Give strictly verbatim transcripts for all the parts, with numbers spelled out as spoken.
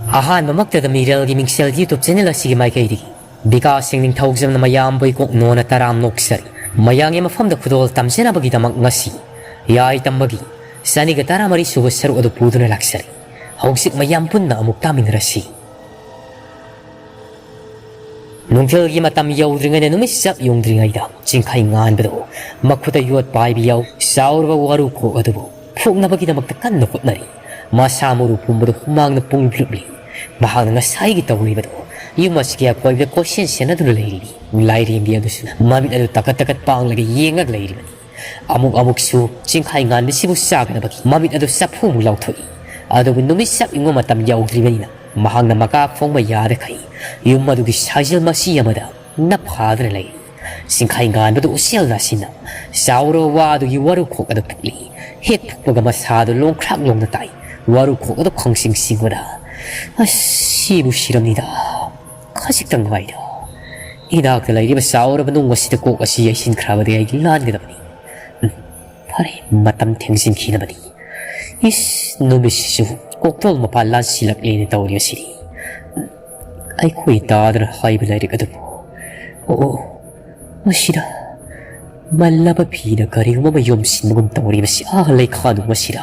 ꯑꯍꯥꯟꯕꯃꯛꯇꯗ ꯃꯤꯔꯦꯜꯒꯤ ꯃꯤꯡꯁꯦꯜ YouTube channel ꯑꯁꯤꯒꯤ ꯃꯥꯏꯀꯩꯗꯒꯤ ꯕꯤꯀꯥꯁ ꯁꯤꯡ ꯅꯤꯡꯊꯧꯖꯝꯅ ꯃꯌꯥꯝꯕꯨ ꯏꯀꯣꯛ ꯅꯣꯟꯅ ꯇꯔꯥꯝꯅ ꯑꯣꯛꯆꯔꯤ꯫ ꯃꯌꯥꯡꯒꯤ ꯃꯐꯝꯗ ꯈꯨꯗꯣꯜ ꯇꯝꯖꯅꯕꯒꯤꯗꯃꯛ ꯉꯁꯤ ꯌꯥꯏ ꯇꯝꯕꯒꯤ ꯆꯅꯤꯒ ꯇꯔꯥꯃꯔꯤ ꯁꯨꯕ ꯁꯔꯨꯛ ꯑꯗꯨ ꯄꯨꯗꯨꯅ ꯂꯥꯛꯆꯔꯤ꯫ ꯍꯧꯖꯤꯛ ꯃꯌꯥꯝ ꯄꯨꯟꯅ ꯑꯃꯨꯛ ꯇꯥꯃꯤꯟꯅꯔꯁꯤ꯫ ꯅꯨꯡꯊꯤꯜꯒꯤ ꯃꯇꯝ ꯌꯧꯗ꯭ꯔꯤꯉꯩꯗ, ꯅꯨꯃꯤꯠ ꯆꯞ ꯌꯨꯡꯗ꯭ꯔꯤꯉꯩꯗ, ꯆꯤꯡꯈꯩ ꯉꯥꯟꯕꯗꯨ ꯃꯈꯨꯠꯇ ꯌꯣꯠ ꯄꯥꯏꯕ ꯌꯥꯎ ꯆꯥꯎꯔꯕ ꯋꯥꯔꯨ ꯈꯣꯛ ꯑꯗꯨꯕꯨ ꯐꯨꯛꯅꯕꯒꯤꯗꯃꯛꯇ ꯀꯟꯅ ꯍꯣꯠꯅꯔꯤ꯫ ꯃꯁꯥ ꯃꯎꯔꯨ ꯄꯨꯝꯕꯗꯨ ꯍꯨꯃꯥꯡꯅ ꯄꯨꯡ ꯂꯨꯞꯂꯤ꯫ ꯃꯍꯥꯛꯅ ꯉꯁꯥꯏꯒꯤ ꯇꯧꯔꯤꯕꯗꯨ ꯌꯨꯝ ꯑꯁꯤꯒꯤ ꯑꯀꯣꯏꯕꯗ ꯀꯣꯏꯁꯦꯟ ꯁꯦꯟꯅꯗꯨꯅ ꯂꯩꯔꯤꯕꯤ꯫ ꯂꯥꯏꯔꯦꯝꯕꯤ ꯑꯗꯨꯁꯨ ꯃꯃꯤꯠ ꯑꯗꯨ ꯇꯀꯠ ꯇꯀꯠ ꯄꯥꯡꯂꯒ ꯌꯦꯡꯂꯒ ꯂꯩꯔꯤꯕꯅꯤ꯫ ꯑꯃꯨꯛ ꯑꯃꯨꯛꯁꯨ ꯆꯤꯡꯈꯥꯏ ꯉꯥꯟꯕꯁꯤꯕꯨ ꯆꯥꯒꯗꯕꯒꯤ ꯃꯃꯤꯠ ꯑꯗꯨ ꯆꯐꯨꯃꯨꯛ ꯂꯥꯎꯊꯣꯛꯏ꯫ ꯑꯗꯨꯕꯨ ꯅꯨꯃꯤꯠ ꯆꯞ ꯌꯨꯡꯕ ꯃꯇꯝ ꯌꯧꯗ꯭ꯔꯤꯕꯅꯤꯅ ꯃꯍꯥꯛꯅ ꯃꯀꯥ ꯐꯣꯡꯕ ꯌꯥꯗꯈꯩ ꯌꯨꯝ ꯑꯗꯨꯒꯤ ꯁꯥꯖꯦꯜ ꯃꯁꯤ ꯑꯃꯗ ꯅꯞꯐꯥꯗꯨꯅ ꯂꯩꯔꯤ꯫ ꯆꯤꯡꯈꯥꯏ ꯉꯥꯟꯕꯗꯨ ꯎꯆꯦꯜ ꯅꯥꯁꯤꯟꯅ ꯆꯥꯎꯔꯕ ꯋꯥ ꯑꯗꯨꯒꯤ ꯋꯥꯔꯨꯈꯣꯛ ꯑꯗꯨ ꯐꯨꯛꯂꯤ꯫ ꯍꯦꯛ ꯐꯨꯛꯄꯒ ꯃꯁꯥꯗꯨ ꯂꯣꯡꯈ꯭ꯔꯥꯛ ꯂꯣꯡꯅ ꯇꯥꯏ꯫ ꯋꯥꯔꯨꯈꯣꯛ ꯑꯗꯨ ꯈꯪꯁꯤꯡ ꯁꯤꯡꯕꯗ, "ꯑꯁ, ꯁꯤꯕꯨ ꯁꯤꯔꯝꯅꯤꯗ꯫ ꯈꯖꯤꯛꯇꯪ ꯉꯥꯏꯗ꯫ ꯏꯅꯥꯛꯇ ꯂꯩꯔꯤꯕ ꯆꯥꯎꯔꯕ ꯅꯨꯡ ꯑꯁꯤꯗ ꯀꯣꯛ ꯑꯁꯤ ꯌꯩꯁꯤꯟꯈ꯭ꯔꯕꯗꯤ ꯑꯩꯒꯤ ꯂꯥꯟꯒꯗꯕꯅꯤ꯫ ꯎꯝ, ꯐꯔꯦ, ꯃꯇꯝ ꯊꯦꯡꯖꯤꯟꯈꯤꯅꯕꯅꯤ꯫ ꯏꯁ, ꯅꯨꯃꯤꯠꯁꯤꯁꯨ ꯀꯣꯛꯇꯣꯜ ꯃꯄꯥ ꯂꯥꯟꯁꯤꯜꯂꯛꯂꯦꯅ ꯇꯧꯔꯤꯕꯁꯤꯗꯤ꯫ ꯎꯝ, ꯑꯩꯈꯣꯏ ꯇꯥꯗꯅ ꯍꯥꯏꯕ ꯂꯥꯏꯔꯤꯛ ꯑꯗꯨꯕꯨ꯫ ꯑꯣ, ꯑꯣ, ꯃꯁꯤꯗ ꯃꯜꯂꯕ ꯐꯤꯅ ꯀꯔꯤꯒꯨꯝꯕ ꯑꯃ ꯌꯣꯝꯁꯤꯟꯕꯒꯨꯝ ꯇꯧꯔꯤꯕꯁꯤ, ꯑꯥ, ꯂꯩꯈꯥꯗꯨ ꯃꯁꯤꯗ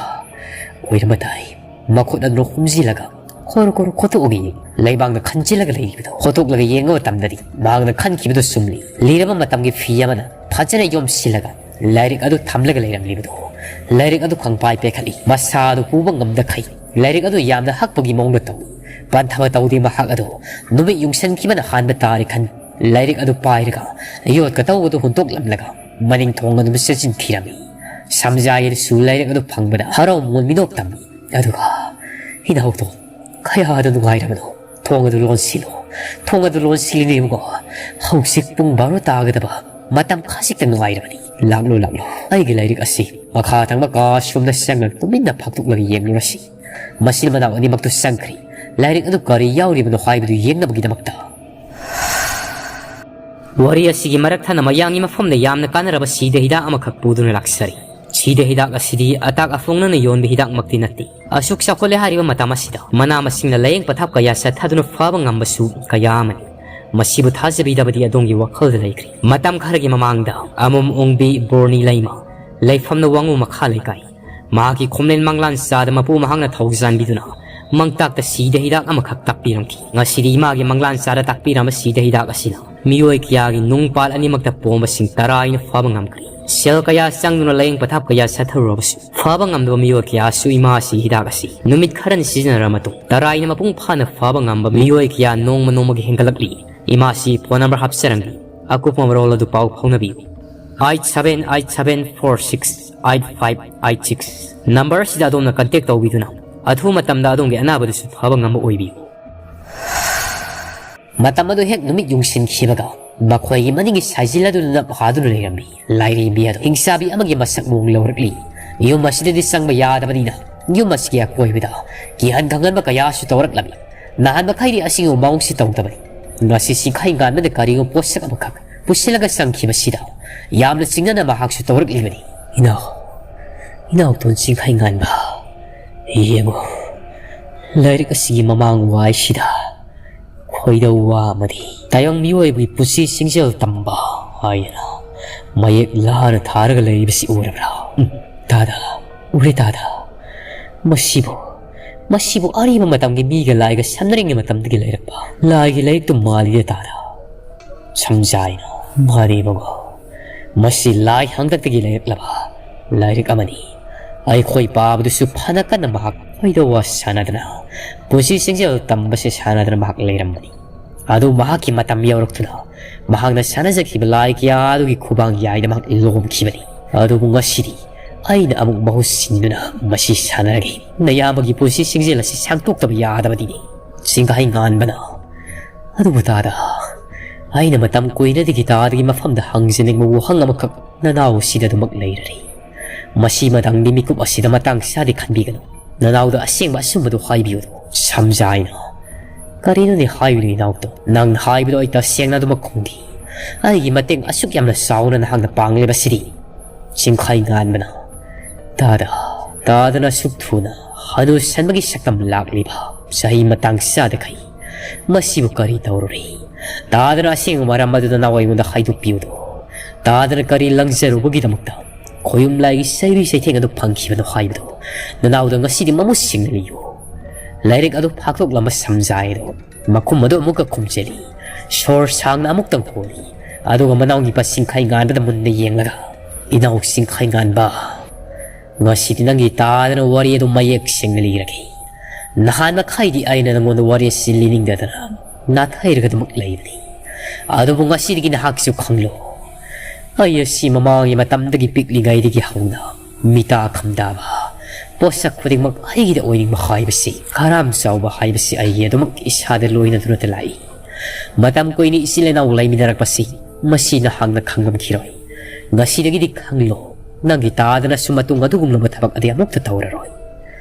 ꯑꯣꯏꯔꯝꯕ ꯇꯥꯏ꯫ ꯃꯈꯨꯠ ꯑꯗꯨꯅ ꯍꯨꯝꯖꯤꯜꯂꯒ ꯈꯣꯔ ꯈꯣꯔ ꯈꯣꯠꯇꯣꯛꯑꯒ ꯌꯦꯡꯉꯤ꯫ ꯂꯩꯕꯥꯛꯅ ꯈꯟꯖꯤꯜꯂꯒ ꯂꯩꯔꯤꯕꯗꯣ ꯈꯣꯠꯇꯣꯛꯂꯒ ꯌꯦꯡꯕ ꯃꯇꯝꯗꯗꯤ ꯃꯍꯥꯛꯅ ꯈꯟꯈꯤꯕꯗꯨ ꯆꯨꯝꯂꯤ꯫ ꯂꯤꯔꯕ ꯃꯇꯝꯒꯤ ꯐꯤ ꯑꯃꯅ ꯐꯖꯅ ꯌꯣꯝꯁꯤꯜꯂꯒ ꯂꯥꯏꯔꯤꯛ ꯑꯗꯨ ꯊꯝꯂꯒ ꯂꯩꯔꯝꯂꯤꯕꯗꯣ, ꯂꯥꯏꯔꯤꯛ ꯑꯗꯨ ꯈꯪꯄꯥꯏ ꯄꯥꯏꯈꯠꯂꯤ꯫ ꯃꯁꯥ ꯑꯗꯨ ꯄꯨꯕ ꯉꯝꯗꯈꯩ ꯂꯥꯏꯔꯤꯛ ꯑꯗꯨ ꯌꯥꯝꯅ ꯍꯛꯄꯒꯤ ꯃꯑꯣꯡꯗ ꯇꯧꯏ꯫ ꯄꯟꯊꯕ ꯇꯧꯗꯦ ꯃꯍꯥꯛ ꯑꯗꯨ꯫ ꯅꯨꯃꯤꯠ ꯌꯨꯡꯁꯟꯈꯤꯕꯅ ꯍꯥꯟꯕ ꯇꯥꯔꯦ ꯈꯟ ꯂꯥꯏꯔꯤꯛ ꯑꯗꯨ ꯄꯥꯏꯔꯒ ꯌꯣꯠꯀ ꯇꯧꯕꯗꯨ ꯍꯨꯟꯗꯣꯛꯂꯝꯂꯒ ꯃꯅꯤꯡ ꯊꯣꯡ ꯑꯗꯨ ꯆꯠꯁꯤꯟꯈꯤꯔꯝꯃꯤ꯫ ꯁꯝꯖꯥꯏ ꯑꯗꯨꯁꯨ ꯂꯥꯏꯔꯤꯛ ꯑꯗꯨ ꯐꯪꯕꯗ ꯍꯔꯥꯎ ꯃꯣꯟ ꯃꯤꯅꯣꯛ ꯇꯝꯃꯤ꯫ ꯑꯗꯨꯒ, "ꯏꯅꯥꯎꯗꯣ, ꯀꯌꯥꯗ ꯅꯨꯡꯉꯥꯏꯔꯕꯅꯣ? ꯊꯣꯡ ꯑꯗꯨ ꯂꯣꯟꯁꯤꯜꯂꯣ꯫ ꯊꯣꯡ ꯑꯗꯨ ꯂꯣꯟꯁꯤꯜꯂꯤꯅꯦ ꯏꯕꯨꯡꯉꯣ꯫ ꯍꯧꯖꯤꯛ ꯄꯨꯡ ꯕꯥꯔꯣ ꯇꯥꯒꯗꯕ ꯃꯇꯝ ꯈꯖꯤꯛꯇ ꯉꯥꯏꯔꯕꯅꯤ꯫ ꯂꯥꯛꯂꯣ, ꯂꯥꯛꯂꯣ꯫ ꯑꯩꯒꯤ ꯂꯥꯏꯔꯤꯛ ꯑꯁꯤ ꯃꯈꯥ ꯊꯪꯕ ꯀꯥ ꯁꯣꯝꯗ ꯆꯪꯂꯒ ꯇꯨꯃꯤꯟꯅ ꯐꯥꯛꯇꯣꯛꯂꯒ ꯌꯦꯡꯂꯨꯔꯁꯤ꯫" ꯃꯆꯤꯟ ꯃꯅꯥꯎ ꯑꯅꯤꯃꯛꯇꯨ ꯆꯪꯈ꯭ꯔꯤ꯫ ꯂꯥꯏꯔꯤꯛ ꯑꯗꯨ ꯀꯔꯤ ꯌꯥꯎꯔꯤꯕꯅꯣ ꯍꯥꯏꯕꯗꯨ ꯌꯦꯡꯅꯕꯒꯤꯗꯃꯛꯇ꯫ ꯋꯥꯔꯤ ꯑꯁꯤꯒꯤ ꯃꯔꯛ ꯊꯠꯅ ꯃꯌꯥꯡꯒꯤ ꯃꯐꯝꯗ ꯌꯥꯝꯅ ꯀꯥꯟꯅꯔꯕ ꯁꯤꯗ ꯍꯤꯗꯥꯛ ꯑꯃꯈꯛ ꯄꯨꯗꯨꯅ ꯂꯥꯛꯆꯔꯤ꯫ ꯁꯤꯗ ꯍꯤꯗꯥꯛ ꯑꯁꯤꯗꯤ ꯑꯇꯥꯛ ꯑꯐꯣꯡꯅꯅ ꯌꯣꯟꯕ ꯍꯤꯗꯥꯛꯃꯛꯇꯤ ꯅꯠꯇꯦ꯫ ꯑꯁꯨꯛ ꯆꯥꯎꯈꯠꯂꯦ ꯍꯥꯏꯔꯤꯕ ꯃꯇꯝ ꯑꯁꯤꯗ ꯃꯅꯥ ꯃꯁꯤꯡꯅ ꯂꯥꯏꯌꯦꯡ ꯄꯊꯥꯞ ꯀꯌꯥ ꯆꯠꯊꯗꯨꯅ ꯐꯕ ꯉꯝꯕꯁꯨ ꯀꯌꯥ ꯑꯃꯅꯤ꯫ ꯃꯁꯤꯕꯨ ꯊꯥꯖꯕꯤꯗꯕꯗꯤ ꯑꯗꯣꯝꯒꯤ ꯋꯥꯈꯜꯗ ꯂꯩꯈ꯭ꯔꯦ꯫ ꯃꯇꯝ ꯈꯔꯒꯤ ꯃꯃꯥꯡꯗ ꯑꯃꯣꯝ ꯑꯣꯡꯕꯤ ꯕꯣꯔꯅꯤ ꯂꯩꯃ, ꯂꯩꯐꯝꯅ ꯋꯥꯉꯨ ꯃꯈꯥ ꯂꯩꯀꯥꯏ, ꯃꯍꯥꯛꯀꯤ ꯈꯣꯝꯂꯦꯟ ꯃꯪꯂꯥꯟ ꯆꯥꯗ ꯃꯄꯨ ꯃꯍꯥꯛꯅ ꯊꯧꯖꯥꯟꯕꯤꯗꯨꯅ ꯃꯪꯇꯥꯛꯇ ꯁꯤꯗ ꯍꯤꯗꯥꯛ ꯑꯃꯈꯛ ꯇꯥꯛꯄꯤꯔꯝꯈꯤ꯫ ꯉꯁꯤꯗꯤ ꯏꯃꯥꯒꯤ ꯃꯪꯂꯥꯟ ꯆꯥꯗ ꯇꯥꯛꯄꯤꯔꯝꯕ ꯁꯤꯗ ꯍꯤꯗꯥꯛ ꯑꯁꯤꯅ ꯃꯤꯑꯣꯏ ꯀꯌꯥꯒꯤ ꯅꯨꯡ ꯄꯥꯜ ꯑꯅꯤꯃꯛꯇ ꯄꯣꯝꯕꯁꯤꯡ ꯇꯔꯥ ꯍꯦꯟꯅ ꯐꯕ ꯉꯝꯈ꯭ꯔꯦ꯫ ꯁꯦꯜ ꯀꯌꯥ ꯆꯪꯗꯨꯅ ꯂꯥꯏꯌꯦꯡ ꯄꯊꯥꯞ ꯀꯌꯥ ꯆꯠꯊꯔꯨꯔꯕꯁꯨ ꯐꯕ ꯉꯝꯗꯕ ꯃꯤꯑꯣꯏ ꯀꯌꯥꯁꯨ ꯏꯃꯥꯁꯤ ꯍꯤꯗꯥꯛ ꯑꯁꯤ ꯅꯨꯃꯤꯠ ꯈꯔꯅꯤ ꯁꯤꯖꯤꯟꯅꯔꯕ ꯃꯇꯨꯡ ꯇꯔꯥ ꯍꯦꯟꯅ ꯃꯄꯨꯡ ꯐꯥꯅ ꯐꯕ ꯉꯝꯕ ꯃꯤꯑꯣꯏ ꯀꯌꯥ ꯅꯣꯡꯃ ꯅꯣꯡꯃꯒꯤ ꯍꯦꯟꯒꯠꯂꯛꯂꯤ꯫ ꯏꯃꯥꯁꯤ ꯐꯣꯟ ꯅꯝꯕꯔ ꯍꯥꯞꯆꯔꯝꯒꯦ, ꯑꯀꯨꯞꯄ ꯃꯔꯣꯜ ꯑꯗꯨ ꯄꯥꯎ ꯐꯥꯎꯅꯕꯤꯌꯨ꯫ Eight seven eight seven four six eight five eight six number ꯑꯁꯤꯗ ꯑꯗꯣꯝꯅ ꯀꯟꯇꯦꯛ ꯇꯧꯕꯤꯗꯨꯅ ꯑꯊꯨꯕ ꯃꯇꯝꯗ ꯑꯗꯣꯝꯒꯤ ꯑꯅꯥꯕꯗꯨꯁꯨ ꯐꯕ ꯉꯝꯕ ꯑꯣꯏꯕꯤꯌꯨ꯫ ꯃꯇꯝ ꯑꯗꯨ ꯍꯦꯛ ꯅꯨꯃꯤꯠ ꯌꯨꯡꯁꯤꯟꯈꯤꯕꯒ ꯃꯈꯣꯏꯒꯤ ꯃꯅꯤꯡꯒꯤ ꯁꯥꯏꯖꯤꯜ ꯑꯗꯨ ꯅꯞ ꯍꯥꯗꯨꯅ ꯂꯩꯔꯝꯃꯤ꯫ ꯂꯥꯏꯔꯦꯝꯕꯤ ꯑꯗꯨ ꯍꯤꯡꯆꯥꯕꯤ ꯑꯃꯒꯤ ꯃꯁꯛ ꯃꯑꯣꯡ ꯂꯧꯔꯛꯂꯤ꯫ ꯌꯨꯝ ꯑꯁꯤꯗꯗꯤ ꯆꯪꯕ ꯌꯥꯗꯕꯅꯤꯅ ꯌꯨꯝ ꯑꯁꯤꯒꯤ ꯑꯀꯣꯏꯕꯗ ꯀꯤꯍꯟ ꯈꯪꯍꯟꯕ ꯀꯌꯥꯁꯨ ꯇꯧꯔꯛꯂꯝꯃꯤ꯫ ꯅꯍꯥꯟ ꯃꯈꯩꯗꯤ ꯑꯁꯤꯒꯨꯝꯕ ꯃꯑꯣꯡꯁꯤ ꯇꯧꯗꯕꯅꯤ꯫ ꯉꯁꯤ ꯆꯤꯡꯈꯩ ꯉꯥꯟꯕꯗ ꯀꯔꯤꯒꯨꯝꯕ ꯄꯣꯠꯁꯛ ꯑꯃꯈꯛ ꯄꯨꯁꯤꯜꯂꯒ ꯆꯪꯈꯤꯕꯁꯤꯗ ꯌꯥꯝꯅ ꯆꯤꯡꯅꯅ ꯃꯍꯥꯛꯁꯨ ꯇꯧꯔꯛꯂꯤꯕꯅꯤ꯫ "ꯏꯅꯥꯎ, ꯏꯅꯥꯎꯇꯣꯟ ꯆꯤꯡꯈꯩ ꯉꯥꯟꯕ, ꯌꯦꯡꯉꯨ, ꯂꯥꯏꯔꯤꯛ ꯑꯁꯤꯒꯤ ꯃꯃꯥꯡ ꯋꯥꯏꯁꯤꯗ ꯈꯣꯏꯗꯧ ꯋꯥ ꯑꯃꯗꯤ ꯇꯥꯏꯕꯪ ꯃꯤꯑꯣꯏꯕꯒꯤ ꯄꯨꯟꯁꯤ ꯆꯤꯡꯖꯦꯜ ꯇꯝꯕ ꯍꯥꯏꯗꯅ ꯃꯌꯦꯛ ꯂꯥꯅ ꯊꯥꯔꯒ ꯂꯩꯔꯤꯕꯁꯤ ꯎꯔꯕ꯭ꯔꯥ? ꯎꯝ, ꯇꯥꯗ, ꯎꯔꯦ ꯇꯥꯗ꯫ ꯃꯁꯤꯕꯨ, ꯃꯁꯤꯕꯨ ꯑꯔꯤꯕ ꯃꯇꯝꯒꯤ ꯃꯤꯒ ꯂꯥꯏꯒ ꯁꯝꯅꯔꯤꯉꯩ ꯃꯇꯝꯗꯒꯤ ꯂꯩꯔꯛꯄ ꯂꯥꯏꯒꯤ ꯂꯥꯏꯔꯤꯛꯇꯨ ꯃꯥꯜꯂꯤꯗ ꯇꯥꯗ꯫ ꯁꯝꯖꯥꯏꯅ, ꯃꯥꯅꯦ ꯏꯕꯨꯡꯉꯣ, ꯃꯁꯤ ꯂꯥꯏ ꯍꯥꯛꯇꯛꯇꯒꯤ ꯂꯩꯔꯛꯂꯕ ꯂꯥꯏꯔꯤꯛ ꯑꯃꯅꯤ꯫ ꯑꯩꯈꯣꯏ ꯄꯥꯕꯗꯨꯁꯨ ꯐꯅ ꯀꯟꯅ ꯃꯍꯥꯛ ꯈꯣꯏꯗꯧ ꯋꯥ ꯁꯥꯟꯅꯗꯅ ꯄꯨꯟꯁꯤ ꯆꯤꯡꯖꯦꯜ ꯇꯝꯕꯁꯦ ꯁꯥꯟꯅꯗꯅ ꯃꯍꯥꯛ ꯂꯩꯔꯝꯕꯅꯤ꯫ ꯑꯗꯨ ꯃꯍꯥꯛꯀꯤ ꯃꯇꯝ ꯌꯧꯔꯛꯇꯨꯅ ꯃꯍꯥꯛꯅ ꯁꯥꯟꯅꯖꯈꯤꯕ ꯂꯥꯏ ꯀꯌꯥ ꯑꯗꯨꯒꯤ ꯈꯨꯕꯥꯡ ꯌꯥꯏꯗ ꯃꯍꯥꯛ ꯂꯣꯝꯈꯤꯕꯅꯤ꯫ ꯑꯗꯨꯕꯨ ꯉꯁꯤꯗꯤ ꯑꯩꯅ ꯑꯃꯨꯛ ꯃꯍꯨꯠ ꯁꯤꯟꯗꯨꯅ ꯃꯁꯤ ꯁꯥꯟꯅꯔꯒꯦ꯫ ꯅꯌꯥꯝꯕꯒꯤ ꯄꯨꯟꯁꯤ ꯆꯤꯡꯖꯦꯜ ꯑꯁꯤ ꯁꯥꯡꯗꯣꯛꯇꯕ ꯌꯥꯗꯕꯅꯤꯅꯦ, ꯆꯤꯡꯈꯩ ꯉꯥꯟꯕꯅ꯫ ꯑꯗꯨꯕꯨ ꯇꯥꯗ, ꯑꯩꯅ ꯃꯇꯝ ꯀꯨꯏꯅꯗꯒꯤ ꯇꯥꯗꯒꯤ ꯃꯐꯝꯗ ꯍꯪꯖꯅꯤꯡꯕ ꯋꯥꯍꯪ ꯑꯃꯈꯛ ꯅꯅꯥꯎ ꯑꯁꯤꯗ ꯑꯗꯨꯃꯛ ꯂꯩꯔꯔꯤ꯫ ꯃꯁꯤ ꯃꯇꯝꯒꯤ ꯃꯤꯀꯨꯞ ꯑꯁꯤꯗ ꯃꯇꯥꯡ ꯆꯥꯗꯦ ꯈꯟꯕꯤꯒꯅꯨ꯫ ꯅꯅꯥꯎꯗ ꯑꯁꯦꯡꯕ ꯑꯆꯨꯝꯕꯗꯨ ꯍꯥꯏꯕꯤꯌꯨ꯫ ꯁꯝꯖꯥꯏꯅ, "ꯀꯔꯤꯅꯣꯅꯦ ꯍꯥꯏꯕꯗꯨ ꯏꯅꯥꯎꯇꯣ? ꯅꯪ ꯍꯥꯏꯕꯗꯣ ꯑꯩ ꯇꯁꯦꯡꯅ ꯑꯗꯨꯃꯛ ꯈꯨꯝꯈꯤ꯫ ꯑꯩꯒꯤ ꯃꯇꯦꯡ ꯑꯁꯨꯛ ꯌꯥꯝꯅ ꯆꯥꯎꯅ ꯅꯍꯥꯛꯅ ꯄꯥꯡꯂꯤꯕꯁꯤꯗꯤ?" ꯆꯤꯡꯈꯩ ꯉꯥꯟꯕꯅ, ꯇꯥꯗ, ꯇꯥꯗꯅ ꯑꯁꯨꯛ ꯊꯨꯅ ꯍꯅꯨꯁꯟꯕꯒꯤ ꯁꯛꯇꯝ ꯂꯥꯛꯂꯤꯕ ꯆꯍꯤ ꯃꯇꯥꯡ ꯆꯥꯗꯈꯩ ꯃꯁꯤꯕꯨ ꯀꯔꯤ ꯇꯧꯔꯨꯔꯦ? ꯇꯥꯗꯅ ꯑꯁꯦꯡꯕ ꯃꯔꯝ ꯑꯗꯨ ꯅꯅꯥꯎ ꯑꯩꯉꯣꯟꯗ ꯍꯥꯏꯗꯣꯛꯄꯤꯌꯨꯗꯣ꯫ ꯇꯥꯗꯅ ꯀꯔꯤ ꯂꯪꯖꯔꯨꯕꯒꯤꯗꯃꯛꯇ ꯈꯣꯌꯨꯝ ꯂꯥꯏꯒꯤ ꯆꯩꯔꯨ ꯆꯩꯊꯦꯡ ꯑꯗꯨ ꯐꯪꯈꯤꯕꯅꯣ ꯍꯥꯏꯕꯗꯨ ꯅꯅꯥꯎꯗ ꯉꯁꯤꯗꯤ ꯃꯃꯨꯠ ꯁꯦꯡꯅ ꯂꯤꯌꯨ꯫ ꯂꯥꯏꯔꯤꯛ ꯑꯗꯨ ꯐꯥꯛꯇꯣꯛꯂꯝꯕ ꯁꯝꯖꯥꯏ ꯑꯗꯨ ꯃꯈꯨꯝ ꯑꯗꯨ ꯑꯃꯨꯛꯀ ꯈꯨꯝꯖꯤꯜꯂꯤ꯫ ꯁꯣꯔ ꯁꯥꯡꯅ ꯑꯃꯨꯛꯇꯪ ꯍꯣꯜꯂꯤ꯫ ꯑꯗꯨꯒ ꯃꯅꯥꯎ ꯅꯤꯄꯥ ꯆꯤꯡꯈꯩ ꯉꯥꯟꯕꯗ ꯃꯨꯟꯅ ꯌꯦꯡꯂꯒ, "ꯏꯅꯥꯎ ꯆꯤꯡꯈꯩ ꯉꯥꯟꯕ, ꯉꯁꯤꯗꯤ ꯅꯪꯒꯤ ꯇꯥꯗꯅ ꯋꯥꯔꯤ ꯑꯗꯨ ꯃꯌꯦꯛ ꯁꯦꯡꯅ ꯂꯤꯔꯒꯦ꯫ ꯅꯍꯥꯟ ꯃꯈꯩꯗꯤ ꯑꯩꯅ ꯅꯪꯉꯣꯟꯗ ꯋꯥꯔꯤ ꯑꯁꯤ ꯂꯤꯅꯤꯡꯗꯗꯅ ꯅꯥꯊꯩꯔꯒ ꯑꯗꯨꯃꯛ ꯂꯩꯕꯅꯤ꯫ ꯑꯗꯨꯕꯨ ꯉꯁꯤꯗꯒꯤ ꯅꯍꯥꯛꯁꯨ ꯈꯪꯂꯣ꯫ ꯑꯩ ꯑꯁꯤ ꯃꯃꯥꯡꯒꯤ ꯃꯇꯝꯗꯒꯤ ꯄꯤꯛꯂꯤꯉꯩꯗꯒꯤ ꯍꯧꯅ ꯃꯤꯇꯥ ꯈꯝꯗꯥꯕ, ꯄꯣꯠꯁꯛ ꯈꯨꯗꯤꯡꯃꯛ ꯑꯩꯒꯤꯗ ꯑꯣꯏꯅꯤꯡꯕ ꯍꯥꯏꯕꯁꯤ, ꯈꯔꯥꯝ ꯆꯥꯎꯕ ꯍꯥꯏꯕꯁꯤ ꯑꯩꯒꯤ ꯑꯗꯨꯃꯛ ꯏꯁꯥꯗ ꯂꯣꯏꯅꯗꯨꯅꯇ ꯂꯥꯛꯏ꯫ ꯃꯇꯝ ꯀꯨꯏꯅ ꯏꯆꯤꯜ ꯏꯅꯥꯎ ꯂꯩꯃꯤꯟꯅꯔꯛꯄꯁꯤ ꯃꯁꯤ ꯅꯍꯥꯛꯅ ꯈꯪꯂꯝꯈꯤꯔꯣꯏ꯫ ꯉꯁꯤꯗꯒꯤꯗꯤ ꯈꯪꯂꯣ, ꯅꯪꯒꯤ ꯇꯥꯗꯅꯁꯨ ꯃꯇꯨꯡ ꯑꯗꯨꯒꯨꯝꯂꯕ ꯊꯕꯛ ꯑꯗꯤ ꯑꯃꯨꯛꯇ ꯇꯧꯔꯔꯣꯏ꯫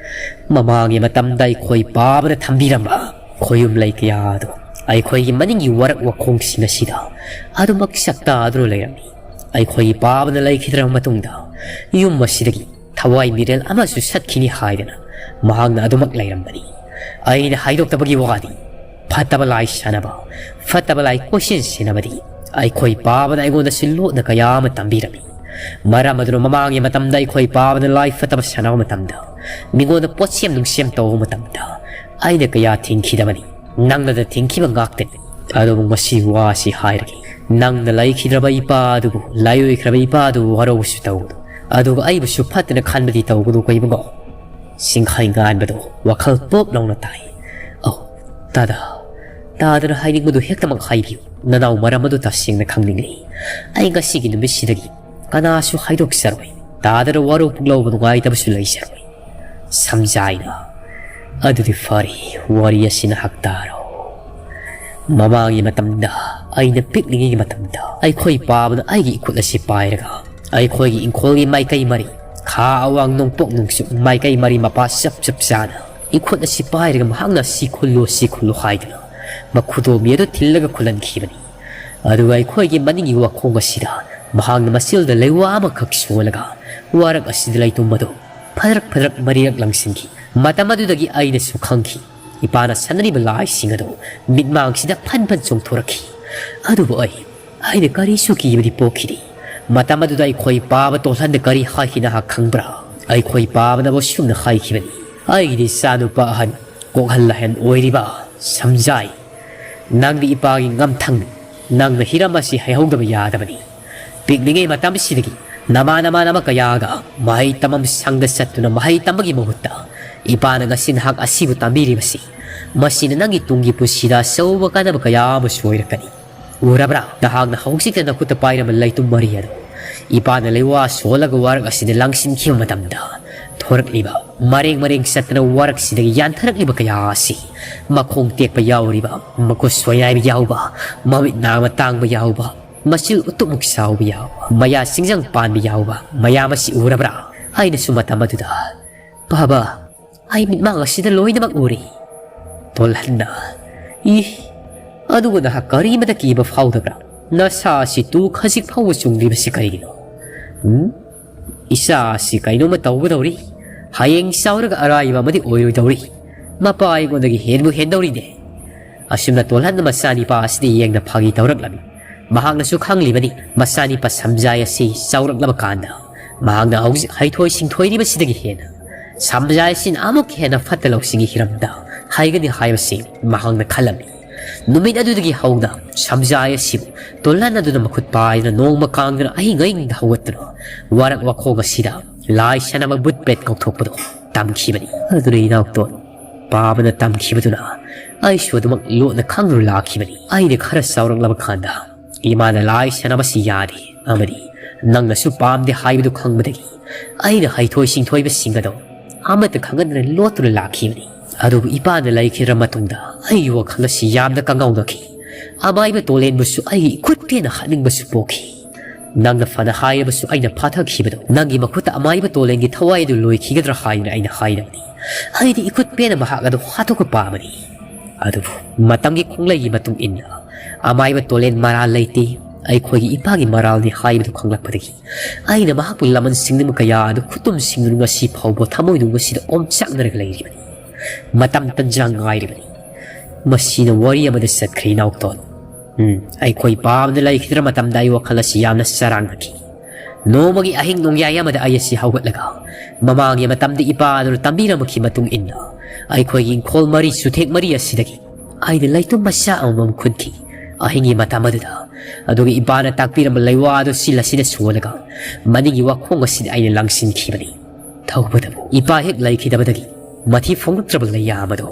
ꯃꯃꯥꯡꯒꯤ ꯃꯇꯝꯗ ꯑꯩꯈꯣꯏ ꯄꯥꯕꯅ ꯊꯝꯕꯤꯔꯝꯕ ꯈꯣꯌꯨꯝ ꯂꯩ ꯀꯌꯥ ꯑꯗꯨ ꯑꯩꯈꯣꯏꯒꯤ ꯃꯅꯤꯡꯒꯤ ꯋꯥꯔꯛ ꯋꯥꯈꯣꯡꯁꯤꯡ ꯑꯁꯤꯗ ꯑꯗꯨꯃꯛ ꯁꯛꯇꯥꯗꯨꯅ ꯂꯩꯔꯝꯃꯤ꯫ ꯑꯩꯈꯣꯏꯒꯤ ꯄꯥꯕꯅ ꯂꯩꯈꯤꯗ꯭ꯔꯕ ꯃꯇꯨꯡꯗ ꯌꯨꯝ ꯑꯁꯤꯗꯒꯤ ꯊꯋꯥꯏ ꯃꯤꯔꯦꯜ ꯑꯃꯁꯨ ꯁꯠꯈꯤꯅꯤ ꯍꯥꯏꯗꯅ ꯃꯍꯥꯛꯅ ꯑꯗꯨꯃꯛ ꯂꯩꯔꯝꯕꯅꯤ꯫ ꯑꯩꯅ ꯍꯥꯏꯗꯣꯛꯇꯕꯒꯤ ꯋꯥꯗꯤ, ꯐꯠꯇꯕ ꯂꯥꯏ ꯁꯥꯟꯅꯕ, ꯐꯠꯇꯕ ꯂꯥꯏ ꯀꯣꯏꯁꯤꯟ ꯁꯤꯟꯅꯕꯗꯤ ꯑꯩꯈꯣꯏ ꯄꯥꯕꯅ ꯑꯩꯉꯣꯟꯗꯁꯨ ꯂꯣꯠꯅ ꯀꯌꯥ ꯑꯃ ꯇꯝꯕꯤꯔꯝꯃꯤ꯫ ꯃꯔꯝ ꯑꯗꯨꯅ ꯃꯃꯥꯡꯒꯤ ꯃꯇꯝꯗ ꯑꯩꯈꯣꯏ ꯄꯥꯕꯅ ꯂꯥꯏ ꯐꯠꯇꯕ ꯁꯥꯟꯅꯕ ꯃꯇꯝꯗ, ꯃꯤꯉꯣꯟꯗ ꯄꯣꯠꯁꯦꯝ ꯅꯨꯡꯁꯦꯝ ꯇꯧꯕ ꯃꯇꯝꯗ ꯑꯩꯅ ꯀꯌꯥ ꯊꯤꯡꯈꯤꯗꯕꯅꯤ꯫ ꯅꯪꯅꯗ ꯊꯤꯡꯈꯤꯕ ꯉꯥꯛꯇꯅꯤ꯫ ꯑꯗꯨꯕꯨ ꯉꯁꯤ ꯋꯥꯁꯤ ꯍꯥꯏꯔꯒꯦ꯫ ꯅꯪꯅ ꯂꯩꯈꯤꯗ꯭ꯔꯕ ꯏꯄꯥ ꯑꯗꯨꯕꯨ, ꯂꯥꯏꯑꯣꯏꯈ꯭ꯔꯕ ꯏꯄꯥ ꯑꯗꯨꯕꯨ ꯋꯥꯔꯧꯕꯁꯨ ꯇꯧꯒꯅꯨ꯫ ꯑꯗꯨꯒ ꯑꯩꯕꯨꯁꯨ ꯐꯠꯇꯅ ꯈꯟꯕꯗꯤ ꯇꯧꯒꯅꯨꯀꯣ ꯏꯕꯨꯡꯉꯣ꯫ ꯆꯤꯡꯈꯩ ꯉꯥꯟꯕꯗꯣ ꯋꯥꯈꯜ ꯄꯣꯞ ꯂꯥꯎꯅ ꯇꯥꯏ꯫ "ꯑꯧ, ꯇꯥꯗ, ꯇꯥꯗꯅ ꯍꯥꯏꯅꯤꯡꯕꯗꯨ ꯍꯦꯛꯇꯃꯛ ꯍꯥꯏꯕꯤꯌꯨ꯫ ꯅꯅꯥꯎ ꯃꯔꯝ ꯑꯗꯨ ꯇꯁꯦꯡꯅ ꯈꯪꯅꯤꯡꯂꯤ꯫ ꯑꯩ ꯉꯁꯤꯒꯤ ꯅꯨꯃꯤꯠꯁꯤꯗꯒꯤ ꯀꯅꯥꯁꯨ ꯍꯥꯏꯗꯣꯛꯆꯔꯣꯏ꯫ ꯇꯥꯗꯅ ꯋꯥꯔꯧ ꯄꯨꯛꯂꯧꯕ ꯅꯨꯡꯉꯥꯏꯇꯕꯁꯨ ꯂꯩꯖꯔꯣꯏ꯫" ꯁꯝꯖꯥꯏꯅ, "ꯑꯗꯨꯗꯤ ꯐꯔꯦ, ꯋꯥꯔꯤ ꯑꯁꯤ ꯅꯍꯥꯛ ꯇꯥꯔꯣ꯫ ꯃꯃꯥꯡꯒꯤ ꯃꯇꯝꯗ, ꯑꯩꯅ ꯄꯤꯛꯂꯤꯉꯩꯒꯤ ꯃꯇꯝꯗ, ꯑꯩꯈꯣꯏ ꯄꯥꯕꯅ ꯑꯩꯒꯤ ꯏꯈꯨꯠ ꯑꯁꯤ ꯄꯥꯏꯔꯒ, ꯑꯩꯈꯣꯏꯒꯤ ꯏꯪꯈꯣꯜꯒꯤ ꯃꯥꯏꯀꯩ ꯃꯔꯤ, ꯈꯥ ꯑꯋꯥꯡ ꯅꯣꯡꯄꯣꯛ ꯅꯣꯡꯆꯨꯞ ꯃꯥꯏꯀꯩ ꯃꯔꯤ ꯃꯄꯥ ꯆꯞ ꯆꯞ ꯆꯥꯅ ꯏꯈꯨꯠ ꯑꯁꯤ ꯄꯥꯏꯔꯒ ꯃꯍꯥꯛꯅ ꯁꯤ ꯈꯨꯜꯂꯨ, ꯁꯤ ꯈꯨꯜꯂꯨ ꯍꯥꯏꯗꯨꯅ ꯃꯈꯨꯗꯣꯝꯕꯤ ꯑꯗꯨ ꯊꯤꯜꯂꯒ ꯈꯨꯜꯍꯟꯈꯤꯕꯅꯤ꯫ ꯑꯗꯨꯒ ꯑꯩꯈꯣꯏꯒꯤ ꯃꯅꯤꯡꯒꯤ ꯋꯥꯈꯣꯡ ꯑꯁꯤꯗ ꯃꯍꯥꯛꯅ ꯃꯆꯤꯜꯗ ꯂꯩꯋꯥ ꯑꯃꯈꯛ ꯁꯣꯜꯂꯒ ꯋꯥꯔꯛ ꯑꯁꯤꯗ ꯂꯩꯇꯨꯝ ꯑꯗꯨ ꯐꯗ꯭ꯔꯛ ꯐꯗ꯭ꯔꯛ ꯃꯔꯤꯔꯛ ꯂꯪꯁꯤꯟꯈꯤ꯫ ꯃꯇꯝ ꯑꯗꯨꯗꯒꯤ ꯑꯩꯅꯁꯨ ꯈꯪꯈꯤ, ꯏꯄꯥꯅ ꯁꯥꯟꯅꯔꯤꯕ ꯂꯥꯏꯁꯤꯡ ꯑꯗꯨ ꯃꯤꯠꯃꯥꯡꯁꯤꯗ ꯐꯟ ꯐꯟ ꯆꯣꯡꯊꯣꯔꯛꯈꯤ꯫ ꯑꯗꯨꯕꯨ ꯑꯩ, ꯑꯩꯅ ꯀꯔꯤꯁꯨ ꯀꯤꯕꯗꯤ ꯄꯣꯛꯈꯤꯗꯦ꯫ ꯃꯇꯝ ꯑꯗꯨꯗ ꯑꯩꯈꯣꯏ ꯄꯥꯕ ꯇꯣꯜꯍꯟꯗ ꯀꯔꯤ ꯍꯥꯏꯈꯤ ꯅꯍꯥꯛ ꯈꯪꯕ꯭ꯔꯥ? ꯑꯩꯈꯣꯏ ꯄꯥꯕꯅꯕꯨ ꯁꯨꯝꯅ ꯍꯥꯏꯈꯤꯕꯅꯤ, "ꯑꯩꯒꯤꯗꯤ ꯏꯆꯥꯅꯨꯄꯥ ꯑꯍꯟ, ꯀꯣꯛꯍꯜ ꯂꯥꯏꯍꯟ ꯑꯣꯏꯔꯤꯕ ꯁꯝꯖꯥꯏ, ꯅꯪꯗꯤ ꯏꯄꯥꯒꯤ ꯉꯝꯊꯪꯅꯤ꯫ ꯅꯪꯅ ꯍꯤꯔꯝ ꯑꯁꯤ ꯍꯩꯍꯧꯗꯕ ꯌꯥꯗꯕꯅꯤ꯫ ꯄꯤꯛꯂꯤꯉꯩ ꯃꯇꯝꯁꯤꯗꯒꯤ ꯅꯃꯥꯟ ꯅꯃꯥꯟꯅꯕ ꯀꯌꯥꯒ ꯃꯍꯩ ꯇꯝꯐꯝ ꯁꯪꯗ ꯆꯠꯇꯨꯅ ꯃꯍꯩ ꯇꯝꯕꯒꯤ ꯃꯍꯨꯠꯇ ꯏꯄꯥꯅ ꯉꯁꯤ ꯅꯍꯥꯛ ꯑꯁꯤꯕꯨ ꯇꯝꯕꯤꯔꯤꯕꯁꯤ, ꯃꯁꯤꯅ ꯅꯪꯒꯤ ꯇꯨꯡꯒꯤ ꯄꯨꯟꯁꯤꯗ ꯑꯆꯧꯕ ꯀꯥꯟꯅꯕ ꯀꯌꯥ ꯑꯃꯁꯨ ꯑꯣꯏꯔꯛꯀꯅꯤ꯫ ꯎꯔꯕ꯭ꯔꯥ? ꯅꯍꯥꯛꯅ ꯍꯧꯖꯤꯛꯇ ꯅꯈꯨꯠꯇ ꯄꯥꯏꯔꯝꯕ ꯂꯩꯇꯨꯝ ꯃꯔꯤ ꯑꯗꯨ ꯏꯄꯥꯅ ꯂꯩꯋꯥ ꯁꯣꯜꯂꯒ ꯋꯥꯔꯛ ꯑꯁꯤꯗ ꯂꯪꯁꯤꯟꯈꯤꯕ ꯃꯇꯝꯗ ꯊꯣꯔꯛꯂꯤꯕ, ꯃꯔꯦꯡ ꯃꯔꯦꯡ ꯆꯠꯇꯅ ꯋꯥꯔꯛꯁꯤꯗꯒꯤ ꯌꯥꯟꯊꯔꯛꯂꯤꯕ ꯀꯌꯥ ꯑꯁꯤ, ꯃꯈꯣꯡ ꯇꯦꯛꯄ ꯌꯥꯎꯔꯤꯕ, ꯃꯈꯨꯠ ꯁꯣꯏꯅꯥꯏꯕ ꯌꯥꯎꯕ, ꯃꯃꯤꯠ ꯅꯥꯃ ꯇꯥꯡꯕ ꯌꯥꯎꯕ, ꯃꯆꯤꯜ ꯎꯇꯨꯞꯃꯨꯛ ꯆꯥꯎꯕ ꯌꯥꯎꯕ, ꯃꯌꯥ ꯆꯤꯡꯖꯪ ꯄꯥꯟꯕ ꯌꯥꯎꯕ ꯃꯌꯥꯝ ꯑꯁꯤ ꯎꯔꯕ꯭ꯔꯥ?" ꯑꯩꯅꯁꯨ ꯃꯇꯝ ꯑꯗꯨꯗ, "ꯕꯥꯕꯥ, ꯑꯩ ꯃꯤꯠꯃꯥꯡ ꯑꯁꯤꯗ ꯂꯣꯏꯅꯃꯛ ꯎꯔꯤ꯫" ꯇꯣꯜꯍꯟꯅ, "ꯏ, ꯑꯗꯨꯕꯨ ꯅꯍꯥꯛ ꯀꯔꯤꯃꯇ ꯀꯤꯕ ꯐꯥꯎꯗꯕ꯭ꯔꯥ? ꯅꯁꯥ ꯑꯁꯤ ꯇꯨ ꯈꯖꯤꯛ ꯐꯥꯎꯕ ꯆꯨꯡꯗ꯭ꯔꯤꯕꯁꯤ ꯀꯔꯤꯒꯤꯅꯣ? ꯎꯝ? ꯏꯆꯥ ꯑꯁꯤ ꯀꯩꯅꯣꯝꯃ ꯇꯧꯒꯗꯧꯔꯤ꯫ ꯍꯌꯦꯡ ꯆꯥꯎꯔꯒ ꯑꯔꯥꯏꯕ ꯑꯃꯗꯤ ꯑꯣꯏꯔꯣꯏꯗꯧꯔꯤ꯫ ꯃꯄꯥ ꯑꯩꯉꯣꯟꯗꯒꯤ ꯍꯦꯟꯕꯨ ꯍꯦꯟꯗꯧꯔꯤꯅꯦ꯫" ꯑꯁꯨꯝꯅ ꯇꯣꯜꯍꯟꯅ ꯃꯆꯥꯅꯤꯄꯥ ꯑꯁꯤꯗ ꯌꯦꯡꯅ ꯐꯥꯒꯤ ꯇꯧꯔꯛꯂꯝꯃꯤ꯫ ꯃꯍꯥꯛꯅꯁꯨ ꯈꯪꯂꯤꯕꯅꯤ, ꯃꯆꯥꯅꯤꯄꯥ ꯁꯝꯖꯥꯏ ꯑꯁꯤ ꯆꯥꯎꯔꯛꯂꯕ ꯀꯥꯟꯗ ꯃꯍꯥꯛꯅ ꯍꯧꯖꯤꯛ ꯍꯩꯊꯣꯏ ꯁꯤꯡꯊꯣꯏꯔꯤꯕꯁꯤꯗꯒꯤ ꯍꯦꯟꯅ ꯁꯝꯖꯥꯏ ꯑꯁꯤꯅ ꯑꯃꯨꯛ ꯍꯦꯟꯅ ꯐꯠꯇ ꯂꯧꯁꯤꯡꯒꯤ ꯍꯤꯔꯝꯗ ꯍꯩꯒꯅꯤ ꯍꯥꯏꯕꯁꯤ ꯃꯍꯥꯛꯅ ꯈꯜꯂꯝꯃꯤ꯫ ꯅꯨꯃꯤꯠ ꯑꯗꯨꯗꯒꯤ ꯍꯧꯅ ꯁꯝꯖꯥꯏ ꯑꯁꯤꯕꯨ ꯇꯣꯜꯍꯟ ꯑꯗꯨꯅ ꯃꯈꯨꯠ ꯄꯥꯏꯗꯨꯅ ꯅꯣꯡꯃ ꯀꯥꯡꯗꯅ ꯑꯍꯤꯡ ꯑꯍꯤꯡꯗ ꯍꯧꯒꯠꯇꯨꯅ ꯋꯥꯔꯛ ꯋꯥꯈꯣꯡ ꯑꯁꯤꯗ ꯂꯥꯏ ꯁꯥꯟꯅꯕ ꯕꯨꯠ ꯄꯦꯠ ꯀꯥꯎꯊꯣꯛꯄꯗꯣ ꯇꯝꯈꯤꯕꯅꯤ꯫ ꯑꯗꯨꯅ ꯏꯅꯥꯎꯇꯣꯟ ꯄꯥꯕꯅ ꯇꯝꯈꯤꯕꯗꯨꯅ ꯑꯩꯁꯨ ꯑꯗꯨꯃꯛ ꯂꯣꯠꯅ ꯈꯪꯗꯨꯅ ꯂꯥꯛꯈꯤꯕꯅꯤ꯫ ꯑꯩꯅ ꯈꯔ ꯆꯥꯎꯔꯛꯂꯕ ꯀꯥꯟꯗ ꯏꯃꯥꯅ ꯂꯥꯏ ꯁꯥꯟꯅꯕꯁꯤ ꯌꯥꯗꯦ ꯑꯃꯗꯤ ꯅꯪꯅꯁꯨ ꯄꯥꯝꯗꯦ ꯍꯥꯏꯕꯗꯨ ꯈꯪꯕꯗꯒꯤ ꯑꯩꯅ ꯍꯩꯊꯣꯏ ꯁꯤꯡꯊꯣꯏꯕꯁꯤꯡ ꯑꯗꯣ ꯑꯃꯠꯇ ꯈꯪꯍꯟꯗꯅ ꯂꯣꯠꯇꯨꯅ ꯂꯥꯛꯈꯤꯕꯅꯤ꯫ ꯑꯗꯨꯕꯨ ꯏꯄꯥꯅ ꯂꯩꯈꯤꯗ꯭ꯔ ꯃꯇꯨꯡꯗ ꯑꯩꯒꯤ ꯋꯥꯈꯜ ꯑꯁꯤ ꯌꯥꯝꯅ ꯀꯪꯉꯥꯎꯅꯈꯤ꯫ ꯑꯃꯥꯏꯕ ꯇꯣꯂꯦꯟꯕꯨꯁꯨ ꯑꯩꯒꯤ ꯏꯈꯨꯠ ꯄꯦꯟꯅ ꯍꯥꯠꯅꯤꯡꯕꯁꯨ ꯄꯣꯛꯈꯤ꯫ ꯅꯪꯅ ꯐꯅ ꯍꯥꯏꯔꯕꯁꯨ ꯑꯩꯅ ꯐꯥꯊꯈꯤꯕꯗꯣ ꯅꯪꯒꯤ ꯃꯈꯨꯠꯇ ꯑꯃꯥꯏꯕ ꯇꯣꯂꯦꯟꯒꯤ ꯊꯋꯥꯏ ꯑꯗꯨ ꯂꯣꯏꯈꯤꯒꯗ꯭ꯔꯥ ꯍꯥꯏꯗꯨꯅ ꯑꯩꯅ ꯍꯥꯏꯔꯕꯅꯤ꯫ ꯑꯩꯗꯤ ꯏꯈꯨꯠ ꯄꯦꯟꯅ ꯃꯍꯥꯛ ꯑꯗꯨ ꯍꯥꯠꯇꯣꯛꯄ ꯄꯥꯝꯕꯅꯤ꯫ ꯑꯗꯨꯕꯨ ꯃꯇꯝꯒꯤ ꯈꯣꯡꯂꯩꯒꯤ ꯃꯇꯨꯡ ꯏꯟꯅ ꯑꯃꯥꯏꯕ ꯇꯣꯂꯦꯟ ꯃꯔꯥꯜ ꯂꯩꯇꯦ꯫ ꯑꯩꯈꯣꯏꯒꯤ ꯏꯄꯥꯒꯤ ꯃꯔꯥꯜꯅꯤ ꯍꯥꯏꯕꯗꯨ ꯈꯪꯂꯛꯄꯗꯒꯤ ꯑꯩꯅ ꯃꯍꯥꯛꯄꯨ ꯂꯃꯟ ꯁꯤꯡꯅꯕ ꯀꯌꯥ ꯑꯗꯨ ꯈꯨꯇꯨꯝꯁꯤꯡꯗꯨꯅ ꯉꯁꯤ ꯐꯥꯎꯕ ꯊꯃꯣꯏꯅꯨꯡ ꯑꯁꯤꯗ ꯑꯣꯝꯆꯥꯛꯅꯔꯒ ꯂꯩꯔꯤꯕꯅꯤ꯫ ꯃꯇꯝ ꯇꯟꯖꯥ ꯉꯥꯏꯔꯤꯕꯅꯤ꯫ ꯃꯁꯤꯅ ꯋꯥꯔꯤ ꯑꯃꯗ ꯆꯠꯈ꯭ꯔꯦ, ꯏꯅꯥꯎꯇꯣꯟ꯫ ꯎꯝ, ꯑꯩꯈꯣꯏ ꯄꯥꯕꯗ ꯂꯩꯈꯤꯗ꯭ꯔ ꯃꯇꯝꯗ ꯑꯩ ꯋꯥꯈꯜ ꯑꯁꯤ ꯌꯥꯝꯅ ꯆꯔꯥꯡꯅꯈꯤ꯫ ꯅꯣꯡꯃꯒꯤ ꯑꯍꯤꯡ ꯅꯣꯡꯌꯥꯏ ꯑꯃꯗ ꯑꯩ ꯑꯁꯤ ꯍꯧꯒꯠꯂꯒ ꯃꯃꯥꯡꯒꯤ ꯃꯇꯝꯗ ꯏꯄꯥ ꯑꯗꯨꯅ ꯇꯝꯕꯤꯔꯝꯕꯒꯤ ꯃꯇꯨꯡ ꯏꯟꯅ ꯑꯩꯈꯣꯏꯒꯤ ꯏꯪꯈꯣꯜ ꯃꯔꯤ, ꯆꯨꯊꯦꯛ ꯃꯔꯤ ꯑꯁꯤꯗꯒꯤ ꯑꯩꯅ ꯂꯩꯇꯨꯝ ꯃꯆꯥ ꯑꯃꯃꯝ ꯈꯨꯟꯈꯤ꯫ ꯑꯍꯤꯡꯒꯤ ꯃꯇꯝ ꯑꯗꯨꯗ, ꯑꯗꯨꯒ ꯏꯄꯥꯅ ꯇꯥꯛꯄꯤꯔꯝꯕ ꯂꯩꯋꯥ ꯑꯗꯨ ꯁꯤꯜ ꯑꯁꯤꯗ ꯁꯣꯜꯂꯒ ꯃꯅꯤꯡꯒꯤ ꯋꯥꯈꯣꯡ ꯑꯁꯤꯗ ꯑꯩꯅ ꯂꯪꯁꯤꯟꯈꯤꯕꯅꯤ꯫ ꯇꯧꯕꯇꯕꯨ ꯏꯄꯥ ꯍꯦꯛ ꯂꯩꯈꯤꯗꯕꯗꯒꯤ ꯃꯊꯤ ꯐꯣꯡꯂꯛꯇ꯭ꯔꯕ ꯂꯩꯌꯥꯝ ꯑꯗꯨ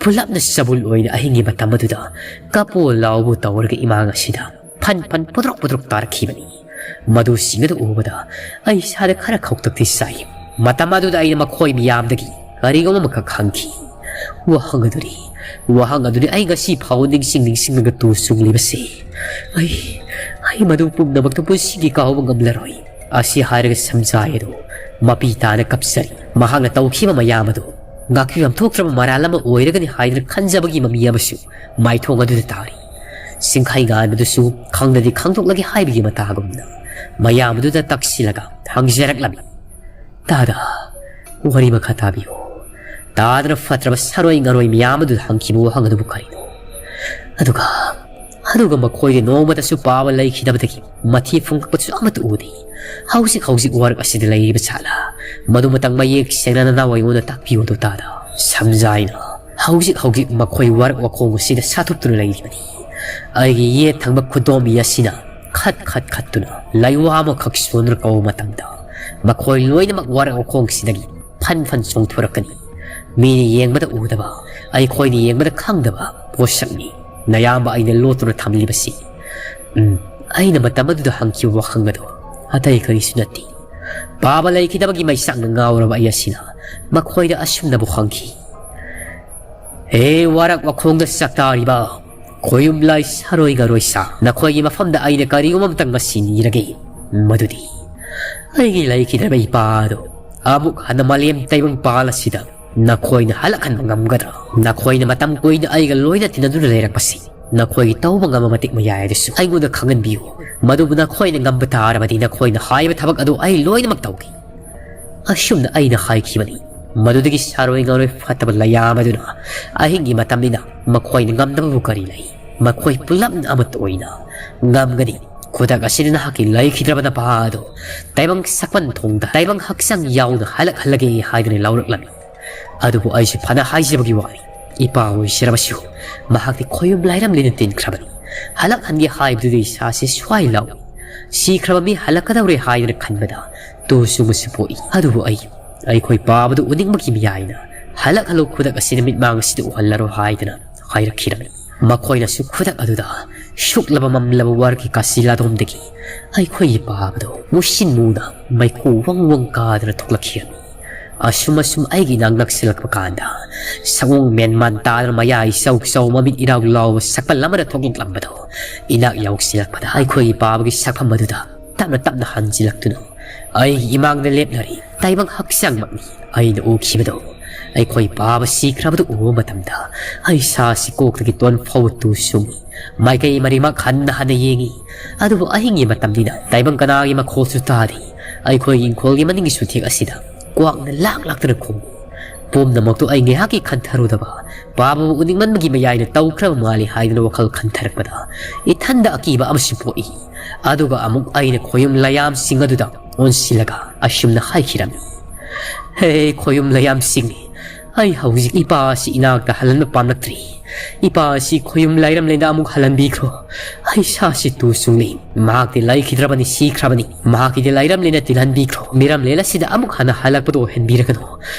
ꯄꯨꯂꯞꯅ ꯆꯕꯨꯜ ꯑꯣꯏꯅ ꯑꯍꯤꯡꯒꯤ ꯃꯇꯝ ꯑꯗꯨꯗ ꯀꯞꯄꯨ ꯂꯥꯎꯕꯨ ꯇꯧꯔꯒ ꯏꯃꯥꯡ ꯑꯁꯤꯗ ꯐꯟ ꯐꯟ ꯄꯨꯗ꯭ꯔꯣꯛ ꯄꯨꯗ꯭ꯔꯣꯛ ꯇꯥꯔꯛꯈꯤꯕꯅꯤ꯫ ꯃꯗꯨꯁꯤꯡ ꯑꯗꯨ ꯎꯕꯗ ꯑꯩ ꯏꯁꯥꯗ ꯈꯔ ꯈꯧꯇꯛꯇꯤ ꯆꯥꯏ꯫ ꯃꯇꯝ ꯑꯗꯨꯗ ꯑꯩꯅ ꯃꯈꯣꯏ ꯃꯤꯌꯥꯝꯗꯒꯤ ꯀꯔꯤꯒꯨꯝꯕ ꯑꯃꯈꯛ ꯍꯪꯈꯤ꯫ ꯋꯥꯍꯪ ꯑꯗꯨꯅꯤ, ꯋꯥꯍꯪ ꯑꯗꯨꯅꯤ ꯑꯩ ꯉꯁꯤ ꯐꯥꯎꯕ ꯅꯤꯡꯁꯤꯡ ꯅꯤꯡꯁꯤꯡꯂꯒ ꯇꯨ ꯆꯨꯡꯂꯤꯕꯁꯤ꯫ ꯑꯩ, ꯑꯩ ꯃꯗꯨ ꯄꯨꯝꯅꯃꯛꯇ ꯄꯨꯟꯁꯤꯒꯤ ꯀꯥꯎꯕ ꯉꯝꯂꯔꯣꯏ꯫ ꯑꯁꯤ ꯍꯥꯏꯔꯒ ꯁꯝꯖꯥꯏ ꯑꯗꯨ ꯃꯄꯤ ꯇꯥꯅ ꯀꯞꯆꯔꯤ꯫ ꯃꯍꯥꯛꯅ ꯇꯧꯈꯤꯕ ꯃꯌꯥꯝ ꯑꯗꯨ ꯉꯥꯛꯄꯤꯐꯝ ꯊꯣꯛꯇ꯭ꯔꯕ ꯃꯔꯥꯜ ꯑꯃ ꯑꯣꯏꯔꯒꯅꯤ ꯍꯥꯏꯗꯨꯅ ꯈꯟꯖꯕꯒꯤ ꯃꯃꯤ ꯑꯃꯁꯨ ꯃꯥꯏꯊꯣꯡ ꯑꯗꯨꯗ ꯇꯥꯔꯤ꯫ ꯁꯤꯡꯈꯩ ꯉꯥꯟꯕꯗꯨꯁꯨ ꯈꯪꯗꯗꯤ ꯈꯪꯗꯣꯛꯂꯒꯦ ꯍꯥꯏꯕꯒꯤ ꯃꯇꯥꯒꯨꯝꯅ ꯃꯌꯥꯝ ꯑꯗꯨꯗ ꯇꯛꯁꯤꯜꯂꯒ ꯍꯪꯖꯔꯛꯂꯝꯃꯤ꯫ "ꯇꯥꯗ, ꯋꯥꯔꯤ ꯃꯈꯥ ꯇꯥꯕꯤꯌꯨ꯫ ꯇꯥꯗꯅ ꯐꯠꯇ꯭ꯔꯕ ꯁꯥꯔꯣꯏ ꯉꯥꯔꯣꯏ ꯃꯌꯥꯝ ꯑꯗꯨꯗ ꯍꯪꯈꯤꯕ ꯋꯥꯍꯪ ꯑꯗꯨꯕꯨ ꯀꯔꯤꯅꯣ? ꯑꯗꯨꯒ, ꯑꯗꯨꯒ ꯃꯈꯣꯏꯗꯤ ꯅꯣꯡꯃꯇꯁꯨ ꯄꯥꯕ ꯂꯩꯈꯤꯗꯕꯗꯒꯤ ꯃꯊꯤ ꯐꯣꯡꯂꯛꯄꯁꯨ ꯑꯃꯠꯇ ꯎꯗꯦ꯫ ꯍꯧꯖꯤꯛ ꯍꯧꯖꯤꯛ ꯋꯥꯔꯛ ꯑꯁꯤꯗ ꯂꯩꯔꯤꯕ ꯖꯥꯠꯂꯥ? ꯃꯗꯨ ꯃꯇꯥꯡ ꯃꯌꯦꯛ ꯁꯦꯡꯅ ꯅꯅꯥꯎ ꯑꯩꯉꯣꯟꯗ ꯇꯥꯛꯄꯤꯌꯨ ꯑꯗꯨ ꯇꯥꯗ꯫" ꯁꯝꯖꯥꯏꯅ ꯍꯧꯖꯤꯛ ꯍꯧꯖꯤꯛ ꯃꯈꯣꯏ ꯋꯥꯔꯛ ꯋꯥꯈꯣꯡ ꯑꯁꯤꯗ ꯁꯥꯊꯨꯞꯇꯨꯅ ꯂꯩꯔꯤꯕꯅꯤ꯫ ꯑꯩꯒꯤ ꯌꯦꯠ ꯊꯪꯕ ꯈꯨꯗꯣꯝꯕꯤ ꯑꯁꯤꯅ ꯈꯠ ꯈꯠ ꯈꯠꯇꯨꯅ ꯂꯩꯋꯥ ꯑꯃꯈꯛ ꯁꯣꯟꯗꯨꯅ ꯀꯧꯕ ꯃꯇꯝꯗ ꯃꯈꯣꯏ ꯂꯣꯏꯅꯃꯛ ꯋꯥꯔꯛ ꯋꯥꯈꯣꯡꯁꯤꯗꯒꯤ ꯐꯟ ꯐꯟ ꯆꯣꯡꯊꯣꯔꯛꯀꯅꯤ꯫ ꯃꯤꯅ ꯌꯦꯡꯕꯗ ꯎꯗꯕ, ꯑꯩꯈꯣꯏꯅ ꯌꯦꯡꯕꯗ ꯈꯪꯗꯕ ꯄꯣꯠꯁꯛꯅꯤ ꯅꯌꯥꯝꯕ ꯑꯩꯅ ꯂꯣꯠꯇꯨꯅ ꯊꯝꯂꯤꯕꯁꯤ꯫ ꯎꯝ, ꯑꯩꯅ ꯃꯇꯝ ꯑꯗꯨꯗ ꯍꯪꯈꯤꯕ ꯋꯥꯍꯪ ꯑꯗꯨ ꯑꯇꯩ ꯀꯔꯤꯁꯨ ꯅꯠꯇꯦ꯫ ꯄꯥꯕ ꯂꯩꯈꯤꯗꯕꯒꯤ ꯃꯩꯆꯥꯛꯅ ꯉꯥꯎꯔꯕ ꯑꯩ ꯑꯁꯤꯅ ꯃꯈꯣꯏꯗ ꯑꯁꯨꯝꯅꯕꯨ ꯍꯪꯈꯤ, "ꯍꯦ ꯋꯥꯔꯛ ꯋꯥꯈꯣꯡꯗ ꯆꯥꯛꯇꯥꯔꯤꯕ ꯈꯣꯌꯨꯝ ꯂꯥꯏ ꯁꯥꯔꯣꯏ ꯉꯥꯔꯣꯏ ꯁꯥ, ꯅꯈꯣꯏꯒꯤ ꯃꯐꯝꯗ ꯑꯩꯅ ꯀꯔꯤꯒꯨꯝꯕ ꯑꯃꯇꯪ ꯉꯁꯤ ꯅꯤꯔꯒꯦ, ꯃꯗꯨꯗꯤ ꯑꯩꯒꯤ ꯂꯩꯈꯤꯗ꯭ꯔꯕ ꯏꯄꯥ ꯑꯗꯨ ꯑꯃꯨꯛ ꯍꯟꯅ ꯃꯥꯂꯦꯝ ꯇꯥꯏꯕꯪ ꯄꯥꯜ ꯑꯁꯤꯗ ꯅꯈꯣꯏꯅ ꯍꯜꯂꯛꯍꯟꯕ ꯉꯝꯒꯗ꯭ꯔꯥ? ꯅꯈꯣꯏꯅ ꯃꯇꯝ ꯀꯨꯏꯅ ꯑꯩꯒ ꯂꯣꯏꯅ ꯇꯤꯟꯅꯗꯨꯅ ꯂꯩꯔꯛꯄꯁꯤ ꯅꯈꯣꯏꯒꯤ ꯇꯧꯕ ꯉꯝꯕ ꯃꯇꯤꯛ ꯃꯌꯥꯏ ꯑꯗꯨꯁꯨ ꯑꯩꯉꯣꯟꯗ ꯈꯪꯍꯟꯕꯤꯌꯨ꯫ ꯃꯗꯨꯕꯨ ꯅꯈꯣꯏꯅ ꯉꯝꯕ ꯇꯥꯔꯕꯗꯤ ꯅꯈꯣꯏꯅ ꯍꯥꯏꯕ ꯊꯕꯛ ꯑꯗꯨ ꯑꯩ ꯂꯣꯏꯅꯃꯛ ꯇꯧꯒꯦ꯫ ꯑꯁꯨꯝꯅ ꯑꯩꯅ ꯍꯥꯏꯈꯤꯕꯅꯤ꯫ ꯃꯗꯨꯗꯒꯤ ꯁꯥꯔꯣꯏ ꯉꯥꯔꯣꯏ ꯐꯠꯇꯕ ꯂꯩꯌꯥꯝ ꯑꯗꯨꯅ ꯑꯍꯤꯡꯒꯤ ꯃꯇꯝꯅꯤꯅ ꯃꯈꯣꯏꯅ ꯉꯝꯗꯕꯕꯨ ꯀꯔꯤ ꯂꯩ? ꯃꯈꯣꯏ ꯄꯨꯂꯞꯅ ꯑꯃꯠꯇ ꯑꯣꯏꯅ ꯉꯝꯒꯅꯤ꯫ ꯈꯨꯗꯛ ꯑꯁꯤꯗ ꯅꯍꯥꯛꯀꯤ ꯂꯩꯈꯤꯗ꯭ꯔꯕ ꯅꯄꯥ ꯑꯗꯨ ꯇꯥꯏꯕꯪ ꯁꯛꯄꯟ ꯊꯣꯡꯗ ꯇꯥꯏꯕꯪ ꯍꯛꯆꯥꯡ ꯌꯥꯎꯅ ꯍꯜꯂꯛꯍꯜꯂꯒꯦ ꯍꯥꯏꯗꯨꯅ ꯂꯧꯔꯛꯂꯝꯃꯤ꯫ ꯑꯗꯨꯕꯨ ꯑꯩꯁꯨ ꯐꯅ ꯍꯥꯏꯖꯕꯒꯤ ꯋꯥꯅꯤ, ꯏꯄꯥ ꯑꯣꯏꯖꯔꯕꯁꯨ ꯃꯍꯥꯛꯇꯤ ꯈꯣꯌꯨꯝ ꯂꯥꯏꯔꯝꯂꯦꯅ ꯇꯤꯟꯈ꯭ꯔꯕꯅꯤ꯫ ꯍꯜꯂꯛꯍꯟꯒꯦ ꯍꯥꯏꯕꯗꯨꯗ ꯏꯁꯥꯁꯦ ꯁ꯭ꯋꯥꯏ ꯂꯥꯎꯏ꯫ ꯁꯤꯈ꯭ꯔꯕ ꯃꯤ ꯍꯜꯂꯛꯀꯗꯧꯔꯦ ꯍꯥꯏꯗꯨꯅ ꯈꯟꯕꯗ ꯇꯨ ꯆꯨꯡꯕꯁꯨ ꯄꯣꯛꯏ꯫ ꯑꯗꯨꯕꯨ ꯑꯩ ꯑꯩꯈꯣꯏ ꯄꯥꯕꯗꯨ ꯎꯅꯤꯡꯕꯒꯤ ꯃꯌꯥꯏꯅ ꯍꯜꯂꯛꯍꯜꯂꯨ, ꯈꯨꯗꯛ ꯑꯁꯤꯗ ꯃꯤꯠꯃꯥꯡ ꯑꯁꯤꯗ ꯎꯍꯜꯂꯔꯣ ꯍꯥꯏꯗꯨꯅ ꯍꯥꯏꯔꯛꯈꯤꯔꯝꯃꯤ꯫ ꯃꯈꯣꯏꯅꯁꯨ ꯈꯨꯗꯛ ꯑꯗꯨꯗ ꯁꯨꯛꯂꯕ ꯃꯝꯂꯕ ꯋꯥꯔꯛꯀꯤ ꯀꯥꯆꯤꯜ ꯑꯗꯣꯝꯗꯒꯤ ꯑꯩꯈꯣꯏꯒꯤ ꯄꯥꯕꯗꯨ ꯃꯨꯁꯤꯟ ꯃꯨꯅ ꯃꯩꯈꯨ ꯋꯪ ꯋꯪ ꯀꯥꯗꯨꯅ ꯊꯣꯛꯂꯛꯈꯤꯔꯝꯃꯤ꯫ ꯑꯁꯨꯝ ꯑꯁꯨꯝ ꯑꯩꯒꯤ ꯏꯅꯥꯛ ꯅꯛꯁꯤꯜꯂꯛꯄ ꯀꯥꯟꯗ ꯁꯑꯣꯡ ꯃꯦꯟ ꯃꯥꯟ ꯇꯥꯗꯅ ꯃꯌꯥ ꯏꯆꯧ ꯆꯧ ꯃꯃꯤꯠ ꯏꯔꯥꯎ ꯂꯥꯎꯕ ꯁꯛꯄꯜ ꯑꯃꯗ ꯊꯣꯛꯂꯛꯂꯝꯕꯗꯨ ꯏꯅꯥꯛ ꯌꯧꯁꯤꯜꯂꯛꯄꯗ ꯑꯩꯈꯣꯏꯒꯤ ꯄꯥꯕꯒꯤ ꯁꯛꯐꯝ ꯑꯗꯨꯗ ꯇꯞꯅ ꯇꯞꯅ ꯍꯟꯖꯤꯜꯂꯛꯇꯨꯅ ꯑꯩꯒꯤ ꯏꯃꯥꯡꯗ ꯂꯦꯞꯂꯔꯤ꯫ ꯇꯥꯏꯕꯪ ꯍꯛꯆꯥꯡꯃꯛꯅꯤ ꯑꯩꯅ ꯎꯈꯤꯕꯗꯨ꯫ ꯑꯩꯈꯣꯏ ꯄꯥꯕ ꯁꯤꯈ꯭ꯔꯕꯗꯨ ꯎꯕ ꯃꯇꯝꯗ ꯑꯩ ꯁꯥꯁꯤ ꯀꯣꯛꯇꯒꯤ ꯇꯣꯟ ꯐꯥꯎꯕ ꯇꯨ ꯁꯨꯝꯃꯤ꯫ ꯃꯥꯏꯀꯩ ꯃꯔꯤꯃꯛ ꯍꯟꯅ ꯍꯟꯅ ꯌꯦꯡꯉꯤ꯫ ꯑꯗꯨꯕꯨ ꯑꯍꯤꯡꯒꯤ ꯃꯇꯝꯅꯤꯅ ꯇꯥꯏꯕꯪ ꯀꯅꯥꯒꯤ ꯃꯈꯣꯜꯁꯨ ꯇꯥꯗꯦ꯫ ꯑꯩꯈꯣꯏꯒꯤ ꯏꯪꯈꯣꯜꯒꯤ ꯃꯅꯤꯡꯒꯤ ꯆꯨꯊꯦꯛ ꯑꯁꯤꯗ ꯀ꯭ꯋꯥꯛꯅ ꯂꯥꯛ ꯂꯥꯛꯇꯅ ꯈꯣꯡꯏ꯫ ꯄꯨꯝꯅꯃꯛꯇꯨ ꯑꯩ ꯉꯥꯏꯍꯥꯛꯀꯤ ꯈꯟꯊꯔꯨꯗꯕ, ꯄꯥꯕꯕꯨ ꯎꯅꯤꯡꯃꯟꯕꯒꯤ ꯃꯌꯥꯏꯅ ꯇꯧꯈ꯭ꯔꯕ ꯃꯥꯜꯂꯤ ꯍꯥꯏꯗꯨꯅ ꯋꯥꯈꯜ ꯈꯟꯊꯔꯛꯄꯗ ꯏꯊꯟꯗ ꯑꯀꯤꯕ ꯑꯃꯁꯨ ꯄꯣꯛꯏ꯫ ꯑꯗꯨꯒ ꯑꯃꯨꯛ ꯑꯩꯅ ꯈꯣꯌꯨꯝ ꯂꯌꯥꯝꯁꯤꯡ ꯑꯗꯨꯗ ꯑꯣꯟꯁꯤꯜꯂꯒ ꯑꯁꯨꯝꯅ ꯍꯥꯏꯈꯤꯔꯝꯃꯤ, "ꯍꯦ ꯈꯣꯌꯨꯝ ꯂꯌꯥꯝꯁꯤꯡ, ꯑꯩ ꯍꯧꯖꯤꯛ ꯏꯄꯥ ꯑꯁꯤ ꯏꯅꯥꯛꯇ ꯍꯜꯍꯟꯕ ꯄꯥꯝꯂꯛꯇ꯭ꯔꯤ꯫ ꯏꯄꯥ ꯑꯁꯤ ꯈꯣꯌꯨꯝ ꯂꯥꯏꯔꯝꯂꯦꯟꯗ ꯑꯃꯨꯛ ꯍꯜꯍꯟꯕꯤꯈ꯭ꯔꯣ꯫ ꯑꯩ ꯁꯥꯁꯤ ꯇꯨ ꯆꯨꯡꯂꯤ꯫ ꯃꯍꯥꯛꯇꯤ ꯂꯩꯈꯤꯗ꯭ꯔꯕꯅꯤ, ꯁꯤꯈ꯭ꯔꯕꯅꯤ꯫ ꯃꯍꯥꯛꯀꯤꯗꯤ ꯂꯥꯏꯔꯝꯂꯦꯟꯅ ꯇꯤꯜꯍꯟꯕꯤꯈ꯭ꯔꯣ꯫ ꯃꯤꯔꯝꯂꯦꯟ ꯑꯁꯤꯗ ꯑꯃꯨꯛ ꯍꯟꯅ ꯍꯜꯂꯛꯄꯗꯨ ꯑꯣꯏꯍꯟꯕꯤꯔꯒꯅꯨ꯫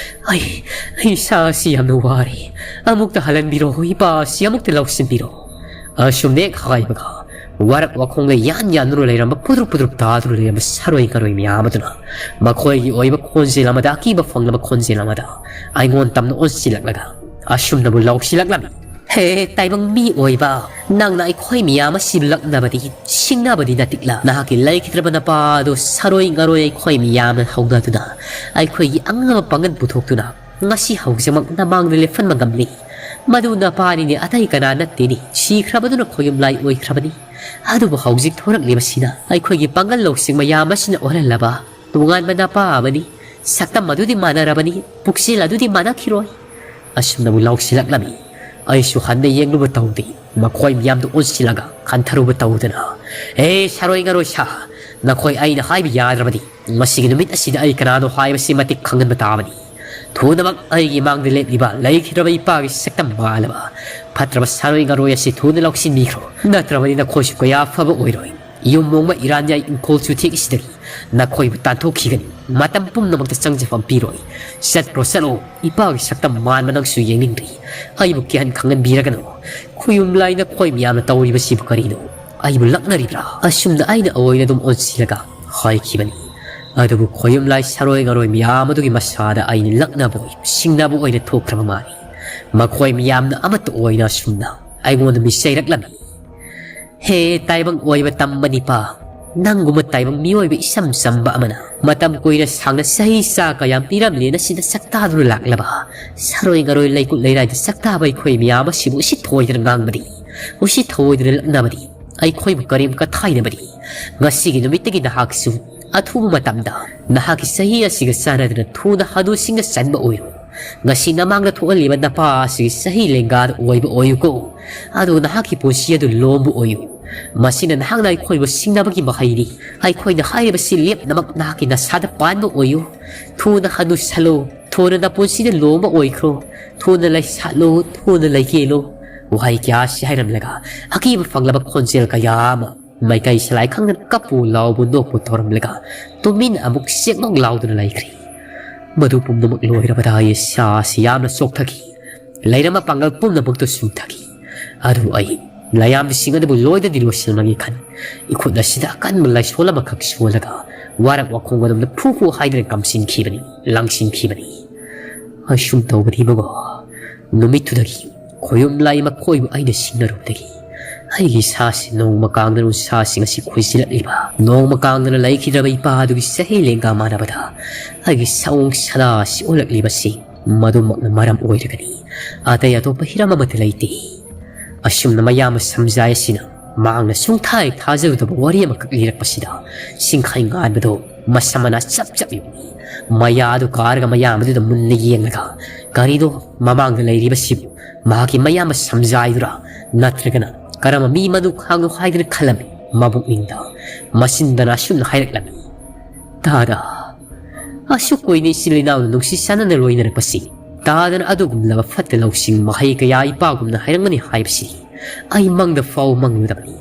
ꯑꯩ, ꯑꯩ ꯁꯥꯁꯤ ꯌꯥꯝꯅ ꯋꯥꯔꯦ꯫ ꯑꯃꯨꯛꯇ ꯍꯜꯍꯟꯕꯤꯔꯣ, ꯏꯄꯥ ꯑꯁꯤ ꯑꯃꯨꯛꯇ ꯂꯧꯁꯤꯟꯕꯤꯔꯣ꯫" ꯑꯁꯨꯝꯅ ꯍꯦꯛ ꯍꯥꯏꯕꯒ ꯋꯥꯔꯛ ꯋꯥꯈꯣꯡꯗ ꯌꯥꯟ ꯌꯥꯟꯗꯨꯅ ꯂꯩꯔꯝꯕ, ꯄꯨꯗ꯭ꯔꯨꯞ ꯄꯨꯗ꯭ꯔꯨꯞ ꯇꯥꯗꯨꯅ ꯂꯩꯔꯝꯕ ꯁꯥꯔꯣꯏ ꯉꯥꯔꯣꯏ ꯃꯌꯥꯝ ꯑꯗꯨꯅ ꯃꯈꯣꯏꯒꯤ ꯑꯣꯏꯕ ꯈꯣꯟꯖꯦꯜ ꯑꯃꯗ, ꯑꯀꯤꯕ ꯐꯪꯂꯕ ꯈꯣꯟꯖꯦꯜ ꯑꯃꯗ ꯑꯩꯉꯣꯟ ꯇꯝꯅ ꯑꯣꯟꯁꯤꯜꯂꯛꯂꯒ ꯑꯁꯨꯝꯅꯕꯨ ꯂꯥꯎꯁꯤꯜꯂꯛꯂꯝꯃꯤ, "ꯍꯦ ꯇꯥꯏꯕꯪ ꯃꯤ ꯑꯣꯏꯕ, ꯅꯪꯅ ꯑꯩꯈꯣꯏ ꯃꯤꯌꯥꯝ ꯑꯁꯤ ꯂꯛꯅꯕꯗꯤ, ꯁꯤꯡꯅꯕꯗꯤ ꯅꯠꯇꯤꯛꯂ? ꯅꯍꯥꯛꯀꯤ ꯂꯩꯈꯤꯗ꯭ꯔꯕ ꯅꯄꯥ ꯑꯗꯨ ꯁꯥꯔꯣꯏ ꯉꯥꯔꯣꯏ ꯑꯩꯈꯣꯏ ꯃꯤꯌꯥꯝꯅ ꯍꯧꯅꯗꯨꯅ ꯑꯩꯈꯣꯏꯒꯤ ꯑꯉꯝꯕ ꯄꯥꯡꯒꯜ ꯄꯨꯊꯣꯛꯇꯨꯅ ꯉꯁꯤ ꯍꯧꯖꯤꯛꯃꯛ ꯅꯃꯥꯡꯗ ꯂꯦꯞꯍꯟꯕ ꯉꯝꯂꯤ꯫ "ꯃꯗꯨ ꯅꯄꯥꯅꯤꯅꯦ, ꯑꯇꯩ ꯀꯅꯥ ꯅꯠꯇꯦꯅꯦ, ꯁꯤꯈ꯭ꯔꯕꯗꯨꯅ ꯈꯣꯌꯨꯝꯂꯥꯏ ꯑꯣꯏꯈ꯭ꯔꯕꯅꯤ꯫ ꯑꯗꯨꯕꯨ ꯍꯧꯖꯤꯛ ꯊꯣꯔꯛꯂꯤꯕꯁꯤꯅ ꯑꯩꯈꯣꯏꯒꯤ ꯄꯥꯡꯒꯜ ꯂꯧꯁꯤꯡ ꯃꯌꯥꯝ ꯑꯁꯤꯅ ꯑꯣꯜꯍꯜꯂꯕ ꯇꯣꯉꯥꯟꯕ ꯅꯄꯥ ꯑꯃꯅꯤ꯫ ꯁꯛꯇꯝ ꯑꯗꯨꯗꯤ ꯃꯥꯟꯅꯔꯕꯅꯤ, ꯄꯨꯛꯆꯦꯜ ꯑꯗꯨꯗꯤ ꯃꯥꯟꯅꯈꯤꯔꯣꯏ"꯫ ꯑꯁꯨꯝꯅꯕꯨ ꯂꯥꯎꯁꯤꯜꯂꯛꯂꯝꯃꯤ꯫ ꯑꯩꯁꯨ ꯍꯟꯅ ꯌꯦꯡꯂꯨꯕ ꯇꯧꯗꯦ, ꯃꯈꯣꯏ ꯃꯌꯥꯝꯗꯨ ꯑꯣꯟꯁꯤꯜꯂꯒ ꯈꯟꯊꯔꯨꯕ ꯇꯧꯗꯅ, "ꯑꯦ ꯁꯥꯔꯣꯏ ꯉꯥꯔꯣꯏ ꯁꯥ, ꯅꯈꯣꯏ ꯑꯩꯅ ꯍꯥꯏꯕ ꯌꯥꯗ꯭ꯔꯕꯗꯤ ꯃꯁꯤꯒꯤ ꯅꯨꯃꯤꯠ ꯑꯁꯤꯗ ꯑꯩ ꯀꯅꯥꯅꯣ ꯍꯥꯏꯕꯁꯤ ꯃꯇꯤꯛ ꯈꯪꯍꯟꯕ ꯇꯥꯕꯅꯤ꯫ ꯊꯨꯅꯃꯛ ꯑꯩꯒꯤ ꯃꯥꯡꯗ ꯂꯦꯞꯂꯤꯕ ꯂꯩꯈꯤꯗ꯭ꯔꯕ ꯏꯄꯥꯒꯤ ꯁꯛꯇꯝ ꯃꯥꯜꯂꯕ ꯐꯠꯇ꯭ꯔꯕ ꯁꯥꯔꯣꯏ ꯉꯥꯔꯣꯏ ꯑꯁꯤ ꯊꯨꯅ ꯂꯧꯁꯤꯟꯕꯤꯈ꯭ꯔꯣ꯫ ꯅꯠꯇ꯭ꯔꯕꯗꯤ ꯅꯈꯣꯏꯁꯨ ꯀꯌꯥ ꯐꯕ ꯑꯣꯏꯔꯣꯏ꯫ ꯌꯨꯝ ꯃꯣꯡꯕ ꯏꯔꯥꯟꯌꯥꯏ ꯏꯪꯈꯣꯜ ꯆꯨꯊꯦꯛ ꯑꯁꯤꯗꯒꯤ ꯅꯈꯣꯏꯕꯨ ꯇꯥꯟꯊꯣꯛꯈꯤꯒꯅꯤ꯫ ꯃꯇꯝ ꯄꯨꯝꯅꯃꯛꯇ ꯆꯪꯖꯐꯝ ꯄꯤꯔꯣꯏ꯫ ꯆꯠꯈ꯭ꯔꯣ, ꯆꯠꯂꯣ꯫ ꯏꯄꯥꯒꯤ ꯁꯛꯇꯝ ꯃꯥꯟꯕ ꯅꯪꯁꯨ ꯌꯦꯡꯅꯤꯡꯗ꯭ꯔꯤ꯫ ꯑꯩꯕꯨ ꯀꯤꯍꯟ ꯈꯪꯍꯟꯕꯤꯔꯒꯅꯨ꯫ ꯈꯨꯌꯨꯝ ꯂꯥꯏ, ꯅꯈꯣꯏ ꯃꯌꯥꯝꯅ ꯇꯧꯔꯤꯕꯁꯤꯕꯨ ꯀꯔꯤꯅꯣ? ꯑꯩꯕꯨ ꯂꯛꯅꯔꯤꯕ꯭ꯔꯥ?" ꯑꯁꯨꯝꯅ ꯑꯩꯅ ꯑꯑꯣꯏꯅ ꯑꯗꯨꯝ ꯑꯣꯟꯁꯤꯜꯂꯒ ꯍꯥꯏꯈꯤꯕꯅꯤ꯫ ꯑꯗꯨꯕꯨ ꯈꯣꯌꯨꯝ ꯂꯥꯏ ꯁꯥꯔꯣꯏ ꯉꯥꯔꯣꯏ ꯃꯌꯥꯝ ꯑꯗꯨꯒꯤ ꯃꯁꯥꯗ ꯑꯩꯅ ꯂꯛꯅꯕ ꯑꯣꯏ, ꯁꯤꯡꯅꯕ ꯑꯣꯏꯅ ꯊꯣꯛꯈ꯭ꯔꯕ ꯃꯥꯜꯂꯤ꯫ ꯃꯈꯣꯏ ꯃꯌꯥꯝꯅ ꯑꯃꯠꯇ ꯑꯣꯏꯅ ꯑꯁꯨꯝꯅ ꯑꯩꯉꯣꯟꯗ ꯃꯤꯆꯩꯔꯛꯂꯝꯃꯤ꯫ "ꯍꯦ ꯇꯥꯏꯕꯪ ꯑꯣꯏꯕ ꯇꯝꯕ ꯅꯤꯄꯥ, ꯅꯪꯒꯨꯝꯕ ꯇꯥꯏꯕꯪ ꯃꯤꯑꯣꯏꯕ ꯏꯆꯝ ꯆꯝꯕ ꯑꯃꯅ ꯃꯇꯝ ꯀꯨꯏꯅ ꯁꯥꯡꯅ ꯆꯍꯤ ꯆꯥ ꯀꯌꯥ ꯃꯤꯔꯝꯂꯦꯟ ꯑꯁꯤꯗ ꯁꯛꯇꯥꯗꯨꯅ ꯂꯥꯛꯂꯕ ꯁꯥꯔꯣꯏ ꯉꯥꯔꯣꯏ ꯂꯩꯀꯨꯠ ꯂꯩꯔꯥꯏꯗ ꯁꯛꯇꯥꯕ ꯑꯩꯈꯣꯏ ꯃꯌꯥꯝ ꯑꯁꯤꯕꯨ ꯎꯁꯤꯠ ꯊꯑꯣꯏꯗꯅ ꯉꯥꯡꯕꯗꯤ, ꯎꯁꯤꯠ ꯊꯑꯣꯏꯗꯅ ꯂꯛꯅꯕꯗꯤ ꯑꯩꯈꯣꯏꯕꯨ ꯀꯔꯦꯝ ꯀꯊꯥꯏꯅꯕꯗꯤ꯫ ꯉꯁꯤꯒꯤ ꯅꯨꯃꯤꯠꯇꯒꯤ ꯅꯍꯥꯛꯁꯨ ꯑꯊꯨꯕ ꯃꯇꯝꯗ ꯅꯍꯥꯛꯀꯤ ꯆꯍꯤ ꯑꯁꯤꯒ ꯆꯥꯟꯅꯗꯅ ꯊꯨꯅ ꯍꯅꯨꯁꯤꯡꯗ ꯆꯟꯕ ꯑꯣꯏꯔꯣ꯫ ꯉꯁꯤ ꯅꯃꯥꯡꯗ ꯊꯣꯛꯍꯜꯂꯤꯕ ꯅꯄꯥ ꯑꯁꯤꯒꯤ ꯆꯍꯤ ꯂꯦꯡꯒꯥꯗ ꯑꯣꯏꯕ ꯑꯣꯏꯌꯨꯀꯣ꯫ ꯑꯗꯨꯒ ꯅꯍꯥꯛꯀꯤ ꯄꯨꯟꯁꯤ ꯑꯗꯨ ꯂꯣꯝꯕ ꯑꯣꯏꯌꯨ꯫ ꯃꯁꯤꯅ ꯅꯍꯥꯛꯅ ꯑꯩꯈꯣꯏꯕꯨ ꯁꯤꯡꯅꯕꯒꯤ ꯃꯍꯩꯅꯤ꯫ ꯑꯩꯈꯣꯏꯅ ꯍꯥꯏꯔꯤꯕꯁꯤ ꯂꯦꯞꯅꯃꯛ ꯅꯍꯥꯛꯀꯤ ꯅꯁꯥꯗ ꯄꯥꯟꯕ ꯑꯣꯏꯌꯨ꯫ ꯊꯨꯅ ꯍꯅꯨꯁꯜꯂꯨ, ꯊꯨꯅ ꯅꯄꯨꯟꯁꯤꯗ ꯂꯣꯝꯕ ꯑꯣꯏꯈ꯭ꯔꯣ, ꯊꯨꯅ ꯂꯩꯁꯥꯠꯂꯨ, ꯊꯨꯅ ꯂꯩꯀꯦꯜꯂꯨ"꯫ ꯋꯥꯍꯩ ꯀꯌꯥ ꯑꯁꯤ ꯍꯥꯏꯔꯝꯂꯒ ꯑꯀꯤꯕ ꯐꯪꯂꯕ ꯈꯣꯟꯖꯦꯜ ꯀꯌꯥ ꯑꯃ ꯃꯥꯏꯀꯩ ꯁꯂꯥꯏ ꯈꯪꯗꯅ ꯀꯞꯄꯨ ꯂꯥꯎꯕꯨ ꯅꯣꯛꯄꯨ ꯇꯧꯔꯝꯂꯒ ꯇꯨꯃꯤꯟ ꯑꯃꯨꯛ ꯆꯦꯛꯃꯛ ꯂꯥꯎꯗꯨꯅ ꯂꯩꯈ꯭ꯔꯦ꯫ ꯃꯗꯨ ꯄꯨꯝꯅꯃꯛ ꯂꯣꯏꯔꯕꯗ ꯑꯩ ꯏꯁꯥꯁꯤ ꯌꯥꯝꯅ ꯆꯣꯛꯊꯈꯤ꯫ ꯂꯩꯔꯝꯕ ꯄꯥꯡꯒꯜ ꯄꯨꯝꯅꯃꯛꯇꯨ ꯁꯨꯝꯊꯈꯤ꯫ ꯑꯗꯨ ꯑꯩ ꯂꯥꯏꯌꯥꯝꯕꯁꯤꯡ ꯑꯗꯨꯕꯨ ꯂꯣꯏꯅꯗꯤ ꯂꯣꯏꯁꯤꯜꯂꯝꯃꯤ ꯈꯟ, ꯏꯈꯨꯠ ꯑꯁꯤꯗ ꯑꯀꯟꯕ ꯂꯥꯏꯁꯣꯟ ꯑꯃꯈꯛ ꯁꯣꯜꯂꯒ ꯋꯥꯔꯛ ꯋꯥꯈꯣꯡ ꯑꯗꯨꯝꯅ ꯐꯨ ꯐꯨ ꯍꯥꯏꯗꯨꯅ ꯀꯝꯁꯤꯟꯈꯤꯕꯅꯤ, ꯂꯪꯁꯤꯟꯈꯤꯕꯅꯤ꯫ ꯑꯁꯨꯝ ꯇꯧꯕꯅꯤ ꯏꯕꯨꯡꯉꯣ꯫ ꯅꯨꯃꯤꯠꯇꯨꯗꯒꯤ ꯈꯣꯌꯨꯝ ꯂꯥꯏ ꯃꯈꯣꯏꯕꯨ ꯑꯩꯅ ꯁꯤꯡꯅꯔꯨꯕꯗꯒꯤ ꯑꯩꯒꯤ ꯏꯁꯥꯁꯤ ꯅꯣꯡꯃ ꯀꯥꯡꯗꯅ ꯎꯟꯁꯥꯁꯤꯡ ꯑꯁꯤ ꯈꯣꯏꯖꯤꯜꯂꯛꯂꯤꯕ, ꯅꯣꯡꯃ ꯀꯥꯡꯗꯅ ꯂꯩꯈꯤꯗ꯭ꯔꯕ ꯏꯄꯥ ꯑꯗꯨꯒꯤ ꯆꯍꯤ ꯂꯦꯡꯒꯥ ꯃꯥꯟꯅꯕꯗ ꯑꯩꯒꯤ ꯁꯑꯣꯡ ꯁꯥꯗꯥ ꯑꯁꯤ ꯑꯣꯜꯂꯛꯂꯤꯕꯁꯤ ꯃꯗꯨꯃꯛꯅ ꯃꯔꯝ ꯑꯣꯏꯔꯒꯅꯤ꯫ ꯑꯇꯩ ꯑꯇꯣꯞꯄ ꯍꯤꯔꯝ ꯑꯃꯠꯇ ꯂꯩꯇꯦ꯫ ꯑꯁꯨꯝꯅ ꯃꯌꯥꯝꯕ ꯁꯝꯖꯥꯏ ꯑꯁꯤꯅ ꯃꯍꯥꯛꯅ ꯁꯨꯡꯊꯥ ꯍꯦꯛ ꯊꯥꯖꯔꯨꯗꯕ ꯋꯥꯔꯤ ꯑꯃꯈꯛ ꯂꯤꯔꯛꯄꯁꯤꯗ ꯁꯤꯡꯈꯥꯏ ꯉꯥꯟꯕꯗꯣ ꯃꯁꯝ ꯃꯅꯥ ꯆꯞ ꯆꯞ ꯌꯨꯡꯏ꯫ ꯃꯌꯥ ꯑꯗꯨ ꯀꯥꯔꯒ ꯃꯌꯥꯝꯕꯗꯨꯗ ꯃꯨꯟꯅ ꯌꯦꯡꯂꯒ ꯒꯥꯔꯤꯗꯣ ꯃꯃꯥꯡꯗ ꯂꯩꯔꯤꯕꯁꯤꯕꯨ ꯃꯍꯥꯛꯀꯤ ꯃꯌꯥꯝꯕ ꯁꯝꯖꯥꯏꯗꯨꯔꯥ ꯅꯠꯇ꯭ꯔꯒꯅ ꯀꯔꯝꯕ ꯃꯤ ꯃꯗꯨ ꯈꯥꯡꯅꯣ ꯍꯥꯏꯗꯨꯅ ꯈꯜꯂꯝꯃꯤ꯫ ꯃꯕꯨꯛꯅꯤꯡꯗ ꯃꯆꯤꯟꯗꯅ ꯑꯁꯨꯝꯅ ꯍꯥꯏꯔꯛꯂꯝꯃꯤ, "ꯇꯥꯗ, ꯑꯁꯨꯛ ꯀꯨꯏꯅ ꯏꯆꯤꯜ ꯏꯅꯥꯎꯅ ꯅꯨꯡꯁꯤ ꯆꯥꯟꯅꯅ ꯂꯣꯏꯅꯔꯛꯄꯁꯤ ꯇꯥꯗꯅ ꯑꯗꯨꯒꯨꯝꯂꯕ ꯐꯠꯇ ꯂꯧꯁꯤꯡ ꯃꯍꯩ ꯀꯌꯥ ꯏꯄꯥꯒꯨꯝꯅ ꯍꯩꯔꯝꯒꯅꯤ ꯍꯥꯏꯕꯁꯤ ꯑꯩ ꯃꯪꯗ ꯐꯥꯎ ꯃꯪꯂꯨꯗꯕꯅꯤ꯫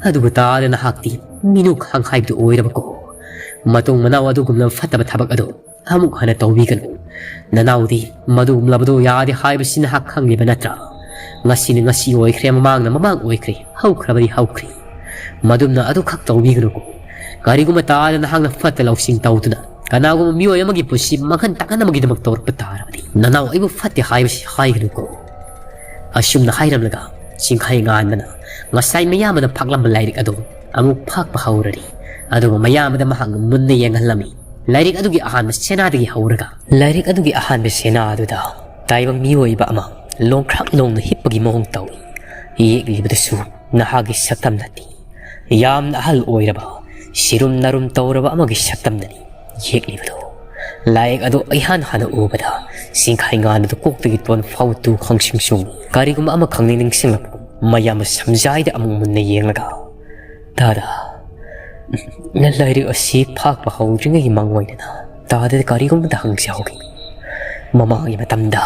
ꯑꯗꯨꯕꯨ ꯇꯥꯗ ꯅꯍꯥꯛꯇꯤ ꯃꯤꯅꯨ ꯈꯥꯡ ꯍꯥꯏꯕꯗꯨ ꯑꯣꯏꯔꯕꯀꯣ? ꯃꯇꯨꯡ ꯃꯅꯥꯎ ꯑꯗꯨꯒꯨꯝꯂꯕ ꯐꯠꯇꯕ ꯊꯕꯛ ꯑꯗꯨ ꯑꯃꯨꯛ ꯍꯟꯅ ꯇꯧꯕꯤꯒꯅꯨ꯫ ꯅꯅꯥꯎꯗꯤ ꯃꯗꯨꯒꯨꯝꯂꯕꯗꯨ ꯌꯥꯗꯦ ꯍꯥꯏꯕꯁꯤ ꯅꯍꯥꯛ ꯈꯪꯂꯤꯕ ꯅꯠꯇ꯭ꯔꯥ? ꯉꯁꯤꯅ ꯉꯁꯤ ꯑꯣꯏꯈ꯭ꯔꯦ, ꯃꯃꯥꯡꯅ ꯃꯃꯥꯡ ꯑꯣꯏꯈ꯭ꯔꯦ, ꯍꯧꯈ꯭ꯔꯕꯗꯤ ꯍꯧꯈ꯭ꯔꯦ꯫ ꯃꯗꯨꯝꯅ ꯑꯗꯨꯈꯛ ꯇꯧꯕꯤꯒꯅꯨꯀꯣ꯫ ꯀꯔꯤꯒꯨꯝꯕ ꯇꯥꯗ ꯅꯍꯥꯛꯅ ꯐꯠꯇ ꯂꯧꯁꯤꯡ ꯇꯧꯗꯨꯅ ꯀꯅꯥꯒꯨꯝꯕ ꯃꯤꯑꯣꯏ ꯑꯃꯒꯤ ꯄꯨꯟꯁꯤ ꯃꯥꯡꯍꯟ ꯇꯥꯛꯍꯟꯅꯕꯒꯤꯗꯃꯛ ꯇꯧꯔꯛꯄ ꯇꯥꯔꯕꯗꯤ ꯅꯅꯥꯎ ꯑꯩꯕꯨ ꯐꯠꯇꯦ ꯍꯥꯏꯕꯁꯤ ꯍꯥꯏꯒꯅꯨꯀꯣ꯫" ꯑꯁꯨꯝꯅ ꯍꯥꯏꯔꯝꯂꯒ ꯁꯤꯡꯈꯥꯏ ꯉꯥꯟꯕꯅ ꯉꯁꯥꯏ ꯃꯌꯥꯝꯕꯅ ꯐꯥꯛꯂꯝꯕ ꯂꯥꯏꯔꯤꯛ ꯑꯗꯨ ꯑꯃꯨꯛ ꯐꯥꯛꯄ ꯍꯧꯔꯔꯤ꯫ ꯑꯗꯨꯒ ꯃꯌꯥꯝꯕꯗ ꯃꯍꯥꯛꯅ ꯃꯨꯟꯅ ꯌꯦꯡꯍꯜꯂꯝꯃꯤ꯫ ꯂꯥꯏꯔꯤꯛ ꯑꯗꯨꯒꯤ ꯑꯍꯥꯟꯕ ꯁꯦꯅꯥꯗꯒꯤ ꯍꯧꯔꯒ ꯂꯥꯏꯔꯤꯛ ꯑꯗꯨꯒꯤ ꯑꯍꯥꯟꯕ ꯁꯦꯅꯥ ꯑꯗꯨꯗ ꯇꯥꯏꯕꯪ ꯃꯤꯑꯣꯏꯕ ꯑꯃ ꯂꯣꯡꯈ꯭ꯔꯥꯛ ꯂꯣꯡꯅ ꯍꯤꯞꯄꯒꯤ ꯃꯑꯣꯡ ꯇꯧꯏ꯫ ꯌꯦꯛꯂꯤꯕꯗꯨꯁꯨ ꯅꯍꯥꯛꯀꯤ ꯁꯛꯇꯝ ꯅꯠꯇꯦ꯫ ꯌꯥꯝꯅ ꯑꯍꯜ ꯑꯣꯏꯔꯕ, ꯁꯤꯔꯨꯝ ꯅꯥꯔꯨꯝ ꯇꯧꯔꯕ ꯑꯃꯒꯤ ꯁꯛꯇꯝꯗꯅꯤ ꯌꯦꯛꯂꯤꯕꯗꯨ꯫ ꯂꯥꯏꯌꯦꯛ ꯑꯗꯨ ꯏꯍꯥꯟ ꯍꯥꯟꯅ ꯎꯕꯗ ꯁꯤꯡꯈꯥꯏ ꯉꯥꯟꯕꯗꯨ ꯀꯣꯛꯇꯒꯤ ꯇꯣꯟ ꯐꯥꯎ ꯇꯨ ꯈꯪꯁꯤꯡ ꯁꯤꯡ꯫ ꯀꯔꯤꯒꯨꯝꯕ ꯑꯃꯈꯛꯅꯤ ꯅꯤꯡꯁꯤꯡꯂꯛꯄꯒꯨꯝ ꯃꯌꯥꯝꯕ ꯁꯝꯖꯥꯏꯗ ꯑꯃꯨꯛ ꯃꯨꯟꯅ ꯌꯦꯡꯂꯒ, "ꯇꯥꯗ, ꯂꯥꯏꯔꯤꯛ ꯑꯁꯤ ꯐꯥꯛꯄ ꯍꯧꯗ꯭ꯔꯤꯉꯩꯒꯤ ꯃꯥꯡꯑꯣꯏꯅꯅ ꯇꯥꯗꯗ ꯀꯔꯤꯒꯨꯝꯕꯗ ꯍꯪꯖꯍꯧꯒꯦ꯫ ꯃꯃꯥꯡꯒꯤ ꯃꯇꯝꯗ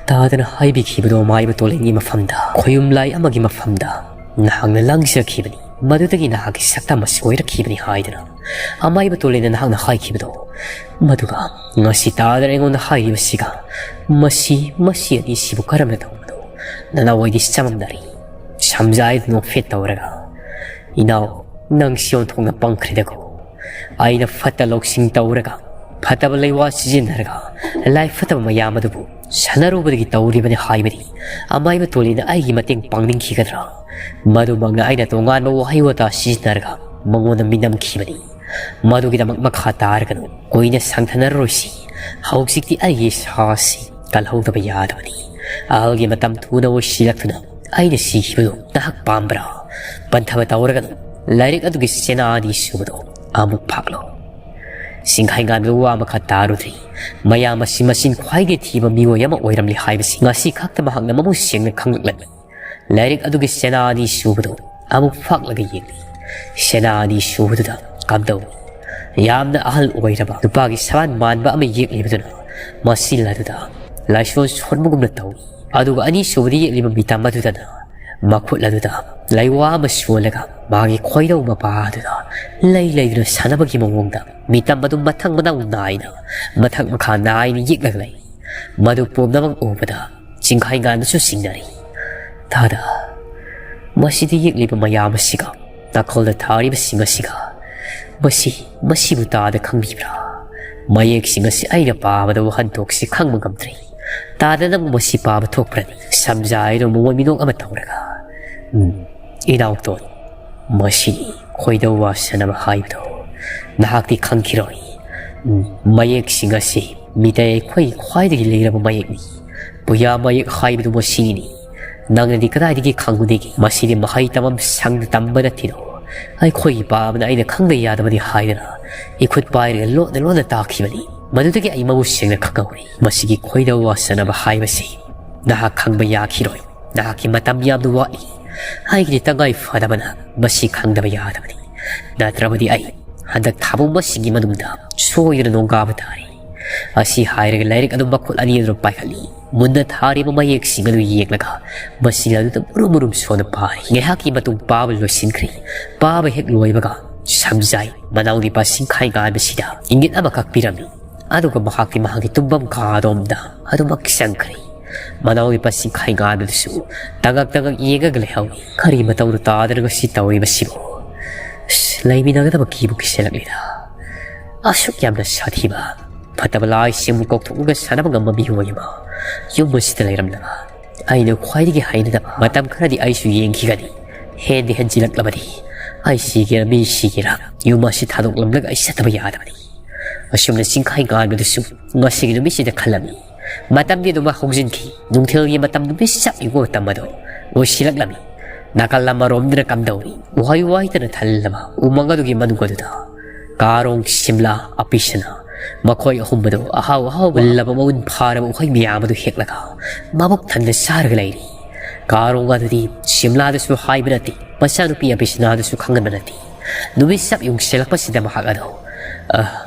ꯇꯥꯗꯅ ꯍꯥꯏꯕꯤꯈꯤꯕꯗꯣ ꯃꯥꯏꯕ ꯇꯣꯂꯦꯟꯒꯤ ꯃꯐꯝꯗ, ꯈꯣꯌꯨꯝ ꯂꯥꯏ ꯑꯃꯒꯤ ꯃꯐꯝꯗ ꯅꯍꯥꯛꯅ ꯂꯪꯖꯈꯤꯕꯅꯤ꯫ ꯃꯗꯨꯗꯒꯤ ꯅꯍꯥꯛꯀꯤ ꯁꯛꯇꯝ ꯑꯁꯤ ꯑꯣꯏꯔꯛꯈꯤꯕꯅꯤ ꯍꯥꯏꯗꯅ ꯑꯃꯥꯏꯕ ꯇꯣꯂꯦꯟꯅ ꯅꯍꯥꯛꯅ ꯍꯥꯏꯈꯤꯕꯗꯣ꯫ ꯃꯗꯨꯒ ꯉꯁꯤ ꯇꯥꯗꯅ ꯑꯩꯉꯣꯟꯗ ꯍꯥꯏꯔꯤꯕꯁꯤꯒ, ꯃꯁꯤ, ꯃꯁꯤ ꯑꯅꯤꯁꯤꯕꯨ ꯀꯔꯝꯅ ꯇꯧꯕꯅꯣ?" ꯅꯅꯥꯎ ꯑꯩꯗꯤ ꯆꯃꯝꯅꯔꯤ꯫ ꯁꯝꯖꯥꯏꯗ ꯅꯣꯛꯐꯦꯠ ꯇꯧꯔꯒ, "ꯏꯅꯥꯎ, ꯅꯪ ꯁꯤ ꯑꯣꯟꯊꯣꯛꯅ ꯄꯪꯈ꯭ꯔꯦꯗꯀꯣ꯫ ꯑꯩꯅ ꯐꯠꯇ ꯂꯧꯁꯤꯡ ꯇꯧꯔꯒ, ꯐꯠꯇꯕ ꯂꯩꯋꯥ ꯁꯤꯖꯤꯟꯅꯔꯒ, ꯂꯥꯏ ꯐꯠꯇꯕ ꯃꯌꯥꯝ ꯑꯗꯨꯕꯨ ꯁꯥꯟꯅꯔꯨꯕꯗꯒꯤ ꯇꯧꯔꯤꯕꯅꯤ ꯍꯥꯏꯕꯗꯤ ꯑꯃꯥꯏꯕ ꯇꯣꯂꯤꯅ ꯑꯩꯒꯤ ꯃꯇꯦꯡ ꯄꯥꯡꯅꯤꯡꯈꯤꯒꯗ꯭ꯔꯥ? ꯃꯗꯨꯃꯛꯅ ꯑꯩꯅ ꯇꯣꯉꯥꯟꯕ ꯋꯥꯍꯩ ꯋꯥꯇꯥ ꯁꯤꯖꯤꯟꯅꯔꯒ ꯃꯉꯣꯟꯗ ꯃꯤꯅꯝꯈꯤꯕꯅꯤ꯫ ꯃꯗꯨꯒꯤꯗꯃꯛ ꯃꯈꯥ ꯇꯥꯔꯒꯅꯨ, ꯀꯨꯏꯅ ꯁꯥꯡꯊꯅꯔꯔꯣꯏꯁꯤ꯫ ꯍꯧꯖꯤꯛꯇꯤ ꯑꯩꯒꯤ ꯏꯁꯥꯁꯤ ꯀꯜꯍꯧꯗꯕ ꯌꯥꯗꯕꯅꯤ꯫ ꯑꯍꯜꯒꯤ ꯃꯇꯝ ꯊꯨꯅ ꯑꯣꯏꯁꯤꯜꯂꯛꯇꯨꯅ ꯑꯩꯅ ꯁꯤꯈꯤꯕꯗꯨ ꯅꯍꯥꯛ ꯄꯥꯝꯕ꯭ꯔꯥ? ꯄꯟꯊꯕ ꯇꯧꯔꯒꯅꯨ꯫ ꯂꯥꯏꯔꯤꯛ ꯑꯗꯨꯒꯤ ꯆꯦꯅꯥ ꯑꯅꯤ ꯁꯨꯕꯗꯨ ꯑꯃꯨꯛ ꯐꯥꯛꯂꯣ꯫ ꯆꯤꯡꯈꯥꯏ ꯉꯥꯟꯕ ꯋꯥ ꯃꯈꯥ ꯇꯥꯔꯨꯗ꯭ꯔꯤ꯫ ꯃꯌꯥꯝ ꯑꯁꯤ ꯃꯆꯤꯟ ꯈ꯭ꯋꯥꯏꯗꯒꯤ ꯊꯤꯕ ꯃꯤꯑꯣꯏ ꯑꯃ ꯑꯣꯏꯔꯝꯂꯤ ꯍꯥꯏꯕꯁꯤ ꯉꯁꯤ ꯈꯛꯇ ꯃꯍꯥꯛꯅ ꯃꯃꯨꯠ ꯁꯦꯡꯅ ꯈꯪꯂꯛꯂꯝꯃꯤ꯫ ꯂꯥꯏꯔꯤꯛ ꯑꯗꯨꯒꯤ ꯆꯦꯅꯥ ꯑꯅꯤ ꯁꯨꯕꯗꯨ ꯑꯃꯨꯛ ꯐꯥꯛꯂꯒ ꯌꯦꯡꯂꯤ꯫ ꯆꯦꯅꯥ ꯑꯅꯤ ꯁꯨꯕꯗꯨꯗ ꯀꯝꯗꯧꯏ? ꯌꯥꯝꯅ ꯑꯍꯜ ꯑꯣꯏꯔꯕ ꯅꯨꯄꯥꯒꯤ ꯁꯕꯥꯟ ꯃꯥꯟꯕ ꯑꯃ ꯌꯦꯛꯂꯤꯕꯗꯨꯅ ꯃꯆꯤꯜ ꯑꯗꯨꯗ ꯂꯥꯏꯁꯣꯟ ꯁꯣꯟꯕꯒꯨꯝꯅ ꯇꯧꯏ꯫ ꯑꯗꯨꯒ ꯑꯅꯤꯁꯨꯕꯗ ꯌꯦꯛꯂꯤꯕ ꯃꯤꯇꯝ ꯑꯗꯨꯗꯅ ꯃꯈꯨꯠ ꯑꯗꯨꯗ ꯂꯩꯋꯥ ꯑꯃ ꯁꯣꯜꯂꯒ ꯃꯥꯒꯤ ꯈꯣꯏꯗꯧ ꯃꯄꯥ ꯑꯗꯨꯗ ꯂꯩ ꯂꯩꯗꯨꯅ ꯁꯥꯟꯅꯕꯒꯤ ꯃꯑꯣꯡꯗ ꯃꯤꯇꯝ ꯑꯗꯨ ꯃꯊꯪ ꯃꯅꯥꯎ ꯅꯥꯏꯅ, ꯃꯊꯛ ꯃꯈꯥ ꯅꯥꯏꯅ ꯌꯦꯛꯂꯒ ꯂꯩ꯫ ꯃꯗꯨ ꯄꯨꯝꯅꯃꯛ ꯎꯕꯗ ꯆꯤꯡꯈꯥꯏ ꯉꯥꯟꯕꯁꯨ ꯆꯤꯡꯅꯔꯤ꯫ ꯇꯥꯗ, ꯃꯁꯤꯗ ꯌꯦꯛꯂꯤꯕ ꯃꯌꯥꯝ ꯑꯁꯤꯒ ꯅꯥꯀꯜꯗ ꯊꯥꯔꯤꯕꯁꯤꯡ ꯑꯁꯤꯒ ꯃꯁꯤ, ꯃꯁꯤꯕꯨ ꯇꯥꯗ ꯈꯪꯕꯤꯕ꯭ꯔꯥ? ꯃꯌꯦꯛꯁꯤꯡ ꯑꯁꯤ ꯑꯩꯅ ꯄꯥꯕꯗ ꯋꯥꯍꯟꯊꯣꯛꯁꯤ ꯈꯪꯕ ꯉꯝꯗ꯭ꯔꯦ꯫ ꯇꯥꯗ ꯅꯪꯕꯨ ꯃꯁꯤ ꯄꯥꯕ ꯊꯣꯛꯄ꯭ꯔꯅꯤ? ꯁꯝꯖꯥꯏꯗꯨ ꯃꯣꯃꯣꯟ ꯃꯤꯅꯣꯛ ꯑꯃ ꯇꯧꯔꯒ, "ꯎꯝ, ꯏꯅꯥꯎꯇꯣꯟ, ꯃꯁꯤꯅꯤ ꯈꯣꯏꯗꯧ ꯋꯥꯁꯟꯅꯕ ꯍꯥꯏꯕꯗꯣ꯫ ꯅꯍꯥꯛꯇꯤ ꯈꯪꯈꯤꯔꯣꯏ꯫ ꯎꯝ, ꯃꯌꯦꯛꯁꯤꯡ ꯑꯁꯤ ꯃꯤꯇꯩ ꯑꯩꯈꯣꯏꯒꯤ ꯈ꯭ꯋꯥꯏꯗꯒꯤ ꯂꯤꯔꯕ ꯃꯌꯦꯛꯅꯤ꯫ ꯄꯨꯌꯥ ꯃꯌꯦꯛ ꯍꯥꯏꯕꯗꯨ ꯃꯁꯤꯅꯤ꯫ ꯅꯪꯅꯗꯤ ꯀꯗꯥꯏꯗꯒꯤ ꯈꯪꯉꯨꯗꯦꯒꯦ? ꯃꯁꯤꯗꯤ ꯃꯍꯩ ꯇꯝꯐꯝ ꯁꯪꯗ ꯇꯝꯕ ꯅꯠꯇꯦꯗꯣ꯫ ꯑꯩꯈꯣꯏꯒꯤ ꯄꯥꯕꯅ ꯑꯩꯅ ꯈꯪꯗ ꯌꯥꯗꯕꯅꯤ ꯍꯥꯏꯗꯅ ꯏꯈꯨꯠ ꯄꯥꯏꯔꯒ ꯂꯣꯟꯅ ꯂꯣꯟꯅ ꯇꯥꯛꯈꯤꯕꯅꯤ꯫ ꯃꯗꯨꯗꯒꯤ ꯑꯩ ꯃꯃꯨꯠ ꯁꯦꯡꯅ ꯈꯪꯍꯧꯔꯤ꯫ ꯃꯁꯤꯒꯤ ꯈꯣꯏꯗꯧ ꯋꯥꯁꯟꯅꯕ ꯍꯥꯏꯕꯁꯤ ꯅꯍꯥꯛ ꯈꯪꯕ ꯌꯥꯈꯤꯔꯣꯏ꯫ ꯅꯍꯥꯛꯀꯤ ꯃꯇꯝ ꯌꯥꯝꯅ ꯋꯥꯠꯂꯤ꯫ ꯑꯩꯒꯤꯗꯤ ꯇꯉꯥꯏ ꯐꯗꯕꯅ ꯃꯁꯤ ꯈꯪꯗꯕ ꯌꯥꯗꯕꯅꯤ꯫ ꯅꯠꯇ꯭ꯔꯕꯗꯤ ꯑꯩ ꯍꯟꯗꯛ ꯊꯥꯕꯨꯝ ꯑꯁꯤꯒꯤ ꯃꯅꯨꯡꯗ ꯁꯣꯏꯗꯅ ꯅꯣꯡꯒꯥꯕ ꯇꯥꯔꯦ꯫" ꯑꯁꯤ ꯍꯥꯏꯔꯒ ꯂꯥꯏꯔꯤꯛ ꯑꯗꯨ ꯃꯈꯨꯠ ꯑꯅꯤ ꯑꯗꯨ ꯄꯥꯏꯈꯠꯂꯤ꯫ ꯃꯨꯟꯅ ꯊꯥꯔꯤꯕ ꯃꯌꯦꯛꯁꯤꯡ ꯑꯗꯨ ꯌꯦꯡꯂꯒ ꯃꯆꯤꯜ ꯑꯗꯨꯗ ꯃꯨꯔꯨꯝ ꯃꯨꯔꯨꯝ ꯁꯣꯟꯅ ꯄꯥꯔꯤ꯫ ꯉꯥꯏꯍꯥꯛꯀꯤ ꯃꯇꯨꯡ ꯄꯥꯕ ꯂꯣꯏꯁꯤꯟꯈ꯭ꯔꯦ꯫ ꯄꯥꯕ ꯍꯦꯛ ꯂꯣꯏꯕꯒ ꯁꯝꯖꯥꯏ ꯃꯅꯥꯎ ꯅꯤꯄꯥ ꯆꯤꯡꯈꯥꯏ ꯉꯥꯟꯕꯁꯤꯗ ꯏꯪꯒꯤꯠ ꯑꯃꯈꯛ ꯄꯤꯔꯝꯃꯤ꯫ ꯑꯗꯨꯒ ꯃꯍꯥꯛꯇꯤ ꯃꯍꯥꯛꯀꯤ ꯇꯨꯝꯐꯝ ꯀꯥꯗꯣꯝꯗ ꯑꯗꯨꯃꯛ ꯆꯪꯈ꯭ꯔꯦ꯫ ꯃꯅꯥꯎ ꯅꯤꯄꯥ ꯆꯤꯡꯈꯥꯏ ꯉꯥꯟꯕꯗꯨꯁꯨ ꯇꯉꯛ ꯇꯉꯛ ꯌꯦꯡꯉꯒ ꯂꯩꯍꯧꯏ꯫ ꯀꯔꯤ ꯃꯇꯧꯅ ꯇꯥꯗꯅ ꯉꯁꯤ ꯇꯧꯔꯤꯕꯁꯤꯕꯨ? ꯑꯁ, ꯂꯩꯃꯤꯟꯅꯒꯗꯕ ꯀꯤꯕꯨ ꯀꯤꯁꯤꯜꯂꯛꯂꯤꯗ꯫ ꯑꯁꯨꯛ ꯌꯥꯝꯅ ꯁꯥꯊꯤꯕ, ꯐꯠꯇꯕ ꯂꯥꯏꯁꯤꯡꯕꯨ ꯀꯧꯊꯣꯛꯂꯒ ꯁꯥꯟꯅꯕ ꯉꯝꯕ ꯃꯤꯑꯣꯏ ꯑꯃ ꯌꯨꯝ ꯑꯁꯤꯗ ꯂꯩꯔꯝꯂꯒ ꯑꯩꯅ ꯈ꯭ꯋꯥꯏꯗꯒꯤ ꯍꯩꯅꯗꯕ꯫ ꯃꯇꯝ ꯈꯔꯗꯤ ꯑꯩꯁꯨ ꯌꯦꯡꯈꯤꯒꯅꯤ꯫ ꯍꯦꯟꯗꯤ ꯍꯦꯟꯖꯤꯜꯂꯛꯂꯕꯗꯤ ꯑꯩ ꯁꯤꯒꯦꯔꯥ ꯃꯤ ꯁꯤꯒꯦꯔꯥ ꯌꯨꯝ ꯑꯁꯤ ꯊꯥꯗꯣꯛꯂꯝꯂꯒ ꯑꯩ ꯆꯠꯇꯕ ꯌꯥꯗꯕꯅꯤ꯫ ꯑꯁꯨꯝꯅ ꯆꯤꯡꯈꯥꯏ ꯉꯥꯟꯕꯗꯨꯁꯨ ꯉꯁꯤꯒꯤ ꯅꯨꯃꯤꯠꯁꯤꯗ ꯈꯜꯂꯝꯃꯤ꯫ ꯃꯇꯝꯗꯤ ꯑꯗꯨꯃꯛ ꯍꯧꯖꯤꯟꯈꯤ꯫ ꯅꯨꯡꯊꯤꯜꯒꯤ ꯃꯇꯝ ꯅꯨꯃꯤꯠ ꯆꯞ ꯌꯨꯡꯕ ꯃꯇꯝ ꯑꯗꯨ ꯑꯣꯏꯁꯤꯜꯂꯛꯂꯝꯃꯤ꯫ ꯅꯥꯀꯜ ꯑꯃꯔꯣꯝꯗꯅ ꯀꯝꯗꯧꯔꯤ? ꯎꯍꯩ ꯋꯥꯍꯩꯇꯅ ꯊꯜꯂꯕ ꯎꯃꯪ ꯑꯗꯨꯒꯤ ꯃꯅꯨꯡ ꯑꯗꯨꯗ ꯀꯥꯔꯣꯡ, ꯁꯤꯝꯂꯥ, ꯑꯄꯤꯁꯅꯥ, ꯃꯈꯣꯏ ꯑꯍꯨꯝ ꯑꯗꯨ ꯑꯍꯥꯎ ꯑꯍꯥꯎꯕ ꯂꯕ ꯃꯃꯨꯟ ꯐꯥꯔꯕ ꯎꯍꯩ ꯃꯌꯥꯝ ꯑꯗꯨ ꯍꯦꯛꯂꯒ ꯃꯕꯨꯛ ꯊꯟꯅ ꯆꯥꯔꯒ ꯂꯩꯔꯤ꯫ ꯀꯥꯔꯣꯡ ꯑꯗꯨꯗꯤ ꯁꯤꯝꯂꯥꯗꯁꯨ ꯍꯥꯏꯕ ꯅꯠꯇꯦ, ꯃꯆꯥꯅꯨꯄꯤ ꯑꯄꯤꯁꯅꯥꯗꯁꯨ ꯈꯪꯍꯟꯕ ꯅꯠꯇꯦ꯫ ꯅꯨꯃꯤꯠ ꯆꯞ ꯌꯨꯡꯁꯤꯜꯂꯛꯄꯁꯤꯗ ꯃꯍꯥꯛ ꯑꯗꯨ, "ꯑ,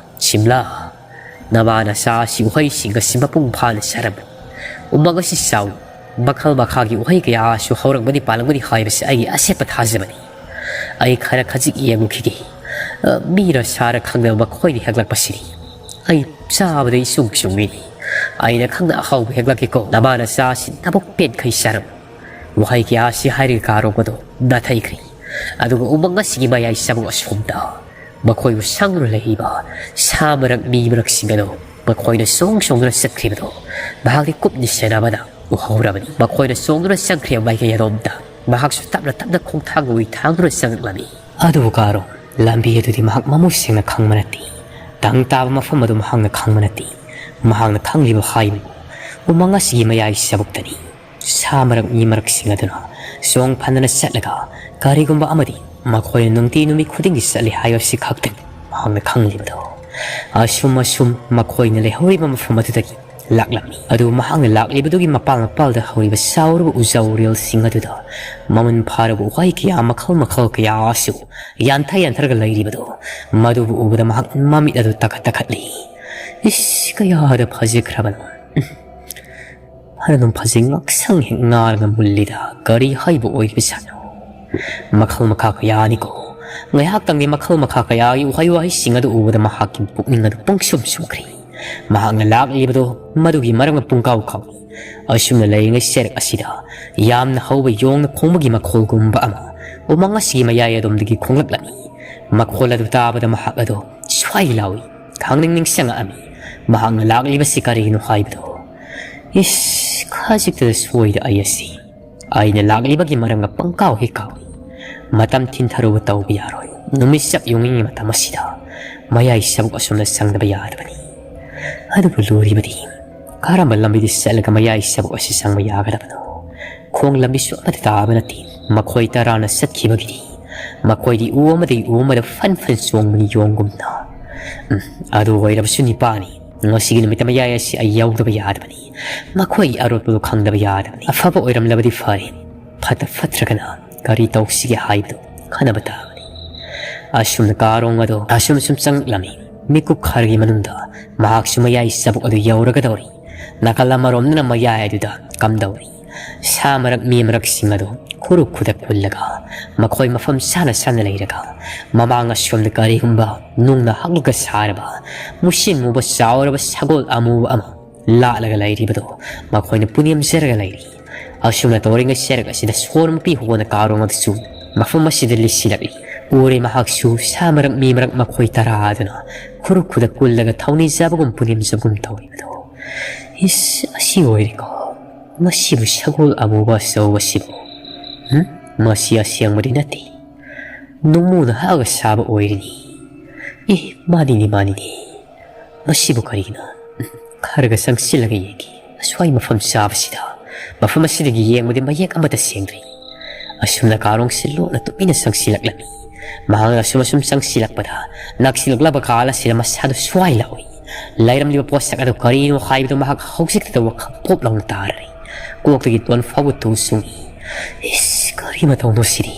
ꯁꯤꯝꯂꯥ, ꯅꯃꯥ ꯅꯆꯥ ꯑꯁꯤ ꯎꯍꯩꯁꯤꯡ ꯑꯁꯤ ꯃꯄꯨꯡ ꯐꯥꯅ ꯆꯥꯔꯝꯃꯨ꯫ ꯎꯃꯪ ꯑꯁꯤ ꯆꯥꯎ꯫ ꯃꯈꯜ ꯃꯈꯥꯒꯤ ꯎꯍꯩ ꯀꯌꯥꯁꯨ ꯍꯧꯔꯝꯒꯅꯤ, ꯄꯥꯜꯂꯝꯒꯅꯤ ꯍꯥꯏꯕꯁꯤ ꯑꯩꯒꯤ ꯑꯁꯦꯠꯄ ꯊꯥꯖꯕꯅꯤ꯫ ꯑꯩ ꯈꯔ ꯈꯖꯤꯛ ꯌꯦꯡꯉꯨꯈꯤꯒꯦ꯫ ꯑ, ꯃꯤꯔ ꯁꯥꯔ ꯈꯪꯗꯕ ꯃꯈꯣꯏꯅ ꯍꯦꯛꯂꯛꯄꯁꯤꯗꯤ ꯑꯩ ꯆꯥꯕꯗ ꯏꯆꯨꯡ ꯆꯨꯡꯉꯤꯅꯤ꯫ ꯑꯩꯅ ꯈꯪꯅ ꯑꯍꯥꯎꯕ ꯍꯦꯛꯂꯛꯀꯦꯀꯣ꯫ ꯅꯃꯥ ꯅꯆꯥ ꯑꯁꯤ ꯅꯕꯨꯛ ꯄꯦꯟꯈꯩ ꯆꯥꯔꯝꯃꯨ꯫" ꯎꯍꯩ ꯀꯌꯥ ꯑꯁꯤ ꯍꯥꯏꯔꯒ ꯀꯥꯔꯣꯡ ꯑꯗꯨ ꯅꯥꯊꯩꯈ꯭ꯔꯦ꯫ ꯑꯗꯨꯒ ꯎꯃꯪ ꯑꯁꯤꯒꯤ ꯃꯌꯥꯏ ꯆꯕꯨꯛ ꯑꯁꯣꯝꯗ ꯃꯈꯣꯏꯕꯨ ꯁꯪꯗꯨꯅ ꯂꯩꯔꯤꯕ ꯁꯥ ꯃꯔꯛ, ꯃꯤ ꯃꯔꯛꯁꯤꯡ ꯑꯗꯨ ꯃꯈꯣꯏꯅ ꯆꯣꯡ ꯆꯣꯡꯗꯨꯅ ꯆꯠꯈ꯭ꯔꯤꯕꯗꯨ ꯃꯍꯥꯛꯇꯤ ꯀꯨꯞꯅ ꯁꯦꯟꯅꯕꯅ ꯎꯍꯧꯔꯕꯅꯤ꯫ ꯃꯈꯣꯏꯅ ꯆꯣꯡꯗꯨꯅ ꯆꯪꯈ꯭ꯔꯤꯕ ꯃꯥꯏꯀꯩ ꯑꯗꯣꯝꯗ ꯃꯍꯥꯛꯁꯨ ꯇꯞꯅ ꯇꯞꯅ ꯈꯣꯡꯊꯥꯡ ꯑꯣꯏ ꯊꯥꯡꯗꯨꯅ ꯆꯪꯂꯛꯂꯝꯃꯤ꯫ ꯑꯗꯨꯕꯨ ꯀꯥꯔꯣꯡ, ꯂꯝꯕꯤ ꯑꯗꯨꯗꯤ ꯃꯍꯥꯛ ꯃꯃꯨꯠ ꯁꯦꯡꯅ ꯈꯪꯕ ꯅꯠꯇꯦ꯫ ꯇꯪ ꯇꯥꯕ ꯃꯐꯝ ꯑꯗꯨ ꯃꯍꯥꯛꯅ ꯈꯪꯕ ꯅꯠꯇꯦ꯫ ꯃꯍꯥꯛꯅ ꯈꯪꯂꯤꯕ ꯍꯥꯏꯕꯨ ꯎꯃꯪ ꯑꯁꯤꯒꯤ ꯃꯌꯥꯏ ꯆꯕꯨꯛꯇꯅꯤ꯫ ꯁꯥ ꯃꯔꯛ, ꯃꯤ ꯃꯔꯛꯁꯤꯡ ꯑꯗꯨꯅ ꯆꯣꯡ ꯐꯟꯗꯅ ꯆꯠꯂꯒ ꯀꯔꯤꯒꯨꯝꯕ ꯑꯃꯗꯤ ꯃꯈꯣꯏꯅ ꯅꯨꯡꯇꯤ ꯅꯨꯃꯤꯠ ꯈꯨꯗꯤꯡꯒꯤ ꯆꯠꯂꯤ ꯍꯥꯏꯕꯁꯤ ꯈꯛꯇꯅꯤ ꯃꯍꯥꯛꯅ ꯈꯪꯂꯤꯕꯗꯨ꯫ ꯑꯁꯨꯝ ꯑꯁꯨꯝ ꯃꯈꯣꯏꯅ ꯂꯩꯍꯧꯔꯤꯕ ꯃꯐꯝ ꯑꯗꯨꯗꯒꯤ ꯂꯥꯛꯂꯝꯃꯤ꯫ ꯑꯗꯨ ꯃꯍꯥꯛꯅ ꯂꯥꯛꯂꯤꯕꯗꯨꯒꯤ ꯃꯄꯥꯜ ꯃꯄꯥꯜꯗ ꯍꯧꯔꯤꯕ ꯆꯥꯎꯔꯕ ꯎꯖꯥꯎꯔꯦꯜꯁꯤꯡ ꯑꯗꯨꯗ ꯃꯃꯨꯟ ꯐꯥꯔꯕ ꯎꯍꯩ ꯀꯌꯥ, ꯃꯈꯜ ꯃꯈꯜ ꯀꯌꯥꯁꯨ ꯌꯥꯟꯊ ꯌꯥꯟꯊꯔꯒ ꯂꯩꯔꯤꯕꯗꯨ, ꯃꯗꯨꯕꯨ ꯎꯕꯗ ꯃꯍꯥꯛ ꯃꯃꯤꯠ ꯑꯗꯨ ꯇꯥꯈꯠ ꯇꯥꯈꯠꯂꯤ꯫ ꯏꯁ, ꯀꯌꯥꯗ ꯐꯖꯈ꯭ꯔꯕꯅꯣ! ꯐꯅꯗꯨꯝ ꯐꯖꯩ, ꯉꯛꯁꯪ ꯍꯦꯛ ꯉꯥꯔꯒ ꯃꯨꯜꯂꯤꯗ꯫ ꯀꯔꯤ ꯍꯩꯕ ꯑꯣꯏꯕꯖꯥꯠꯅꯣ? ꯃꯈꯜ ꯃꯈꯥ ꯀꯌꯥꯅꯤꯀꯣ꯫ ꯉꯥꯏꯍꯥꯛꯇꯪꯗꯤ ꯃꯈꯜ ꯃꯈꯥ ꯀꯌꯥꯒꯤ ꯎꯍꯩ ꯋꯥꯍꯩꯁꯤꯡ ꯑꯗꯨ ꯎꯕꯗ ꯃꯍꯥꯛꯀꯤ ꯄꯨꯛꯅꯤꯡ ꯑꯗꯨ ꯄꯨꯡꯁꯨꯝ ꯁꯨꯝꯈ꯭ꯔꯦ꯫ ꯃꯍꯥꯛꯅ ꯂꯥꯛꯂꯤꯕꯗꯨ ꯃꯗꯨꯒꯤ ꯃꯔꯝꯅ ꯄꯨꯡꯀꯥꯎ ꯀꯥꯎꯏ꯫ ꯑꯁꯨꯝꯅ ꯂꯩꯔꯤꯉꯩ ꯆꯩꯔꯛ ꯑꯁꯤꯗ ꯌꯥꯝꯅ ꯍꯧꯕ ꯌꯣꯡꯅ ꯈꯣꯡꯕꯒꯤ ꯃꯈꯣꯜꯒꯨꯝꯕ ꯑꯃ ꯎꯃꯪ ꯑꯁꯤꯒꯤ ꯃꯌꯥꯏ ꯑꯗꯣꯝꯗꯒꯤ ꯈꯣꯡꯂꯛꯂꯝꯃꯤ꯫ ꯃꯈꯣꯜ ꯑꯗꯨ ꯇꯥꯕꯗ ꯃꯍꯥꯛ ꯑꯗꯨ ꯁ꯭ꯋꯥꯏ ꯂꯥꯎꯏ꯫ ꯈꯪꯅꯤꯡ ꯅꯤꯡꯁꯤꯡꯉꯛꯑꯝꯃꯤ꯫ ꯃꯍꯥꯛꯅ ꯂꯥꯛꯂꯤꯕꯁꯤ ꯀꯔꯤꯒꯤꯅꯣ ꯍꯥꯏꯕꯗꯨ꯫ ꯏꯁ, ꯈꯖꯤꯛꯇꯗ ꯁꯣꯏꯗ ꯑꯩ ꯑꯁꯤ꯫ ꯑꯩꯅ ꯂꯥꯛꯂꯤꯕꯒꯤ ꯃꯔꯝꯒ ꯄꯪꯀꯥꯎ ꯍꯦꯛ ꯀꯥꯎꯏ꯫ ꯃꯇꯝ ꯊꯤꯟꯊꯔꯨꯕ ꯇꯧꯕ ꯌꯥꯔꯣꯏ꯫ ꯅꯨꯃꯤꯠ ꯆꯞ ꯌꯨꯡꯉꯤꯉꯩ ꯃꯇꯝ ꯑꯁꯤꯗ ꯃꯌꯥꯏ ꯆꯕꯨꯛ ꯑꯁꯣꯝꯗ ꯆꯪꯗꯕ ꯌꯥꯗꯕꯅꯤ꯫ ꯑꯗꯨꯕꯨ ꯂꯨꯔꯤꯕꯗꯤ ꯀꯔꯝꯕ ꯂꯝꯕꯤꯗ ꯆꯠꯂꯒ ꯃꯌꯥꯏ ꯆꯕꯨꯛ ꯑꯁꯤ ꯆꯪꯕ ꯌꯥꯒꯗꯕꯅꯣ? ꯈꯣꯡ ꯂꯝꯕꯤꯁꯨ ꯑꯃꯠꯇ ꯇꯥꯕ ꯅꯠꯇꯦ꯫ ꯃꯈꯣꯏ ꯇꯔꯥꯅ ꯆꯠꯈꯤꯕꯒꯤꯗꯤ ꯃꯈꯣꯏꯗꯤ ꯎ ꯑꯃꯗꯒꯤ ꯎ ꯑꯃꯗ ꯐꯟ ꯐꯟ ꯆꯣꯡꯕꯅꯤ ꯌꯣꯡꯒꯨꯝꯅ꯫ ꯎꯝ, ꯑꯗꯨ ꯑꯣꯏꯔꯕꯁꯨ ꯅꯤꯄꯥꯅꯤ꯫ ꯉꯁꯤꯒꯤ ꯅꯨꯃꯤꯠꯇ ꯃꯌꯥꯏ ꯑꯁꯤ ꯑꯩ ꯌꯧꯗꯕ ꯌꯥꯗꯕꯅꯤ꯫ ꯃꯈꯣꯏꯒꯤ ꯑꯔꯣꯠꯄꯗꯨ ꯈꯪꯗꯕ ꯌꯥꯗꯕꯅꯤ꯫ ꯑꯐꯕ ꯑꯣꯏꯔꯝꯂꯕꯗꯤ ꯐꯔꯦ꯫ ꯐꯠꯇ ꯐꯠꯇ꯭ꯔꯒꯅ ꯀꯔꯤ ꯇꯧꯁꯤꯒꯦ ꯍꯥꯏꯕꯗꯨ ꯈꯟꯅꯕ ꯇꯥꯕꯅꯤ꯫ ꯑꯁꯨꯝꯅ ꯀꯥꯔꯣꯡ ꯑꯗꯨ ꯑꯁꯨꯝ ꯑꯁꯨꯝ ꯆꯪꯂꯛꯂꯝꯃꯤ꯫ ꯃꯤꯀꯨꯞ ꯈꯔꯒꯤ ꯃꯅꯨꯡꯗ ꯃꯍꯥꯛꯁꯨ ꯃꯌꯥꯏ ꯆꯕꯨꯛ ꯑꯗꯨ ꯌꯧꯔꯒꯗꯧꯔꯤ꯫ ꯅꯥꯀꯜ ꯑꯃꯔꯣꯝꯗꯅ ꯃꯌꯥꯏ ꯑꯗꯨꯗ ꯀꯝꯗꯧꯔꯤ꯫ ꯁꯥ ꯃꯔꯛ ꯃꯤ ꯃꯔꯛꯁꯤꯡ ꯑꯗꯨ ꯈꯨꯔꯨ ꯈꯨꯗꯛ ꯀꯨꯜꯂꯒ ꯃꯈꯣꯏ ꯃꯐꯝ ꯆꯥꯅ ꯆꯥꯅ ꯂꯩꯔꯒ ꯃꯃꯥꯡ ꯑꯁꯣꯝꯗ ꯀꯔꯤꯒꯨꯝꯕ ꯅꯨꯡꯅ ꯍꯛꯂꯒ ꯁꯥꯔꯕ ꯃꯨꯁꯤꯟ ꯃꯨꯕ ꯆꯥꯎꯔꯕ ꯁꯒꯣꯜ ꯑꯃꯨꯕ ꯑꯃ ꯂꯥꯠꯂꯒ ꯂꯩꯔꯤꯕꯗꯨ ꯃꯈꯣꯏꯅ ꯄꯨꯅꯦꯝꯖꯔꯒ ꯂꯩꯔꯤ꯫ ꯑꯁꯨꯝꯅ ꯇꯧꯔꯤꯉꯩ ꯆꯔꯛ ꯑꯁꯤꯗ ꯁꯣꯔ ꯃꯄꯤ ꯍꯣꯅ ꯀꯥꯔꯣꯡ ꯑꯗꯨꯁꯨ ꯃꯐꯝ ꯑꯁꯤꯗ ꯂꯤꯠꯁꯤꯜꯂꯛꯏ꯫ ꯎꯔꯦ ꯃꯍꯥꯛꯁꯨ ꯁꯥ ꯃꯔꯛ ꯃꯤ ꯃꯔꯛ ꯃꯈꯣꯏ ꯇꯔꯥ ꯑꯗꯨꯅ ꯈꯨꯔꯨ ꯈꯨꯗꯛ ꯀꯨꯜꯂꯒ ꯊꯧꯅꯤꯖꯕꯒꯨꯝ ꯄꯨꯅꯦꯝꯖꯕꯒꯨꯝ ꯇꯧꯔꯤꯕꯗꯨ꯫ ꯏꯁ, ꯑꯁꯤ ꯑꯣꯏꯔꯦꯀꯣ꯫ ꯃꯁꯤꯕꯨ ꯁꯒꯣꯜ ꯑꯃꯨꯕ ꯑꯆꯧꯕꯁꯤꯕꯨ꯫ ꯎꯝ? ꯃꯁꯤ ꯑꯁꯦꯡꯕꯗꯤ ꯅꯠꯇꯦ꯫ ꯅꯨꯡꯃꯨꯅ ꯍꯛꯑꯒ ꯁꯥꯕ ꯑꯣꯏꯔꯤꯅꯤ꯫ ꯑꯦ, ꯃꯥꯅꯤꯅꯦ, ꯃꯥꯅꯤꯅꯦ꯫ ꯃꯁꯤꯕꯨ ꯀꯔꯤꯒꯤꯅꯣ? ꯎꯝ, ꯈꯔꯒ ꯆꯪꯁꯤꯜꯂꯒ ꯌꯦꯡꯒꯦ꯫ ꯑꯁ꯭ꯋꯥꯏ ꯃꯐꯝ ꯆꯥꯕꯁꯤꯗ꯫ ꯃꯐꯝ ꯑꯁꯤꯗꯒꯤ ꯌꯦꯡꯕꯗꯤ ꯃꯌꯦꯛ ꯑꯃꯠꯇ ꯁꯦꯡꯗ꯭ꯔꯤ꯫ ꯑꯁꯨꯝꯅ ꯀꯥꯔꯣꯡꯁꯤ ꯂꯣꯟꯅ ꯇꯨꯃꯤꯟꯅ ꯆꯪꯁꯤꯜꯂꯛꯂꯝꯃꯤ꯫ ꯃꯍꯥꯛꯅ ꯑꯁꯨꯝ ꯑꯁꯨꯝ ꯆꯪꯁꯤꯜꯂꯛꯄꯗ ꯅꯛꯁꯤꯜꯂꯛꯂꯕ ꯀꯥꯜ ꯑꯁꯤꯗ ꯃꯁꯥꯗꯨ ꯁ꯭ꯋꯥꯏ ꯂꯥꯎꯏ꯫ ꯂꯩꯔꯝꯂꯤꯕ ꯄꯣꯠꯁꯛ ꯑꯗꯨ ꯀꯔꯤꯅꯣ ꯍꯥꯏꯕꯗꯨ ꯃꯍꯥꯛ ꯍꯧꯖꯤꯛꯇꯗ ꯋꯥꯈꯜ ꯄꯣꯞ ꯂꯥꯎꯅ ꯇꯥꯔꯔꯤ꯫ ꯀꯣꯛꯇꯒꯤ ꯇꯣꯟ ꯐꯥꯎꯕ ꯇꯨ ꯆꯨꯡꯏ꯫ ꯏꯁ, ꯀꯔꯤ ꯃꯇꯧꯅꯣ ꯁꯤꯗꯤ?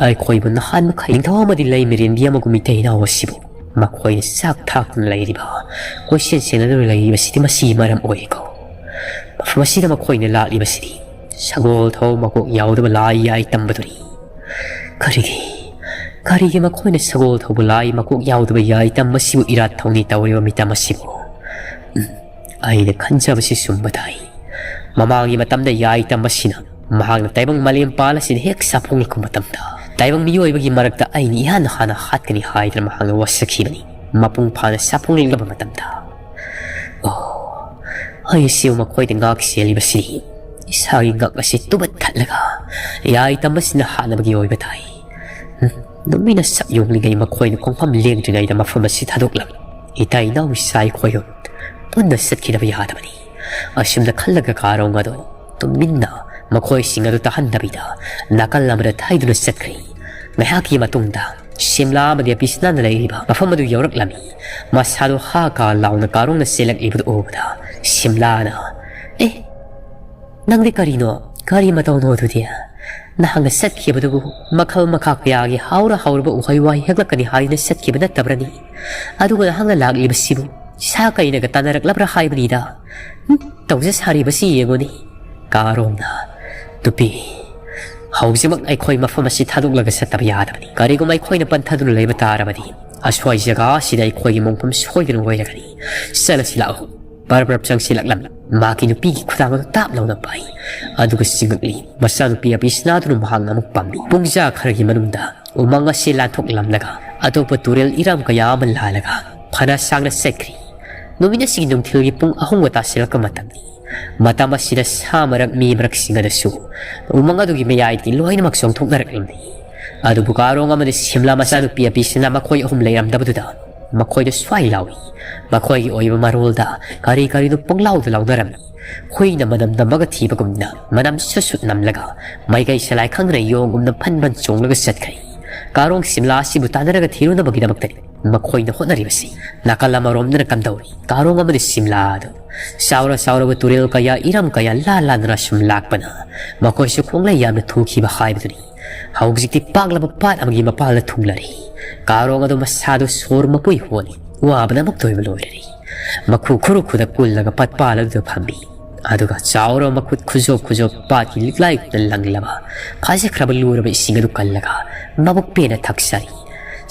ꯑꯩꯈꯣꯏꯕꯨ ꯅꯍꯥꯟ ꯃꯈꯩ ꯅꯤꯡꯊꯧ ꯑꯃꯗꯤ ꯂꯩ ꯃꯤꯔꯦꯟꯕꯤ ꯑꯃꯒꯨꯝ ꯏꯇꯩ ꯏꯅꯥꯎ ꯑꯁꯤꯕꯨ ꯃꯈꯣꯏꯅ ꯆꯥꯛ ꯊꯥꯛꯇꯨꯅ ꯂꯩꯔꯤꯕ, ꯀꯣꯏꯁꯦꯟ ꯁꯦꯟꯅꯗꯨꯅ ꯂꯩꯔꯤꯕꯁꯤꯗꯤ ꯃꯁꯤꯒꯤ ꯃꯔꯝ ꯑꯣꯏꯔꯦꯀꯣ꯫ ꯃꯐꯝ ꯑꯁꯤꯗ ꯃꯈꯣꯏꯅ ꯂꯥꯛꯂꯤꯕꯁꯤꯗꯤ ꯁꯒꯣꯜ ꯊꯧ ꯃꯀꯣꯛ ꯌꯥꯎꯗꯕ ꯂꯥꯏ ꯌꯥꯏ ꯇꯝꯕꯗꯨꯅꯤ꯫ ꯀꯔꯤꯒꯤ, ꯀꯔꯤꯒꯤ ꯃꯈꯣꯏꯅ ꯁꯒꯣꯜ ꯊꯧꯕ ꯂꯥꯏ ꯃꯀꯣꯛ ꯌꯥꯎꯗꯕ ꯌꯥꯏ ꯇꯝꯕꯁꯤꯕꯨ ꯏꯔꯥꯠ ꯊꯧꯅꯤ ꯇꯧꯔꯤꯕ ꯃꯤꯇꯝ ꯑꯁꯤꯕꯨ? ꯎꯝ, ꯑꯩꯅ ꯈꯟꯖꯕꯁꯤ ꯆꯨꯝꯕ ꯇꯥꯏ꯫ ꯃꯃꯥꯡꯒꯤ ꯃꯇꯝꯗ ꯌꯥꯏ ꯇꯝꯕꯁꯤꯅ ꯃꯍꯥꯛꯅ ꯇꯥꯏꯕꯪ ꯃꯥꯂꯦꯝ ꯄꯥꯜ ꯑꯁꯤꯗ ꯍꯦꯛ ꯆꯥꯐꯣꯡꯂꯛꯄ ꯃꯇꯝꯗ, ꯇꯥꯏꯕꯪ ꯃꯤꯑꯣꯏꯕꯒꯤ ꯃꯔꯛꯇ ꯑꯩꯅ ꯏꯍꯥꯟ ꯍꯥꯟꯅ ꯍꯥꯠꯀꯅꯤ ꯍꯥꯏꯗꯅ ꯃꯍꯥꯛꯅ ꯋꯥꯁꯛꯈꯤꯕꯅꯤ꯫ ꯃꯄꯨꯡ ꯐꯥꯅ ꯆꯥꯐꯣꯡꯂꯛꯂꯕ ꯃꯇꯝꯗ꯫ ꯑꯣ, ꯑꯩꯁꯨ ꯃꯈꯣꯏꯗ ꯉꯥꯛ ꯆꯦꯜꯂꯤꯕꯁꯤꯅꯤ꯫ ꯏꯁꯥꯒꯤ ꯉꯛ ꯑꯁꯤ ꯇꯨꯕꯠ ꯊꯠꯂꯒ ꯌꯥꯏ ꯇꯝꯕꯁꯤꯅ ꯍꯥꯠꯅꯕꯒꯤ ꯑꯣꯏꯕ ꯇꯥꯏ꯫ ꯎꯝ, ꯅꯨꯃꯤꯠꯅ ꯁꯛ ꯌꯣꯛꯂꯤꯉꯩ ꯃꯈꯣꯏꯅ ꯈꯣꯡꯐꯝ ꯂꯦꯡꯗ꯭ꯔꯤꯉꯩꯗ ꯃꯐꯝ ꯑꯁꯤ ꯊꯥꯗꯣꯛꯂꯝꯃꯤ꯫ ꯏꯇꯥ ꯏꯅꯥꯎ ꯏꯆꯥ ꯑꯩꯈꯣꯏ ꯄꯨꯟꯅ ꯆꯠꯈꯤꯗꯕ ꯌꯥꯗꯕꯅꯤ꯫ ꯑꯁꯨꯝꯅ ꯈꯜꯂꯒ ꯀꯥꯔꯣꯡ ꯑꯗꯣ ꯇꯨꯃꯤꯟꯅ ꯃꯈꯣꯏꯁꯤꯡ ꯑꯗꯨ ꯇꯥꯍꯟꯗꯕꯤꯗ ꯅꯥꯀꯜ ꯑꯃꯗ ꯊꯩꯗꯨꯅ ꯆꯠꯈ꯭ꯔꯦ꯫ ꯉꯥꯏꯍꯥꯛꯀꯤ ꯃꯇꯨꯡꯗ ꯁꯤꯝꯂꯥ ꯑꯃꯗꯤ ꯕꯤꯁꯅꯥꯅ ꯂꯩꯔꯤꯕ ꯃꯐꯝ ꯑꯗꯨ ꯌꯧꯔꯛꯂꯝꯃꯤ꯫ ꯃꯁꯥꯗꯣ ꯍꯥ ꯀꯥ ꯂꯥꯎꯅ ꯀꯥꯔꯣꯡꯅ ꯆꯦꯜꯂꯛꯂꯤꯕꯗꯨ ꯎꯕꯗ ꯁꯤꯝꯂꯥꯅ, "ꯑꯦ, ꯅꯪꯗꯤ ꯀꯔꯤꯅꯣ? ꯀꯔꯤ ꯃꯇꯧꯅꯣ ꯑꯗꯨꯗꯤ? ꯅꯍꯥꯛꯅ ꯆꯠꯈꯤꯕꯗꯨꯕꯨ ꯃꯈꯜ ꯃꯈꯥ ꯀꯌꯥꯒꯤ ꯍꯥꯎꯔ ꯍꯥꯎꯔꯕ ꯎꯍꯩ ꯋꯥꯍꯩ ꯍꯦꯛꯂꯛꯀꯅꯤ ꯍꯥꯏꯗꯨꯅ ꯆꯠꯈꯤꯕ ꯅꯠꯇꯕ꯭ꯔꯅꯤ? ꯑꯗꯨꯒ ꯅꯍꯥꯛꯅ ꯂꯥꯛꯂꯤꯕꯁꯤꯕꯨ ꯁꯥ ꯀꯩꯅꯒ ꯇꯥꯟꯅꯔꯛꯂꯕ꯭ꯔꯥ ꯍꯥꯏꯕꯅꯤꯗ꯫ ꯍꯨꯝ, ꯇꯧꯖ ꯁꯥꯔꯤꯕꯁꯤ ꯌꯦꯡꯉꯨꯅꯤ꯫ ꯀꯥꯔꯣꯡꯅ, ꯅꯨꯄꯤ, ꯍꯧꯖꯤꯛꯃꯛ ꯑꯩꯈꯣꯏ ꯃꯐꯝ ꯑꯁꯤ ꯊꯥꯗꯣꯛꯂꯒ ꯆꯠꯇꯕ ꯌꯥꯗꯕꯅꯤ꯫ ꯀꯔꯤꯒꯨꯝꯕ ꯑꯩꯈꯣꯏꯅ ꯄꯟꯊꯗꯨꯅ ꯂꯩꯕ ꯇꯥꯔꯕꯗꯤ ꯑꯁ꯭ꯋꯥꯏ ꯖꯒꯥ ꯑꯁꯤꯗ ꯑꯩꯈꯣꯏꯒꯤ ꯃꯣꯡꯐꯝ ꯁꯣꯏꯗꯅ ꯑꯣꯏꯔꯒꯅꯤ꯫ ꯆꯠꯂꯁꯤ ꯂꯥꯛꯑꯣ꯫ ꯕꯔ ꯕꯔ ꯆꯪꯁꯤꯜꯂꯛꯂꯝꯃꯤ꯫ ꯃꯍꯥꯛꯀꯤ ꯅꯨꯄꯤꯒꯤ ꯈꯨꯗꯥꯡ ꯑꯗꯨ ꯇꯥꯞ ꯂꯥꯎꯅ ꯄꯥꯏ꯫ ꯑꯗꯨꯒ ꯆꯤꯡꯉꯛꯂꯤ꯫ ꯃꯆꯥꯅꯨꯄꯤ ꯑꯕꯤꯁꯅꯥꯗꯨꯅ ꯃꯍꯥꯛꯅ ꯑꯃꯨꯛ ꯄꯥꯝꯃꯤ꯫ ꯄꯨꯡꯖꯥ ꯈꯔꯒꯤ ꯃꯅꯨꯡꯗ ꯎꯃꯪ ꯑꯁꯤ ꯂꯥꯟꯊꯣꯛꯂꯝꯂꯒ ꯑꯇꯣꯞꯄ ꯇꯨꯔꯦꯜ ꯏꯔꯝ ꯀꯌꯥ ꯑꯃ ꯂꯥꯜꯂꯒ ꯐꯅ ꯁꯥꯡꯅ ꯆꯠꯈ꯭ꯔꯤ꯫ ꯅꯨꯃꯤꯠ ꯑꯁꯤꯒꯤ ꯅꯨꯡꯊꯤꯜꯒꯤ ꯄꯨꯡ ꯑꯍꯨꯝꯒ ꯇꯥꯁꯤꯜꯂꯛꯄ ꯃꯇꯝꯅꯤ꯫ ꯃꯇꯝ ꯑꯁꯤꯗ ꯁꯥ ꯃꯔꯛ, ꯃꯤ ꯃꯔꯛꯁꯤꯡ ꯑꯗꯨꯁꯨ ꯎꯃꯪ ꯑꯗꯨꯒꯤ ꯃꯌꯥꯏꯗꯒꯤ ꯂꯣꯏꯅꯃꯛ ꯆꯣꯡꯊꯣꯛꯅꯔꯛꯂꯝꯃꯤ꯫ ꯑꯗꯨꯕꯨ ꯀꯥꯔꯣꯡ ꯑꯃꯗꯤ ꯁꯤꯝꯂꯥ ꯃꯆꯥꯅꯨꯄꯤ ꯑꯕꯤꯁꯅꯥ ꯃꯈꯣꯏ ꯑꯍꯨꯝ ꯂꯩꯔꯝꯗꯕꯗꯨꯗ ꯃꯈꯣꯏꯗ ꯁ꯭ꯋꯥꯏ ꯂꯥꯎꯏ꯫ ꯃꯈꯣꯏꯒꯤ ꯑꯣꯏꯕ ꯃꯔꯣꯜꯗ ꯀꯔꯤ ꯀꯔꯤꯅꯣ ꯄꯨꯡꯂꯥꯎꯗ ꯂꯥꯎꯅꯔꯝꯃꯤ꯫ ꯍꯨꯏꯅ ꯃꯅꯝ ꯅꯝꯃꯒ ꯊꯤꯕꯒꯨꯝꯅ ꯃꯅꯝ ꯁꯨꯠ ꯁꯨꯠ ꯅꯝꯂꯒ ꯃꯩꯀꯩ ꯁꯂꯥꯏ ꯈꯪꯗꯅ ꯌꯣꯡꯒꯨꯝꯅ ꯐꯟ ꯐꯟ ꯆꯣꯡꯂꯒ ꯆꯠꯈ꯭ꯔꯦ꯫ ꯀꯥꯔꯣꯡ ꯁꯤꯝꯂꯥ ꯑꯁꯤꯕꯨ ꯇꯥꯟꯅꯔꯒ ꯊꯤꯔꯨꯅꯕꯒꯤꯗꯃꯛꯇꯅꯤ ꯃꯈꯣꯏꯅ ꯍꯣꯠꯅꯔꯤꯕꯁꯤ꯫ ꯅꯥꯀꯜ ꯑꯃꯔꯣꯝꯗꯅ ꯀꯝꯗꯧꯔꯤ? ꯀꯥꯔꯣꯡ ꯑꯃꯗꯤ ꯁꯤꯝꯂꯥ ꯑꯗꯨ ꯆꯥꯎꯔ ꯆꯥꯎꯔꯕ ꯇꯨꯔꯦꯜ ꯀꯌꯥ, ꯏꯔꯝ ꯀꯌꯥ ꯂꯥꯟ ꯂꯥꯟꯗꯨꯅ ꯁꯨꯝ ꯂꯥꯛꯄꯅ ꯃꯈꯣꯏꯁꯨ ꯈꯣꯡꯂꯩ ꯌꯥꯝꯅ ꯊꯨꯈꯤꯕ ꯍꯥꯏꯕꯗꯨꯅꯤ꯫ ꯍꯧꯖꯤꯛꯇꯤ ꯄꯥꯛꯂꯕ ꯄꯥꯠ ꯑꯃꯒꯤ ꯃꯄꯥꯜꯗ ꯊꯨꯡꯂꯔꯦ꯫ ꯀꯥꯔꯣꯡ ꯑꯗꯨ ꯃꯁꯥꯗꯨ ꯁꯣꯔ ꯃꯄꯨꯏ ꯍꯣꯜꯂꯤ꯫ ꯋꯥꯕꯅ ꯑꯃꯨꯛꯇ ꯑꯣꯏꯕ ꯂꯣꯏꯔꯔꯦ꯫ ꯃꯈꯨ ꯈꯨꯔꯨ ꯈꯨꯗ ꯀꯨꯜꯂꯒ ꯄꯠꯄꯥꯜ ꯑꯗꯨꯗ ꯐꯝꯃꯤ꯫ ꯑꯗꯨꯒ ꯆꯥꯎꯔꯕ ꯃꯈꯨꯠ ꯈꯨꯖꯣꯞ ꯈꯨꯖꯣꯞ ꯄꯥꯠꯀꯤ ꯂꯤꯛꯂꯥꯏꯒꯨꯝꯅ ꯂꯪꯂꯕ ꯐꯥꯖꯈ꯭ꯔꯕ ꯂꯨꯔꯕ ꯏꯁꯤꯡ ꯑꯗꯨ ꯀꯜꯂꯒ ꯃꯕꯨꯛ ꯄꯦꯟꯅ ꯊꯛꯆꯔꯤ꯫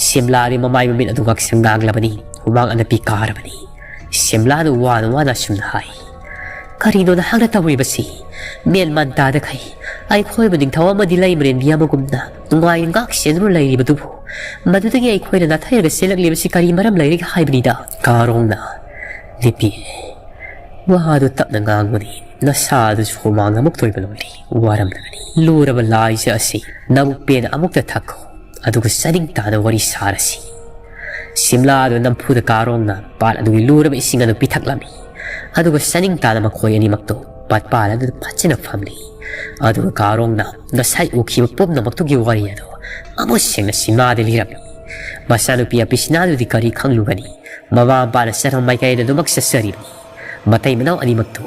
ꯁꯤꯝꯂꯥꯗꯤ ꯃꯃꯥꯏ ꯃꯃꯤꯠ ꯑꯗꯨ ꯉꯥꯛꯁꯪ ꯉꯥꯡꯂꯕꯅꯤ꯫ ꯍꯨꯃꯥꯡ ꯑꯅꯞꯄꯤ ꯀꯥꯔꯕꯅꯤ꯫ ꯁꯤꯝꯂꯥꯅ ꯋꯥꯅ ꯋꯥꯅ ꯑꯁꯨꯝꯅ ꯍꯥꯏ, "ꯀꯔꯤꯅꯣ ꯅꯍꯥꯛꯅ ꯇꯧꯔꯤꯕꯁꯤ? ꯃꯦꯟ ꯃꯥꯟ ꯇꯥꯗꯈꯩ ꯑꯩꯈꯣꯏꯕꯨ ꯅꯤꯡꯊꯧ ꯑꯃꯗꯤ ꯂꯩꯃꯔꯦꯟꯕꯤ ꯑꯃꯒꯨꯝꯅ ꯅꯨꯡꯉꯥꯏꯅ ꯉꯥꯛ ꯁꯦꯟꯗꯨꯅ ꯂꯩꯔꯤꯕꯗꯨꯕꯨ ꯃꯗꯨꯗꯒꯤ ꯑꯩꯈꯣꯏꯅ ꯅꯥꯊꯩꯔꯒ ꯆꯦꯜꯂꯛꯂꯤꯕꯁꯤ ꯀꯔꯤ ꯃꯔꯝ ꯂꯩꯔꯤꯒꯦ ꯍꯥꯏꯕꯅꯤꯗ?" ꯀꯥꯔꯣꯡꯅ, "ꯅꯨꯄꯤ, ꯋꯥꯗꯨ ꯇꯞꯅ ꯉꯥꯡꯕꯅꯤ꯫ ꯅꯁꯥ ꯑꯗꯨꯁꯨ ꯍꯨꯃꯥꯡ ꯑꯃꯨꯛ ꯇꯣꯏꯕ ꯂꯣꯏꯔꯦ꯫ ꯋꯥꯔꯝꯂꯒꯅꯤ꯫ ꯂꯨꯔꯕ ꯂꯥꯏꯖ ꯑꯁꯤ ꯅꯕꯨꯛ ꯄꯦꯟꯅ ꯑꯃꯨꯛꯇ ꯊꯛꯈꯣ꯫ ꯑꯗꯨꯒ ꯆꯥꯅꯤꯡ ꯇꯥꯅ ꯋꯥꯔꯤ ꯁꯥꯔꯁꯤ꯫ ꯁꯤꯝꯂꯥ ꯑꯗꯨ ꯅꯝꯐꯨꯗ ꯀꯥꯔꯣꯡꯅ ꯄꯥꯠ ꯑꯗꯨꯒꯤ ꯂꯨꯔꯕ ꯏꯁꯤꯡ ꯑꯗꯨ ꯄꯤꯊꯛꯂꯝꯃꯤ꯫ ꯑꯗꯨꯒ ꯆꯥꯅꯤꯡ ꯇꯥꯅ ꯃꯈꯣꯏ ꯑꯅꯤꯃꯛꯇꯨ ꯄꯥꯠꯄꯥꯜ ꯑꯗꯨꯗ ꯐꯖꯅ ꯐꯝꯂꯤ꯫ ꯑꯗꯨꯒ ꯀꯥꯔꯣꯡꯅ ꯉꯁꯥꯏ ꯎꯈꯤꯕ ꯄꯨꯝꯅꯃꯛꯇꯨꯒꯤ ꯋꯥꯔꯤ ꯑꯗꯨ ꯑꯃꯨꯛ ꯁꯦꯡꯅ ꯁꯤꯝꯂꯥꯗ ꯂꯤꯔꯝꯃꯤ꯫ ꯃꯆꯥꯅꯨꯄꯤ ꯑꯄꯤꯁꯤꯅꯥꯗꯨꯗꯤ ꯀꯔꯤ ꯈꯪꯂꯨꯒꯅꯤ? ꯃꯃꯥ ꯃꯄꯥꯅ ꯆꯠꯐꯝ ꯃꯥꯏꯀꯩꯗ ꯑꯗꯨꯃꯛ ꯆꯠꯆꯔꯤꯕꯅꯤ꯫ ꯃꯇꯩ ꯃꯅꯥꯎ ꯑꯅꯤꯃꯛꯇꯨ